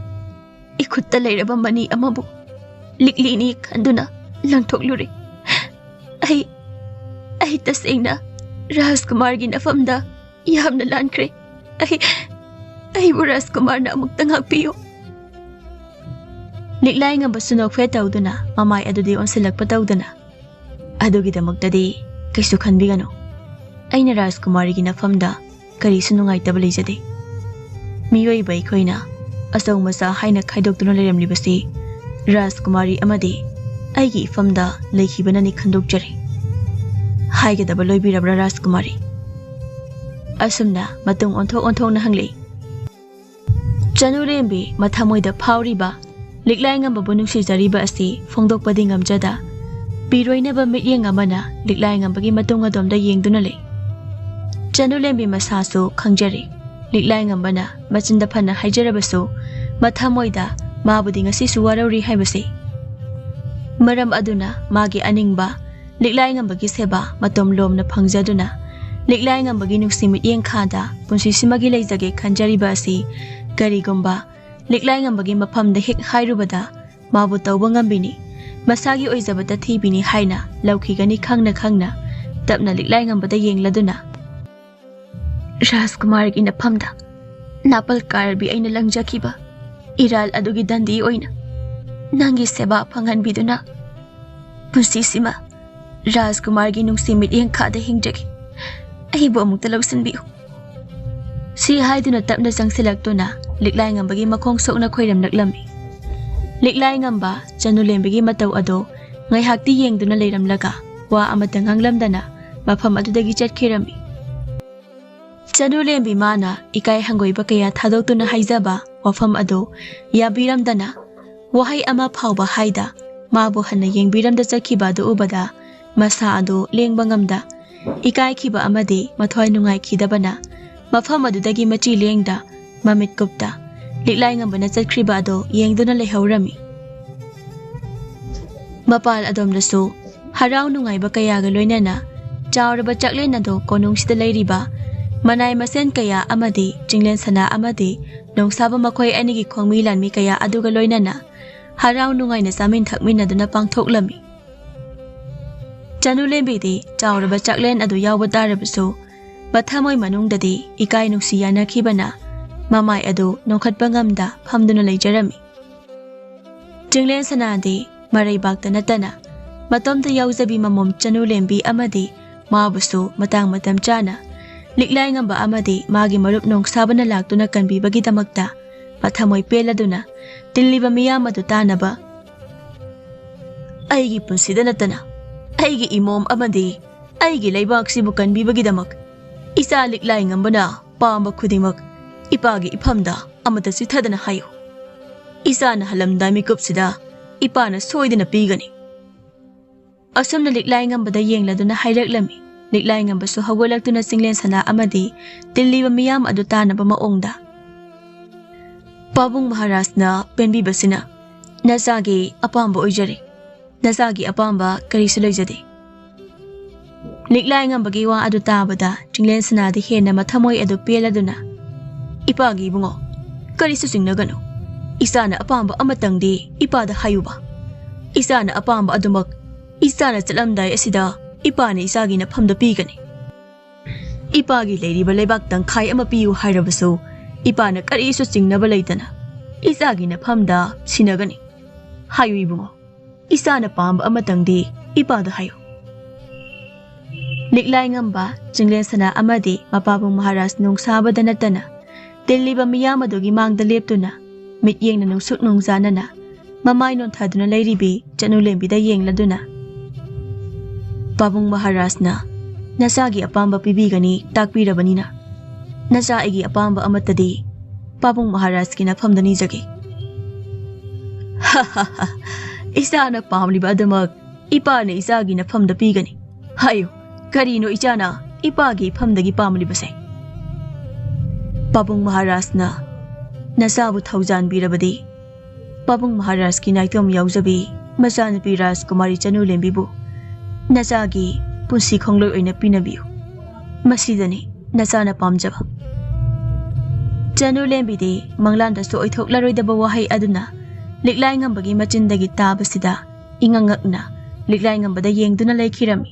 ꯏꯈꯨꯠꯇ ꯂꯩꯔꯕ ꯃꯅꯤ ꯑꯃꯕꯨ ꯂꯤꯛꯂꯤꯅꯤ ꯈꯟꯗꯨꯅ ꯂꯪꯊꯣꯛꯂꯨꯔꯦ꯫ ꯑꯩ, ꯑꯩ ꯇꯁꯦꯡꯅ ꯔꯥꯖꯀꯨꯃꯥꯔꯒꯤ ꯅꯐꯝꯗ ꯌꯥꯝꯅ ꯂꯥꯟꯈ꯭ꯔꯦ꯫ ꯑꯩ, ꯑꯩꯕꯨ ꯔꯥꯖꯀꯨꯃꯥꯔꯅ ꯑꯃꯨꯛꯇ ꯉꯥꯛꯄꯤꯌꯨ"꯫ ꯂꯤꯛꯂꯥꯏꯉꯝꯕꯁꯨ ꯅꯣꯛꯐꯦꯠ ꯇꯧꯗꯨꯅ ꯃꯃꯥꯏ ꯑꯗꯨꯗꯤ ꯑꯣꯟꯁꯤꯜꯂꯛꯄ ꯇꯧꯗꯅ, "ꯑꯗꯨꯒꯤꯗꯃꯛꯇꯗꯤ ꯀꯩꯁꯨ ꯈꯟꯕꯤꯒꯅꯨ꯫ ꯑꯩꯅ ꯔꯥꯖꯀꯨꯃꯥꯔꯤꯒꯤ ꯅꯐꯝꯗ ꯀꯔꯤꯁꯨ ꯅꯨꯡꯉꯥꯏꯇꯕ ꯂꯩꯖꯗꯦ꯫ ꯃꯤꯑꯣꯏꯕ ꯑꯩꯈꯣꯏꯅ ꯑꯆꯧ ꯃꯆꯥ ꯍꯥꯏꯅ ꯈꯥꯏꯗꯣꯛꯇꯨꯅ ꯂꯩꯔꯝꯂꯤꯕꯁꯤ ꯔꯥꯖꯀꯨꯃꯥꯔꯤ ꯑꯃꯗꯤ ꯑꯩꯒꯤ ꯏꯐꯝꯗ ꯂꯩꯈꯤꯕꯅꯅꯤ ꯈꯟꯗꯣꯛꯆꯔꯤ꯫ ꯍꯥꯏꯒꯗꯕ ꯂꯣꯏꯕꯤꯔꯕ꯭ꯔꯥ ꯔꯥꯖꯀꯨꯃꯥꯔꯤ?" ꯑꯁꯨꯝꯅ ꯃꯇꯨꯡ ꯑꯣꯟꯊꯣꯛ ꯑꯣꯟꯊꯣꯛꯅ ꯍꯪꯂꯛꯏ꯫ ꯆꯅꯨꯔꯦꯝꯕꯤ ꯃꯊꯃꯣꯏꯗ ꯐꯥꯎꯔꯤꯕ ꯂꯤꯛꯂꯥꯏꯉꯝꯕꯕꯨ ꯅꯨꯡꯁꯤꯖꯔꯤꯕ ꯑꯁꯤ ꯐꯣꯡꯗꯣꯛꯄꯗꯤ ꯉꯝꯖꯗ, ꯄꯤꯔꯣꯏꯅꯕ ꯃꯤꯠꯌꯦꯡ ꯑꯃꯅ ꯂꯤꯛꯂꯥꯏꯉꯝꯕꯒꯤ ꯃꯇꯨꯡ ꯑꯗꯣꯝꯗ ꯌꯦꯡꯗꯨꯅ ꯂꯩ꯫ ꯆꯅꯨꯂꯦꯝꯕꯤ ꯃꯁꯥꯁꯨ ꯈꯪꯖꯔꯤ, ꯂꯤꯛꯂꯥꯏꯉꯝꯕꯅ ꯃꯆꯤꯟꯗ ꯐꯅ ꯍꯥꯏꯖꯔꯕꯁꯨ ꯃꯊꯃꯣꯏꯗ ꯃꯥꯕꯨꯗꯤ ꯉꯁꯤꯁꯨ ꯋꯥꯔꯧꯔꯤ ꯍꯥꯏꯕꯁꯤ꯫ ꯃꯔꯝ ꯑꯗꯨꯅ ꯃꯥꯒꯤ ꯑꯅꯤꯡꯕ ꯂꯤꯛꯂꯥꯏꯉꯝꯕꯒꯤ ꯁꯦꯕꯥ ꯃꯇꯣꯝ ꯂꯣꯝꯅ ꯐꯪꯖꯗꯨꯅ ꯂꯤꯛꯂꯥꯏꯉꯝꯕꯒꯤ ꯅꯨꯡꯁꯤ ꯃꯤꯠꯌꯦꯡ ꯈꯥꯗ ꯄꯨꯟꯁꯤꯁꯤꯃꯒꯤ ꯂꯩꯖꯒꯦ ꯈꯟꯖꯔꯤꯕ ꯑꯁꯤ ꯀꯔꯤꯒꯨꯝꯕ ꯂꯤꯛꯂꯥꯏꯉꯝꯕꯒꯤ ꯃꯐꯝꯗ ꯍꯦꯛ ꯍꯥꯏꯔꯨꯕꯗ ꯃꯥꯕꯨ ꯇꯧꯕ ꯉꯝꯕꯤꯅꯤ, ꯃꯁꯥꯒꯤ ꯑꯣꯏꯖꯕ ꯇꯊꯤꯕꯤꯅꯤ ꯍꯥꯏꯅ ꯂꯧꯈꯤꯒꯅꯤ ꯈꯪꯅ ꯈꯪꯅ ꯇꯞꯅ ꯂꯤꯛꯂꯥꯏꯉꯝꯕꯗ ꯌꯦꯡꯂꯗꯨꯅ, "ꯔꯥꯖꯀꯨꯃꯥꯔꯒꯤ ꯅꯐꯝꯗ ꯅꯥꯄꯜ ꯀꯥꯔꯕꯤ ꯑꯩꯅ ꯂꯪꯖꯈꯤꯕ ꯏꯔꯥꯜ ꯑꯗꯨꯒꯤ ꯗꯟꯗꯤ ꯑꯣꯏꯅ ꯅꯪꯒꯤ ꯁꯦꯕꯥ ꯐꯪꯍꯟꯕꯤꯗꯨꯅ ꯄꯨꯟꯁꯤꯁꯤꯃ ꯔꯥꯖꯀꯨꯃꯥꯔꯒꯤ ꯅꯨꯡꯁꯤ ꯃꯤꯠꯌꯦꯡ ꯈꯥꯗ ꯍꯤꯡꯖꯒꯦ꯫ ꯑꯩꯕꯨ ꯑꯃꯨꯛꯇ ꯂꯧꯁꯤꯟꯕꯤꯌꯨ"꯫ ꯁꯤ ꯍꯥꯏꯗꯨꯅ ꯇꯞꯅ ꯆꯪꯁꯤꯜꯂꯛꯇꯨꯅ ꯂꯤꯛꯂꯥꯏꯉꯝꯕꯒꯤ ꯃꯈꯣꯡ ꯁꯣꯛꯅ ꯈꯣꯏꯔꯝꯂꯛꯂꯝꯃꯤ꯫ ꯂꯤꯛꯂꯥꯏꯉꯝꯕ ꯆꯅꯨꯂꯦꯝꯕꯤꯒꯤ ꯃꯇꯧ ꯑꯗꯨ ꯉꯥꯏꯍꯥꯛꯇꯤ ꯌꯦꯡꯗꯨꯅ ꯂꯩꯔꯝꯂꯒ ꯋꯥ ꯑꯃꯠꯇ ꯉꯥꯡꯂꯝꯗꯅ ꯃꯐꯝ ꯑꯗꯨꯗꯒꯤ ꯆꯠꯈꯤꯔꯝꯃꯤ꯫ ꯆꯅꯨ ꯂꯦꯝꯕꯤ ꯃꯥꯅ ꯏꯀꯥꯏ ꯍꯪꯒꯣꯏꯕ ꯀꯌꯥ ꯊꯥꯗꯣꯛꯇꯨꯅ ꯍꯥꯏꯖꯕ ꯋꯥꯐꯝ ꯑꯗꯨ ꯌꯥꯕꯤꯔꯝꯗꯅ, ꯋꯥꯍꯩ ꯑꯃ ꯐꯥꯎꯕ ꯍꯥꯏꯗ ꯃꯥꯕꯨ ꯍꯟꯅ ꯌꯦꯡꯕꯤꯔꯝꯗ ꯆꯠꯈꯤꯕ ꯑꯗꯨ ꯎꯕꯗ ꯃꯁꯥ ꯑꯗꯨ ꯂꯦꯡꯕ ꯉꯝꯗ ꯏꯀꯥꯏꯈꯤꯕ ꯑꯃꯗꯤ ꯃꯊ꯭ꯋꯥꯏ ꯅꯨꯡꯉꯥꯏꯈꯤꯗꯕꯅ ꯃꯐꯝ ꯑꯗꯨꯗꯒꯤ ꯃꯆꯤ ꯂꯦꯡꯗ ꯃꯃꯤꯠ ꯀꯨꯞꯇ ꯂꯤꯛꯂꯥꯏ ꯉꯝꯕꯅ ꯆꯠꯈ꯭ꯔꯤꯕ ꯑꯗꯨ ꯌꯦꯡꯗꯨꯅ ꯂꯩꯍꯧꯔꯝꯃꯤ꯫ ꯃꯄꯥꯜ ꯑꯗꯣꯝꯗꯁꯨ ꯍꯔꯥꯎ ꯅꯨꯡꯉꯥꯏꯕ ꯀꯌꯥꯒ ꯂꯣꯏꯅꯅ ꯆꯥꯎꯔꯕ ꯆꯥꯛꯂꯦꯟ ꯑꯗꯨ ꯀꯣꯅꯨꯡꯁꯤꯗ ꯂꯩꯔꯤꯕ ꯃꯅꯥꯏ ꯃꯁꯦꯟ ꯀꯌꯥ ꯑꯃꯗꯤ ꯆꯤꯡꯂꯦꯟ ꯁꯅꯥ ꯑꯃꯗꯤ ꯅꯣꯡꯁꯥꯕ ꯃꯈꯣꯏ ꯑꯅꯤꯒꯤ ꯈꯣꯡꯃꯤ ꯂꯥꯟꯃꯤ ꯀꯌꯥ ꯑꯗꯨꯒ ꯂꯣꯏꯅꯅ ꯍꯔꯥꯎ ꯅꯨꯡꯉꯥꯏꯅ ꯆꯥꯃꯤꯟ ꯊꯛꯃꯤꯟꯅꯗꯨꯅ ꯄꯥꯡꯊꯣꯛꯂꯝꯃꯤ꯫ ꯆꯅꯨ ꯂꯦꯝꯕꯤꯗꯤ ꯆꯥꯎꯔꯕ ꯆꯥꯛꯂꯦꯟ ꯑꯗꯨ ꯌꯥꯎꯕ ꯇꯥꯔꯕꯁꯨ ꯃꯊꯃꯣꯏ ꯃꯅꯨꯡꯗꯗꯤ ꯏꯀꯥꯏ ꯅꯨꯡꯁꯤ ꯌꯥꯅꯈꯤꯕꯅ ꯃꯃꯥꯏ ꯑꯗꯨ ꯅꯣꯛꯈꯠꯄ ꯉꯝꯗ ꯐꯝꯗꯨꯅ ꯂꯩꯖꯔꯝꯃꯤ꯫ ꯆꯤꯡꯂꯦꯟ ꯁꯅꯥꯗꯤ ꯃꯔꯩꯕꯥꯛꯇ ꯅꯠꯇꯅ ꯃꯇꯣꯝꯇ ꯌꯥꯎꯖꯕꯤ ꯃꯃꯣꯝ ꯆꯅꯨ ꯂꯦꯝꯕꯤ ꯑꯃꯗꯤ ꯃꯥꯕꯨꯁꯨ ꯃꯇꯥꯡ ꯃꯇꯝ ꯆꯥꯅ ꯂꯤꯛꯂꯥꯏ ꯉꯝꯕ ꯑꯃꯗꯤ ꯃꯥꯒꯤ ꯃꯔꯨꯞ ꯅꯣꯡꯁꯥꯕꯅ ꯂꯥꯛꯇꯨꯅ ꯀꯟꯕꯤꯕꯒꯤꯗꯃꯛꯇ ꯃꯊꯃꯣꯏ ꯄꯦꯜꯂꯗꯨꯅ ꯇꯤꯜꯂꯤꯕ ꯃꯤꯌꯥꯝ ꯑꯗꯨ ꯇꯥꯅꯕ ꯑꯩꯒꯤ ꯄꯨꯟꯁꯤꯗ ꯅꯠꯇꯅ ꯑꯩꯒꯤ ꯏꯃꯣꯝ ꯑꯃꯗꯤ ꯑꯩꯒꯤ ꯂꯩꯕꯥꯛꯁꯤꯕꯨ ꯀꯟꯕꯤꯕꯒꯤꯗꯃꯛ ꯏꯆꯥ ꯂꯤꯛꯂꯥꯏ ꯉꯝꯕꯅ ꯄꯥꯝꯕ ꯈꯨꯗꯤꯡꯃꯛ ꯏꯄꯥꯒꯤ ꯏꯐꯝꯗ ꯑꯃꯠꯇ ꯆꯤꯊꯗꯅ ꯍꯥꯏꯌꯨ꯫ ꯏꯆꯥꯅ ꯍꯜꯂꯝꯗꯥꯏ ꯃꯤꯀꯨꯞꯁꯤꯗ ꯏꯄꯥꯅ ꯁꯣꯏꯗꯅ ꯄꯤꯒꯅꯤ꯫ ꯑꯁꯨꯝꯅ ꯂꯤꯛꯂꯥꯏ ꯉꯝꯕꯗ ꯌꯦꯡꯂꯗꯨꯅ ꯍꯥꯏꯔꯛꯂꯝꯃꯤ꯫ ꯂꯤꯛꯂꯥꯏ ꯉꯝꯕꯁꯨ ꯍꯧꯒꯠꯂꯛꯇꯨꯅ ꯆꯤꯡꯂꯦꯟ ꯁꯅꯥ ꯑꯃꯗꯤ ꯇꯤꯜꯂꯤꯕ ꯃꯤꯌꯥꯝ ꯑꯗꯨ ꯇꯥꯅꯕ ꯃꯑꯣꯡꯗ, "ꯄꯥꯕꯨꯡ ꯃꯍꯥꯔꯥꯖꯅ ꯄꯦꯟꯕꯤꯕꯁꯤꯅ ꯅꯆꯥꯒꯤ ꯑꯄꯥꯝꯕ ꯑꯣꯏꯖꯔꯦ꯫ ꯅꯆꯥꯒꯤ ꯑꯄꯥꯝꯕ ꯀꯔꯤꯁꯨ ꯂꯩꯖꯗꯦ꯫" ꯂꯤꯛꯂꯥꯏ ꯉꯝꯕꯒꯤ ꯋꯥ ꯑꯗꯨ ꯇꯥꯕꯗ ꯆꯤꯡꯂꯦꯟ ꯁꯅꯥꯗꯤ ꯍꯦꯟꯅ ꯃꯊꯃꯣꯏ ꯑꯗꯨ ꯄꯦꯜꯂꯗꯨꯅ, "ꯏꯄꯥꯒꯤ ꯏꯕꯨꯡꯉꯣ, ꯀꯔꯤꯁꯨ ꯆꯤꯡꯅꯒꯅꯨ꯫ ꯏꯆꯥꯅ ꯑꯄꯥꯝꯕ ꯑꯃꯇꯪꯗꯤ ꯏꯄꯥꯗ ꯍꯥꯏꯌꯨꯕ꯫ ꯏꯆꯥꯅ ꯑꯄꯥꯝꯕ ꯑꯗꯨꯃꯛ ꯏꯆꯥꯅ ꯆꯠꯂꯝꯗꯥꯏ ꯑꯁꯤꯗ ꯏꯄꯥꯅ ꯏꯆꯥꯒꯤ ꯅꯐꯝꯗ ꯄꯤꯒꯅꯤ꯫ ꯏꯄꯥꯒꯤ ꯂꯩꯔꯤꯕ ꯂꯩꯕꯥꯛ ꯇꯪꯈꯥꯏ ꯑꯃ ꯄꯤꯌꯨ ꯍꯥꯏꯔꯕꯁꯨ ꯏꯄꯥꯅ ꯀꯔꯤꯁꯨ ꯆꯤꯡꯅꯕ ꯂꯩꯇꯅ ꯏꯆꯥꯒꯤ ꯅꯐꯝꯗ ꯁꯤꯟꯅꯒꯅꯤ꯫ ꯍꯥꯏꯌꯨ ꯏꯕꯨꯡꯉꯣ, ꯏꯆꯥꯅ ꯄꯥꯝꯕ ꯑꯃꯇꯪꯗꯤ ꯏꯄꯥꯗ ꯍꯥꯏꯌꯨ꯫" ꯂꯤꯛꯂꯥꯏ ꯉꯝꯕ ꯆꯤꯡꯂꯦꯟ ꯁꯅꯥ ꯑꯃꯗꯤ ꯃꯄꯥꯕꯨꯡ ꯃꯍꯥꯔꯥꯖ ꯅꯣꯡꯁꯥꯕꯗ ꯅꯠꯇꯅ ꯇꯤꯜꯂꯤꯕ ꯃꯤꯌꯥꯝ ꯑꯗꯨꯒꯤ ꯃꯥꯡꯗ ꯂꯦꯞꯇꯨꯅ ꯃꯤꯠꯌꯦꯡꯅ ꯅꯨꯡꯁꯨꯛ ꯅꯨꯡꯖꯥꯅꯅ ꯃꯃꯥꯏ ꯅꯣꯟꯊꯗꯨꯅ ꯂꯩꯔꯤꯕꯤ ꯆꯅꯨ ꯂꯦꯝꯕꯤꯗ ꯌꯦꯡꯂꯗꯨꯅ, "ꯄꯥꯕꯨꯡ ꯃꯍꯥꯔꯥꯖꯅ ꯅꯆꯥꯒꯤ ꯑꯄꯥꯝꯕ ꯄꯤꯕꯤꯒꯅꯤ ꯇꯥꯛꯄꯤꯔꯕꯅꯤꯅ, ꯅꯆꯥ ꯑꯩꯒꯤ ꯑꯄꯥꯝꯕ ꯑꯃꯠꯇꯗꯤ ꯄꯥꯕꯨꯡ ꯃꯍꯥꯔꯥꯖꯀꯤ ꯅꯐꯝꯗ ꯅꯤꯖꯒꯦ꯫" "ꯏꯆꯥꯅ ꯄꯥꯝꯂꯤꯕ ꯑꯗꯨꯃꯛ ꯏꯄꯥꯅ ꯏꯆꯥꯒꯤ ꯅꯐꯝꯗ ꯄꯤꯒꯅꯤ꯫ ꯍꯥꯏꯌꯨ, ꯀꯔꯤꯅꯣ ꯏꯆꯥꯅ ꯏꯄꯥꯒꯤ ꯏꯐꯝꯗꯒꯤ ꯄꯥꯝꯂꯤꯕꯁꯦ?" "ꯄꯥꯕꯨꯡ ꯃꯍꯥꯔꯥꯖꯅ ꯅꯆꯥꯕꯨ ꯊꯧꯖꯥꯟꯕꯤꯔꯕꯗꯤ, ꯄꯥꯕꯨꯡ ꯃꯍꯥꯔꯥꯖꯀꯤ ꯅꯥꯏꯇꯣꯝ ꯌꯥꯎꯖꯕꯤ ꯃꯆꯥꯅꯨꯄꯤ ꯔꯥꯖꯀꯨꯃꯥꯔꯤ ꯆꯅꯨꯂꯦꯝꯕꯤꯕꯨ ꯅꯆꯥꯒꯤ ꯄꯨꯟꯁꯤ ꯈꯣꯡꯂꯣꯏ ꯑꯣꯏꯅ ꯄꯤꯅꯕꯤꯌꯨ꯫ ꯃꯁꯤꯗꯅꯤ ꯅꯆꯥꯅ ꯄꯥꯝꯖꯕ꯫" ꯆꯅꯨꯂꯦꯝꯕꯤꯗꯤ ꯃꯪꯂꯥꯟꯗꯁꯨ ꯑꯣꯏꯊꯣꯛꯂꯔꯣꯏꯗꯕ ꯋꯥꯍꯩ ꯑꯗꯨꯅ ꯂꯤꯛꯂꯥꯏꯉꯝꯕꯒꯤ ꯃꯆꯤꯟꯗꯒꯤ ꯇꯥꯕꯁꯤꯗ ꯏꯉꯛ ꯉꯛꯅ ꯂꯤꯛꯂꯥꯏꯉꯝꯕꯗ ꯌꯦꯡꯗꯨꯅ ꯂꯩꯈꯤꯔꯝꯃꯤ꯫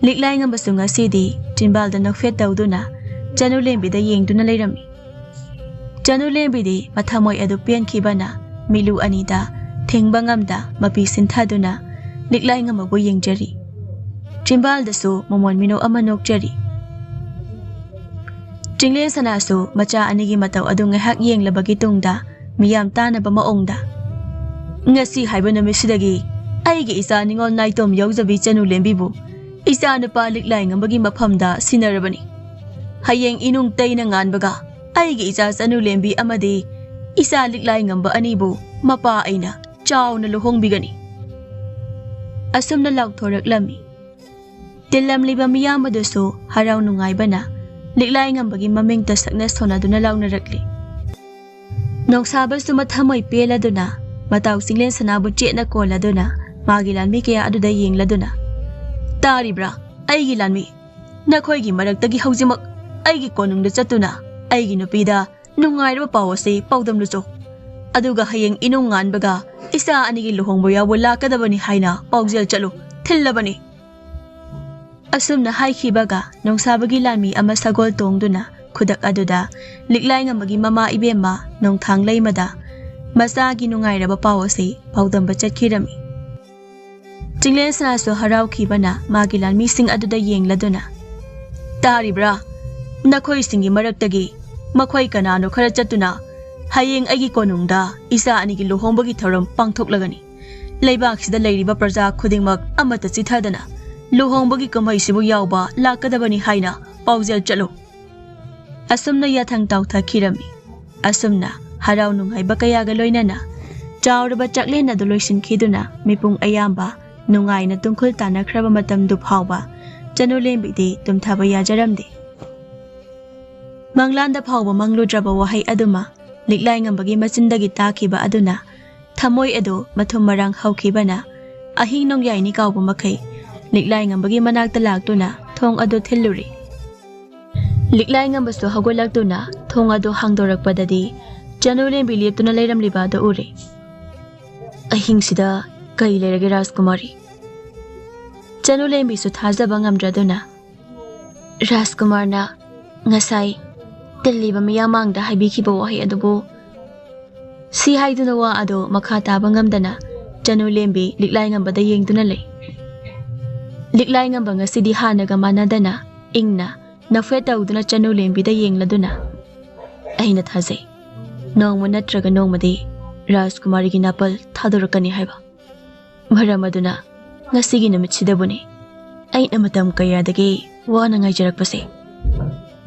ꯂꯤꯛꯂꯥꯏꯉꯝꯕꯁꯨ ꯉꯁꯤꯗꯤ ꯆꯤꯟꯕꯥꯜꯗ ꯅꯣꯛꯐꯦꯠ ꯇꯧꯗꯨꯅ ꯆꯅꯨꯂꯦꯝꯕꯤꯗ ꯌꯦꯡꯗꯨꯅ ꯂꯩꯔꯝꯃꯤ꯫ ꯆꯅꯨꯂꯦꯝꯕꯤꯗꯤ ꯃꯊꯃꯣꯏ ꯑꯗꯨ ꯄꯦꯟꯈꯤꯕꯅ ꯃꯤꯠꯂꯨ ꯑꯅꯤꯗ ꯊꯤꯡꯕ ꯉꯝꯗ ꯃꯄꯤ ꯁꯤꯟꯊꯗꯨꯅ ꯂꯤꯛꯂꯥꯏꯉꯝꯕꯕꯨ ꯌꯦꯡꯖꯔꯤ꯫ ꯆꯤꯟꯕꯥꯜꯗꯁꯨ ꯃꯃꯣꯟ ꯃꯤꯅꯣꯛ ꯑꯃ ꯅꯣꯛꯆꯔꯤ꯫ ꯆꯤꯡꯂꯦꯟ ꯁꯅꯥꯁꯨ ꯃꯆꯥ ꯑꯅꯤꯒꯤ ꯃꯇꯧ ꯑꯗꯨ ꯉꯥꯏꯍꯥꯛ ꯌꯦꯡꯂꯕꯒꯤ ꯇꯨꯡꯗ ꯃꯤꯌꯥꯝ ꯇꯥꯅꯕ ꯃꯑꯣꯡꯗ, "ꯉꯁꯤ ꯍꯥꯏꯕ ꯅꯨꯃꯤꯠꯁꯤꯗꯒꯤ ꯑꯩꯒꯤ ꯏꯆꯥ ꯅꯤꯉꯣꯜ ꯅꯥꯏꯇꯣꯝ ꯌꯥꯎꯖꯕꯤ ꯆꯅꯨꯂꯦꯝꯕꯤꯕꯨ ꯏꯆꯥ ꯅꯨꯄꯥ ꯂꯤꯛꯂꯥꯏꯉꯝꯕꯒꯤ ꯃꯐꯝꯗ ꯁꯤꯟꯅꯔꯕꯅꯤ꯫ ꯍꯌꯦꯡ ꯏꯅꯨꯡ ꯇꯩꯅ ꯉꯥꯟꯕꯒ ꯑꯩꯒꯤ ꯏꯆꯥ ꯆꯅꯨꯂꯦꯝꯕꯤ ꯑꯃꯗꯤ ꯏꯆꯥ ꯂꯤꯛꯂꯥꯏꯉꯝꯕ ꯑꯅꯤꯕꯨ ꯃꯄꯥ ꯑꯩꯅ ꯆꯥꯎꯅ ꯂꯨꯍꯣꯡꯕꯤꯒꯅꯤ꯫" ꯑꯁꯨꯝꯅ ꯂꯥꯎꯊꯣꯔꯛꯂꯝꯃꯤ꯫ ꯇꯤꯜꯂꯝꯂꯤꯕ ꯃꯤꯌꯥꯝ ꯑꯗꯨꯁꯨ ꯍꯔꯥꯎ ꯅꯨꯡꯉꯥꯏꯕꯅ ꯂꯤꯛꯂꯥꯏꯉꯝꯕꯒꯤ ꯃꯃꯤꯡꯇ ꯁꯛꯅ ꯁꯣꯟꯅꯗꯨꯅ ꯂꯥꯎꯅꯔꯛꯂꯤ꯫ ꯅꯣꯡꯁꯥꯕꯁꯨ ꯃꯊꯃꯣꯏ ꯄꯦꯜꯂꯗꯨꯅ ꯃꯇꯥꯎ ꯆꯤꯡꯂꯦꯟ ꯁꯅꯥꯕꯨ ꯆꯦꯠꯅ ꯀꯣꯜꯂꯗꯨꯅ ꯃꯥꯒꯤ ꯂꯥꯟꯃꯤ ꯀꯌꯥ ꯑꯗꯨꯗ ꯌꯦꯡꯂꯗꯨꯅ, "ꯇꯥꯔꯤꯕ꯭ꯔꯥ? ꯑꯩꯒꯤ ꯂꯥꯟꯃꯤ, ꯅꯈꯣꯏꯒꯤ ꯃꯔꯛꯇꯒꯤ ꯍꯧꯖꯤꯛꯃꯛ ꯑꯩꯒꯤ ꯀꯣꯅꯨꯡꯗ ꯆꯠꯇꯨꯅ ꯑꯩꯒꯤ ꯅꯨꯄꯤꯗ ꯅꯨꯡꯉꯥꯏꯔꯕ ꯄꯥꯎ ꯑꯁꯤ ꯄꯥꯎꯗꯝꯂꯨꯆꯣ꯫ ꯑꯗꯨꯒ ꯍꯌꯦꯡ ꯏꯅꯨꯡ ꯉꯥꯟꯕꯒ ꯏꯆꯥ ꯑꯅꯤꯒꯤ ꯂꯨꯍꯣꯡꯕ ꯌꯥꯎꯕ ꯂꯥꯛꯀꯗꯕꯅꯤ ꯍꯥꯏꯅ ꯄꯥꯎꯖꯦꯜ ꯆꯠꯂꯨ, ꯊꯤꯜꯂꯕꯅꯤ꯫" ꯑꯁꯨꯝꯅ ꯍꯥꯏꯈꯤꯕꯒ ꯅꯣꯡꯁꯥꯕꯒꯤ ꯂꯥꯟꯃꯤ ꯑꯃ ꯁꯒꯣꯜ ꯇꯣꯡꯗꯨꯅ ꯈꯨꯗꯛ ꯑꯗꯨꯗ ꯂꯤꯛꯂꯥꯏꯉꯝꯕꯒꯤ ꯃꯃꯥ ꯏꯕꯦꯝꯃ ꯅꯣꯡꯊꯥꯡ ꯂꯩꯃꯗ ꯃꯆꯥꯒꯤ ꯅꯨꯡꯉꯥꯏꯔꯕ ꯄꯥꯎ ꯑꯁꯤ ꯄꯥꯎꯗꯝꯕ ꯆꯠꯈꯤꯔꯝꯃꯤ꯫ ꯆꯤꯡꯂꯦꯟ ꯁꯅꯥꯁꯨ ꯍꯔꯥꯎꯈꯤꯕꯅ ꯃꯥꯒꯤ ꯂꯥꯟꯃꯤꯁꯤꯡ ꯑꯗꯨꯗ ꯌꯦꯡꯂꯗꯨꯅ, "ꯇꯥꯔꯤꯕ꯭ꯔꯥ? ꯅꯈꯣꯏꯁꯤꯡꯒꯤ ꯃꯔꯛꯇꯒꯤ ꯃꯈꯣꯏ ꯀꯅꯥꯅꯣ ꯈꯔ ꯆꯠꯇꯨꯅ ꯍꯌꯦꯡ ꯑꯩꯒꯤ ꯀꯣꯅꯨꯡꯗ ꯏꯆꯥ ꯑꯅꯤꯒꯤ ꯂꯨꯍꯣꯡꯕꯒꯤ ꯊꯧꯔꯝ ꯄꯥꯡꯊꯣꯛꯂꯒꯅꯤ꯫ ꯂꯩꯕꯥꯛꯁꯤꯗ ꯂꯩꯔꯤꯕ ꯄ꯭ꯔꯖꯥ ꯈꯨꯗꯤꯡꯃꯛ ꯑꯃꯠꯇ ꯆꯤꯊꯗꯅ ꯂꯨꯍꯣꯡꯕꯒꯤ ꯀꯨꯝꯍꯩꯁꯤꯕꯨ ꯌꯥꯎꯕ ꯂꯥꯛꯀꯗꯕꯅꯤ ꯍꯥꯏꯅ ꯄꯥꯎꯖꯦꯜ ꯆꯠꯂꯨ꯫ ꯑꯁꯨꯝꯅ ꯌꯥꯊꯪ ꯇꯥꯎꯊꯈꯤꯔꯝꯃꯤ꯫ ꯑꯁꯨꯝꯅ ꯍꯔꯥꯎ ꯅꯨꯡꯉꯥꯏꯕ ꯀꯌꯥꯒ ꯂꯣꯏꯅꯅ ꯆꯥꯎꯔꯕ ꯆꯥꯛꯂꯦꯟ ꯑꯗꯨ ꯂꯣꯏꯁꯤꯟꯈꯤꯗꯨꯅ ꯃꯤꯄꯨꯝ ꯑꯌꯥꯝꯕ ꯅꯨꯡꯉꯥꯏꯅ ꯇꯨꯝꯈꯨꯜ ꯇꯥꯟꯅꯈ꯭ꯔꯕ ꯃꯇꯝꯗꯨ ꯐꯥꯎꯕ ꯆꯅꯨꯂꯦꯝꯕꯤꯗꯤ ꯇꯨꯝꯊꯕ ꯌꯥꯖꯔꯝꯗꯦ꯫ ꯃꯪꯂꯥꯟꯗ ꯐꯥꯎꯕ ꯃꯪꯂꯨꯗ꯭ꯔꯕ ꯋꯥꯍꯩ ꯑꯗꯨꯃ ꯂꯤꯛꯂꯥꯏꯉꯝꯕꯒꯤ ꯃꯆꯤꯟꯗꯒꯤ ꯇꯥꯈꯤꯕ ꯑꯗꯨꯅ ꯊꯃꯣꯏ ꯑꯗꯨ ꯃꯊꯨꯝ ꯃꯔꯥꯡ ꯍꯧꯈꯤꯕꯅ ꯑꯍꯤꯡ ꯅꯣꯡꯌꯥꯏꯅꯤ ꯀꯥꯎꯕ ꯃꯈꯩ ꯂꯤꯛꯂꯥꯏꯉꯝꯕꯒꯤ ꯃꯅꯥꯛꯇ ꯂꯥꯛꯇꯨꯅ ꯊꯣꯡ ꯑꯗꯨ ꯊꯤꯜꯂꯨꯔꯦ꯫ ꯂꯤꯛꯂꯥꯏꯉꯝꯕꯁꯨ ꯍꯧꯒꯠꯂꯛꯇꯨꯅ ꯊꯣꯡ ꯑꯗꯨ ꯍꯥꯡꯗꯣꯔꯛꯄꯗꯗꯤ ꯆꯅꯨꯂꯦꯝꯕꯤ ꯂꯦꯞꯇꯨꯅ ꯂꯩꯔꯝꯂꯤꯕ ꯑꯗꯨ ꯎꯔꯦ꯫ "ꯑꯍꯤꯡꯁꯤꯗ ꯀꯔꯤ ꯂꯩꯔꯒꯦ ꯔꯥꯖꯀꯨꯃꯥꯔꯤ?" ꯆꯅꯨꯂꯦꯝꯕꯤꯁꯨ ꯊꯥꯖꯕ ꯉꯝꯗ꯭ꯔꯗꯨꯅ, "ꯔꯥꯖꯀꯨꯃꯥꯔꯅ ꯉꯁꯥꯏ ꯇꯤꯜꯂꯤꯕ ꯃꯤꯌꯥꯝ ꯃꯥꯡꯗ ꯍꯥꯏꯕꯤꯈꯤꯕ ꯋꯥꯍꯩ ꯑꯗꯨꯕꯨ?" ꯁꯤ ꯍꯥꯏꯗꯨꯅ ꯋꯥ ꯑꯗꯨ ꯃꯈꯥ ꯇꯥꯕ ꯉꯝꯗꯅ ꯆꯅꯨꯂꯦꯝꯕꯤ ꯂꯤꯛꯂꯥꯏꯉꯝꯕꯗ ꯌꯦꯡꯗꯨꯅ ꯂꯩ꯫ ꯂꯤꯛꯂꯥꯏꯉꯝꯕ ꯉꯁꯤꯗꯤ ꯍꯥꯟꯅꯒ ꯃꯥꯟꯅꯗꯅ ꯏꯪꯅ ꯅꯐꯦꯠ ꯇꯧꯗꯨꯅ ꯆꯅꯨꯂꯦꯝꯕꯤꯗ ꯌꯦꯡꯂꯗꯨꯅ, "ꯑꯩꯅ ꯊꯥꯖꯩ, ꯅꯣꯡꯃ ꯅꯠꯇ꯭ꯔꯒ ꯅꯣꯡꯃꯗꯤ ꯔꯥꯖꯀꯨꯃꯥꯔꯤꯒꯤ ꯅꯥꯄꯜ ꯊꯥꯗꯣꯔꯛꯀꯅꯤ ꯍꯥꯏꯕ꯫ ꯃꯔꯝ ꯑꯗꯨꯅ ꯉꯁꯤꯒꯤ ꯅꯨꯃꯤꯠꯁꯤꯗꯕꯨꯅꯤ ꯑꯩꯅ ꯃꯇꯝ ꯀꯌꯥꯗꯒꯤ ꯋꯥꯅ ꯉꯥꯏꯖꯔꯛꯄꯁꯦ꯫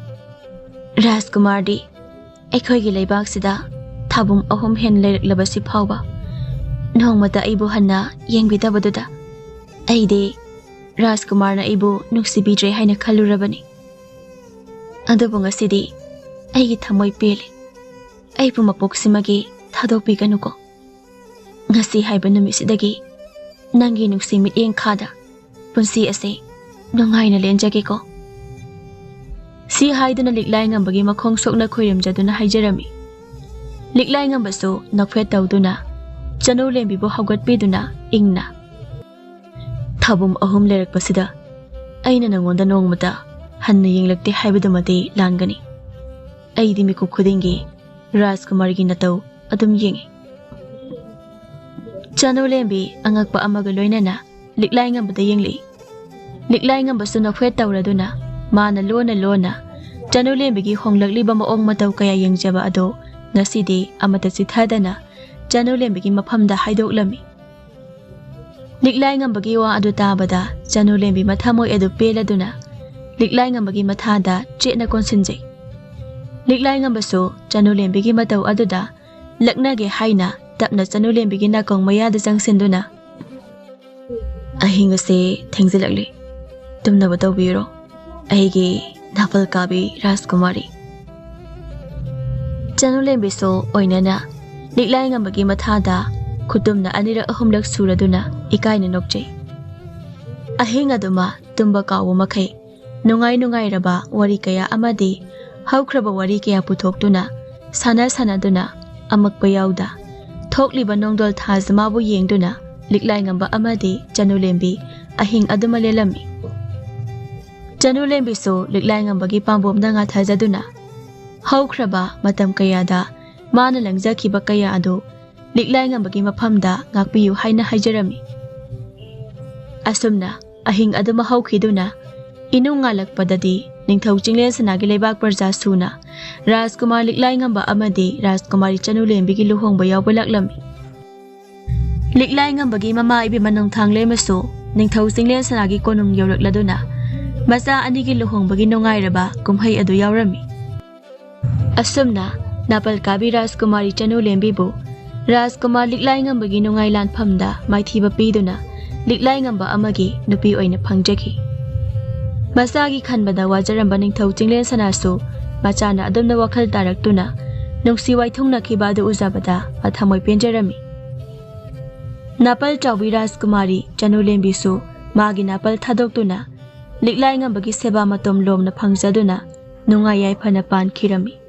ꯔꯥꯖꯀꯨꯃꯥꯔꯗꯤ ꯑꯩꯈꯣꯏꯒꯤ ꯂꯩꯕꯥꯛꯁꯤꯗ ꯊꯥꯕꯨꯝ ꯑꯍꯨꯝ ꯍꯦꯟꯅ ꯂꯩꯔꯛꯂꯕꯁꯤ ꯐꯥꯎꯕ ꯅꯣꯡꯃꯇ ꯑꯩꯕꯨ ꯍꯟꯅ ꯌꯦꯡꯕꯤꯗꯕꯗꯨꯗ ꯑꯩꯗꯤ ꯔꯥꯖꯀꯨꯃꯥꯔꯅ ꯑꯩꯕꯨ ꯅꯨꯡꯁꯤꯕꯤꯗ꯭ꯔꯦ ꯍꯥꯏꯅ ꯈꯜꯂꯨꯔꯕꯅꯤ꯫ ꯑꯗꯨꯕꯨ ꯉꯁꯤꯗꯤ ꯑꯩꯒꯤ ꯊꯃꯣꯏ ꯄꯦꯜꯂꯦ꯫ ꯑꯩꯕꯨ ꯃꯄꯣꯛꯁꯤꯃꯒꯤ ꯊꯥꯗꯣꯛꯄꯤꯒꯅꯨꯀꯣ꯫ ꯉꯁꯤ ꯍꯥꯏꯕ ꯅꯨꯃꯤꯠꯁꯤꯗꯒꯤ ꯅꯪꯒꯤ ꯅꯨꯡꯁꯤ ꯃꯤꯠꯌꯦꯡ ꯈꯥꯗ ꯄꯨꯟꯁꯤ ꯑꯁꯤ ꯅꯨꯡꯉꯥꯏꯅ ꯂꯦꯟꯖꯒꯦꯀꯣ꯫" ꯁꯤ ꯍꯥꯏꯗꯨꯅ ꯂꯤꯛꯂꯥꯏꯉꯝꯕꯒꯤ ꯃꯈꯣꯡ ꯁꯣꯛꯅ ꯈꯣꯏꯔꯝꯖꯗꯨꯅ ꯍꯥꯏꯖꯔꯝꯃꯤ꯫ ꯂꯤꯛꯂꯥꯏꯉꯝꯕꯁꯨ ꯅꯣꯛꯐꯦꯠ ꯇꯧꯗꯨꯅ ꯆꯅꯨꯂꯦꯝꯕꯤꯕꯨ ꯍꯧꯒꯠꯄꯤꯗꯨꯅ ꯏꯪꯅ, "ꯊꯥꯕꯨꯝ ꯑꯍꯨꯝ ꯂꯩꯔꯛꯄꯁꯤꯗ ꯑꯩꯅ ꯅꯉꯣꯟꯗ ꯅꯣꯡꯃꯇ ꯍꯟꯅ ꯌꯦꯡꯂꯛꯇꯦ ꯍꯥꯏꯕꯗꯨꯃꯗꯤ ꯂꯥꯟꯒꯅꯤ꯫ ꯑꯩꯗꯤ ꯃꯤꯀꯨꯞ ꯈꯨꯗꯤꯡꯒꯤ ꯔꯥꯖꯀꯨꯃꯥꯔꯒꯤ ꯅꯇꯧ ꯑꯗꯨꯝ ꯌꯦꯡꯉꯤ꯫" ꯆꯅꯨꯂꯦꯝꯕꯤ ꯑꯉꯛꯄ ꯑꯃꯒ ꯂꯣꯏꯅꯅ ꯂꯤꯛꯂꯥꯏꯉꯝꯕꯗ ꯌꯦꯡꯂꯛꯏ꯫ ꯂꯤꯛꯂꯥꯏꯉꯝꯕꯁꯨ ꯅꯣꯛꯐꯦꯠ ꯇꯧꯔꯗꯨꯅ ꯃꯥꯅ ꯂꯣꯟꯅ ꯂꯣꯟꯅ ꯆꯅꯨꯂꯦꯝꯕꯤꯒꯤ ꯍꯣꯡꯂꯛꯂꯤꯕ ꯃꯑꯣꯡ ꯃꯇꯧ ꯀꯌꯥ ꯌꯦꯡꯖꯕ ꯑꯗꯣ ꯉꯁꯤꯗꯤ ꯑꯃꯠꯇ ꯆꯤꯊꯗꯅ ꯆꯅꯨꯂꯦꯝꯕꯤꯒꯤ ꯃꯐꯝꯗ ꯍꯥꯏꯗꯣꯛꯂꯝꯃꯤ꯫ ꯂꯤꯛꯂꯥꯏ ꯉꯝꯕꯒꯤ ꯋꯥ ꯑꯗꯨ ꯇꯥꯕꯗ ꯆꯅꯨ ꯂꯦꯝꯕꯤ ꯃꯊꯃꯣꯏ ꯑꯗꯨ ꯄꯦꯜꯂꯗꯨꯅ ꯂꯤꯛꯂꯥꯏ ꯉꯝꯕꯒꯤ ꯃꯊꯥꯗ ꯆꯦꯠꯅ ꯀꯣꯟꯁꯤꯟꯖꯩ꯫ ꯂꯤꯛꯂꯥꯏ ꯉꯝꯕꯁꯨ ꯆꯅꯨ ꯂꯦꯝꯕꯤꯒꯤ ꯃꯇꯧ ꯑꯗꯨꯗ ꯂꯛꯅꯒꯦ ꯍꯥꯏꯅ ꯇꯞꯅ ꯆꯅꯨ ꯂꯦꯝꯕꯤꯒꯤ ꯅꯥꯀꯣꯡ ꯃꯌꯥꯗ ꯆꯪꯁꯤꯟꯗꯨꯅ, "ꯑꯍꯤꯡ ꯑꯁꯦ ꯊꯦꯡꯖꯤꯜꯂꯛꯂꯤ, ꯇꯨꯝꯅꯕ ꯇꯧꯕꯤꯔꯣ, ꯑꯩꯒꯤ ꯅꯥꯄꯜ ꯀꯥꯕꯤ ꯔꯥꯖꯀꯨꯃꯥꯔꯤ"꯫ ꯆꯅꯨ ꯂꯦꯝꯕꯤꯁꯨ ꯑꯣꯏꯅꯅ ꯂꯤꯛꯂꯥꯏ ꯉꯝꯕꯒꯤ ꯃꯊꯥꯗ ꯈꯨꯇꯨꯝꯅ ꯑꯅꯤꯔꯛ ꯑꯍꯨꯝꯂꯛ ꯁꯨꯔꯗꯨꯅ ꯏꯀꯥꯏꯅ ꯅꯣꯛꯆꯩ꯫ ꯑꯍꯤꯡ ꯑꯗꯨꯃ ꯇꯨꯝꯕ ꯀꯥꯎꯕ ꯃꯈꯩ ꯅꯨꯡꯉꯥꯏ ꯅꯨꯡꯉꯥꯏꯔꯕ ꯋꯥꯔꯤ ꯀꯌꯥ ꯑꯃꯗꯤ ꯍꯧꯈ꯭ꯔꯕ ꯋꯥꯔꯤ ꯀꯌꯥ ꯄꯨꯊꯣꯛꯇꯨꯅ ꯁꯥꯟꯅ ꯁꯥꯟꯅꯗꯨꯅ ꯑꯃꯛꯄ ꯌꯥꯎꯗ ꯊꯣꯛꯂꯤꯕ ꯅꯣꯡꯗꯣꯜ ꯊꯥꯖꯃꯥꯕꯨ ꯌꯦꯡꯗꯨꯅ ꯂꯤꯛꯂꯥꯏ ꯉꯝꯕ ꯑꯃꯗꯤ ꯆꯅꯨ ꯂꯦꯝꯕꯤ ꯑꯍꯤꯡ ꯑꯗꯨꯃ ꯂꯦꯜꯂꯝꯃꯤ꯫ ꯆꯅꯨ ꯂꯦꯝꯕꯤꯁꯨ ꯂꯤꯛꯂꯥꯏ ꯉꯝꯕꯒꯤ ꯄꯥꯝꯕꯣꯝꯗ ꯉꯥꯊꯖꯗꯨꯅ ꯍꯧꯈ꯭ꯔꯕ ꯃꯇꯝ ꯀꯌꯥꯗ ꯃꯥꯅ ꯂꯪꯖꯈꯤꯕ ꯀꯌꯥ ꯑꯗꯨ ꯂꯤꯛꯂꯥꯏ ꯉꯝꯕꯒꯤ ꯃꯐꯝꯗ ꯉꯥꯛꯄꯤꯌꯨ ꯍꯥꯏꯅ ꯍꯥꯏꯖꯔꯝꯃꯤ꯫ ꯑꯁꯨꯝꯅ ꯑꯍꯤꯡ ꯑꯗꯨꯃ ꯍꯧꯈꯤꯗꯨꯅ ꯏꯅꯨꯡ ꯉꯥꯜꯂꯛꯄꯗꯗꯤ ꯅꯤꯡꯊꯧ ꯆꯤꯡꯂꯦꯟ ꯁꯅꯥꯒꯤ ꯂꯩꯕꯥꯛ ꯄ꯭ꯔꯖꯥ ꯁꯨꯅ ꯔꯥꯖꯀꯨꯃꯥꯔ ꯂꯤꯛꯂꯥꯏ ꯉꯝꯕ ꯑꯃꯗꯤ ꯔꯥꯖꯀꯨꯃꯥꯔꯤ ꯆꯅꯨ ꯂꯦꯝꯕꯤꯒꯤ ꯂꯨꯍꯣꯡꯕ ꯌꯥꯎꯕ ꯂꯥꯛꯂꯝꯃꯤ꯫ ꯂꯤꯛꯂꯥꯏ ꯉꯝꯕꯒꯤ ꯃꯃꯥ ꯏꯕꯦꯝꯃ ꯅꯣꯡꯊꯥꯡꯂꯦꯝꯃꯁꯨ ꯅꯤꯡꯊꯧ ꯆꯤꯡꯂꯦꯟ ꯁꯅꯥꯒꯤ ꯀꯣꯅꯨꯡ ꯌꯧꯔꯛꯂꯗꯨꯅ ꯃꯆꯥ ꯑꯅꯤꯒꯤ ꯂꯨꯍꯣꯡꯕꯒꯤ ꯅꯨꯡꯉꯥꯏꯔꯕ ꯀꯨꯝꯍꯩ ꯑꯗꯨ ꯌꯥꯎꯔꯝꯃꯤ꯫ ꯑꯁꯨꯝꯅ ꯅꯥꯄꯜ ꯀꯥꯕꯤ ꯔꯥꯖꯀꯨꯃꯥꯔꯤ ꯆꯅꯨ ꯂꯦꯝꯕꯤꯕꯨ ꯔꯥꯖꯀꯨꯃꯥꯔ ꯂꯤꯛꯂꯥꯏ ꯉꯝꯕꯒꯤ ꯅꯨꯡꯉꯥꯏ ꯂꯥꯟꯐꯝꯗ ꯃꯥꯏꯊꯤꯕ ꯄꯤꯗꯨꯅ ꯂꯤꯛꯂꯥꯏ ꯉꯝꯕ ꯑꯃꯒꯤ ꯅꯨꯄꯤ ꯑꯣꯏꯅ ꯐꯪꯖꯈꯤ꯫ ꯃꯆꯥꯒꯤ ꯈꯟꯕꯗ ꯋꯥꯖꯔꯝꯕ ꯅꯤꯡꯊꯧ ꯆꯤꯡꯂꯦꯟ ꯁꯅꯥꯁꯨ ꯃꯆꯥꯅ ꯑꯗꯨꯝꯅ ꯋꯥꯈꯜ ꯇꯥꯔꯛꯇꯨꯅ ꯅꯨꯡꯁꯤ ꯋꯥꯏꯊꯨꯡꯅꯈꯤꯕ ꯑꯗꯨ ꯎꯖꯕꯗ ꯃꯊꯃꯣꯏ ꯄꯦꯟꯖꯔꯝꯃꯤ꯫ ꯅꯥꯄꯜ ꯆꯥꯎꯕꯤ ꯔꯥꯖꯀꯨꯃꯥꯔꯤ ꯆꯅꯨ ꯂꯦꯝꯕꯤꯁꯨ ꯃꯥꯒꯤ ꯅꯥꯄꯜ ꯊꯥꯗꯣꯛꯇꯨꯅ ꯂꯤꯛꯂꯥꯏ ꯉꯝꯕꯒꯤ ꯁꯦꯕꯥ ꯃꯇꯣꯝ ꯂꯣꯝꯅ ꯐꯪꯖꯗꯨꯅ ꯅꯨꯡꯉꯥꯏ ꯌꯥꯏꯐꯅ ꯄꯥꯟꯈꯤꯔꯝꯃꯤ꯫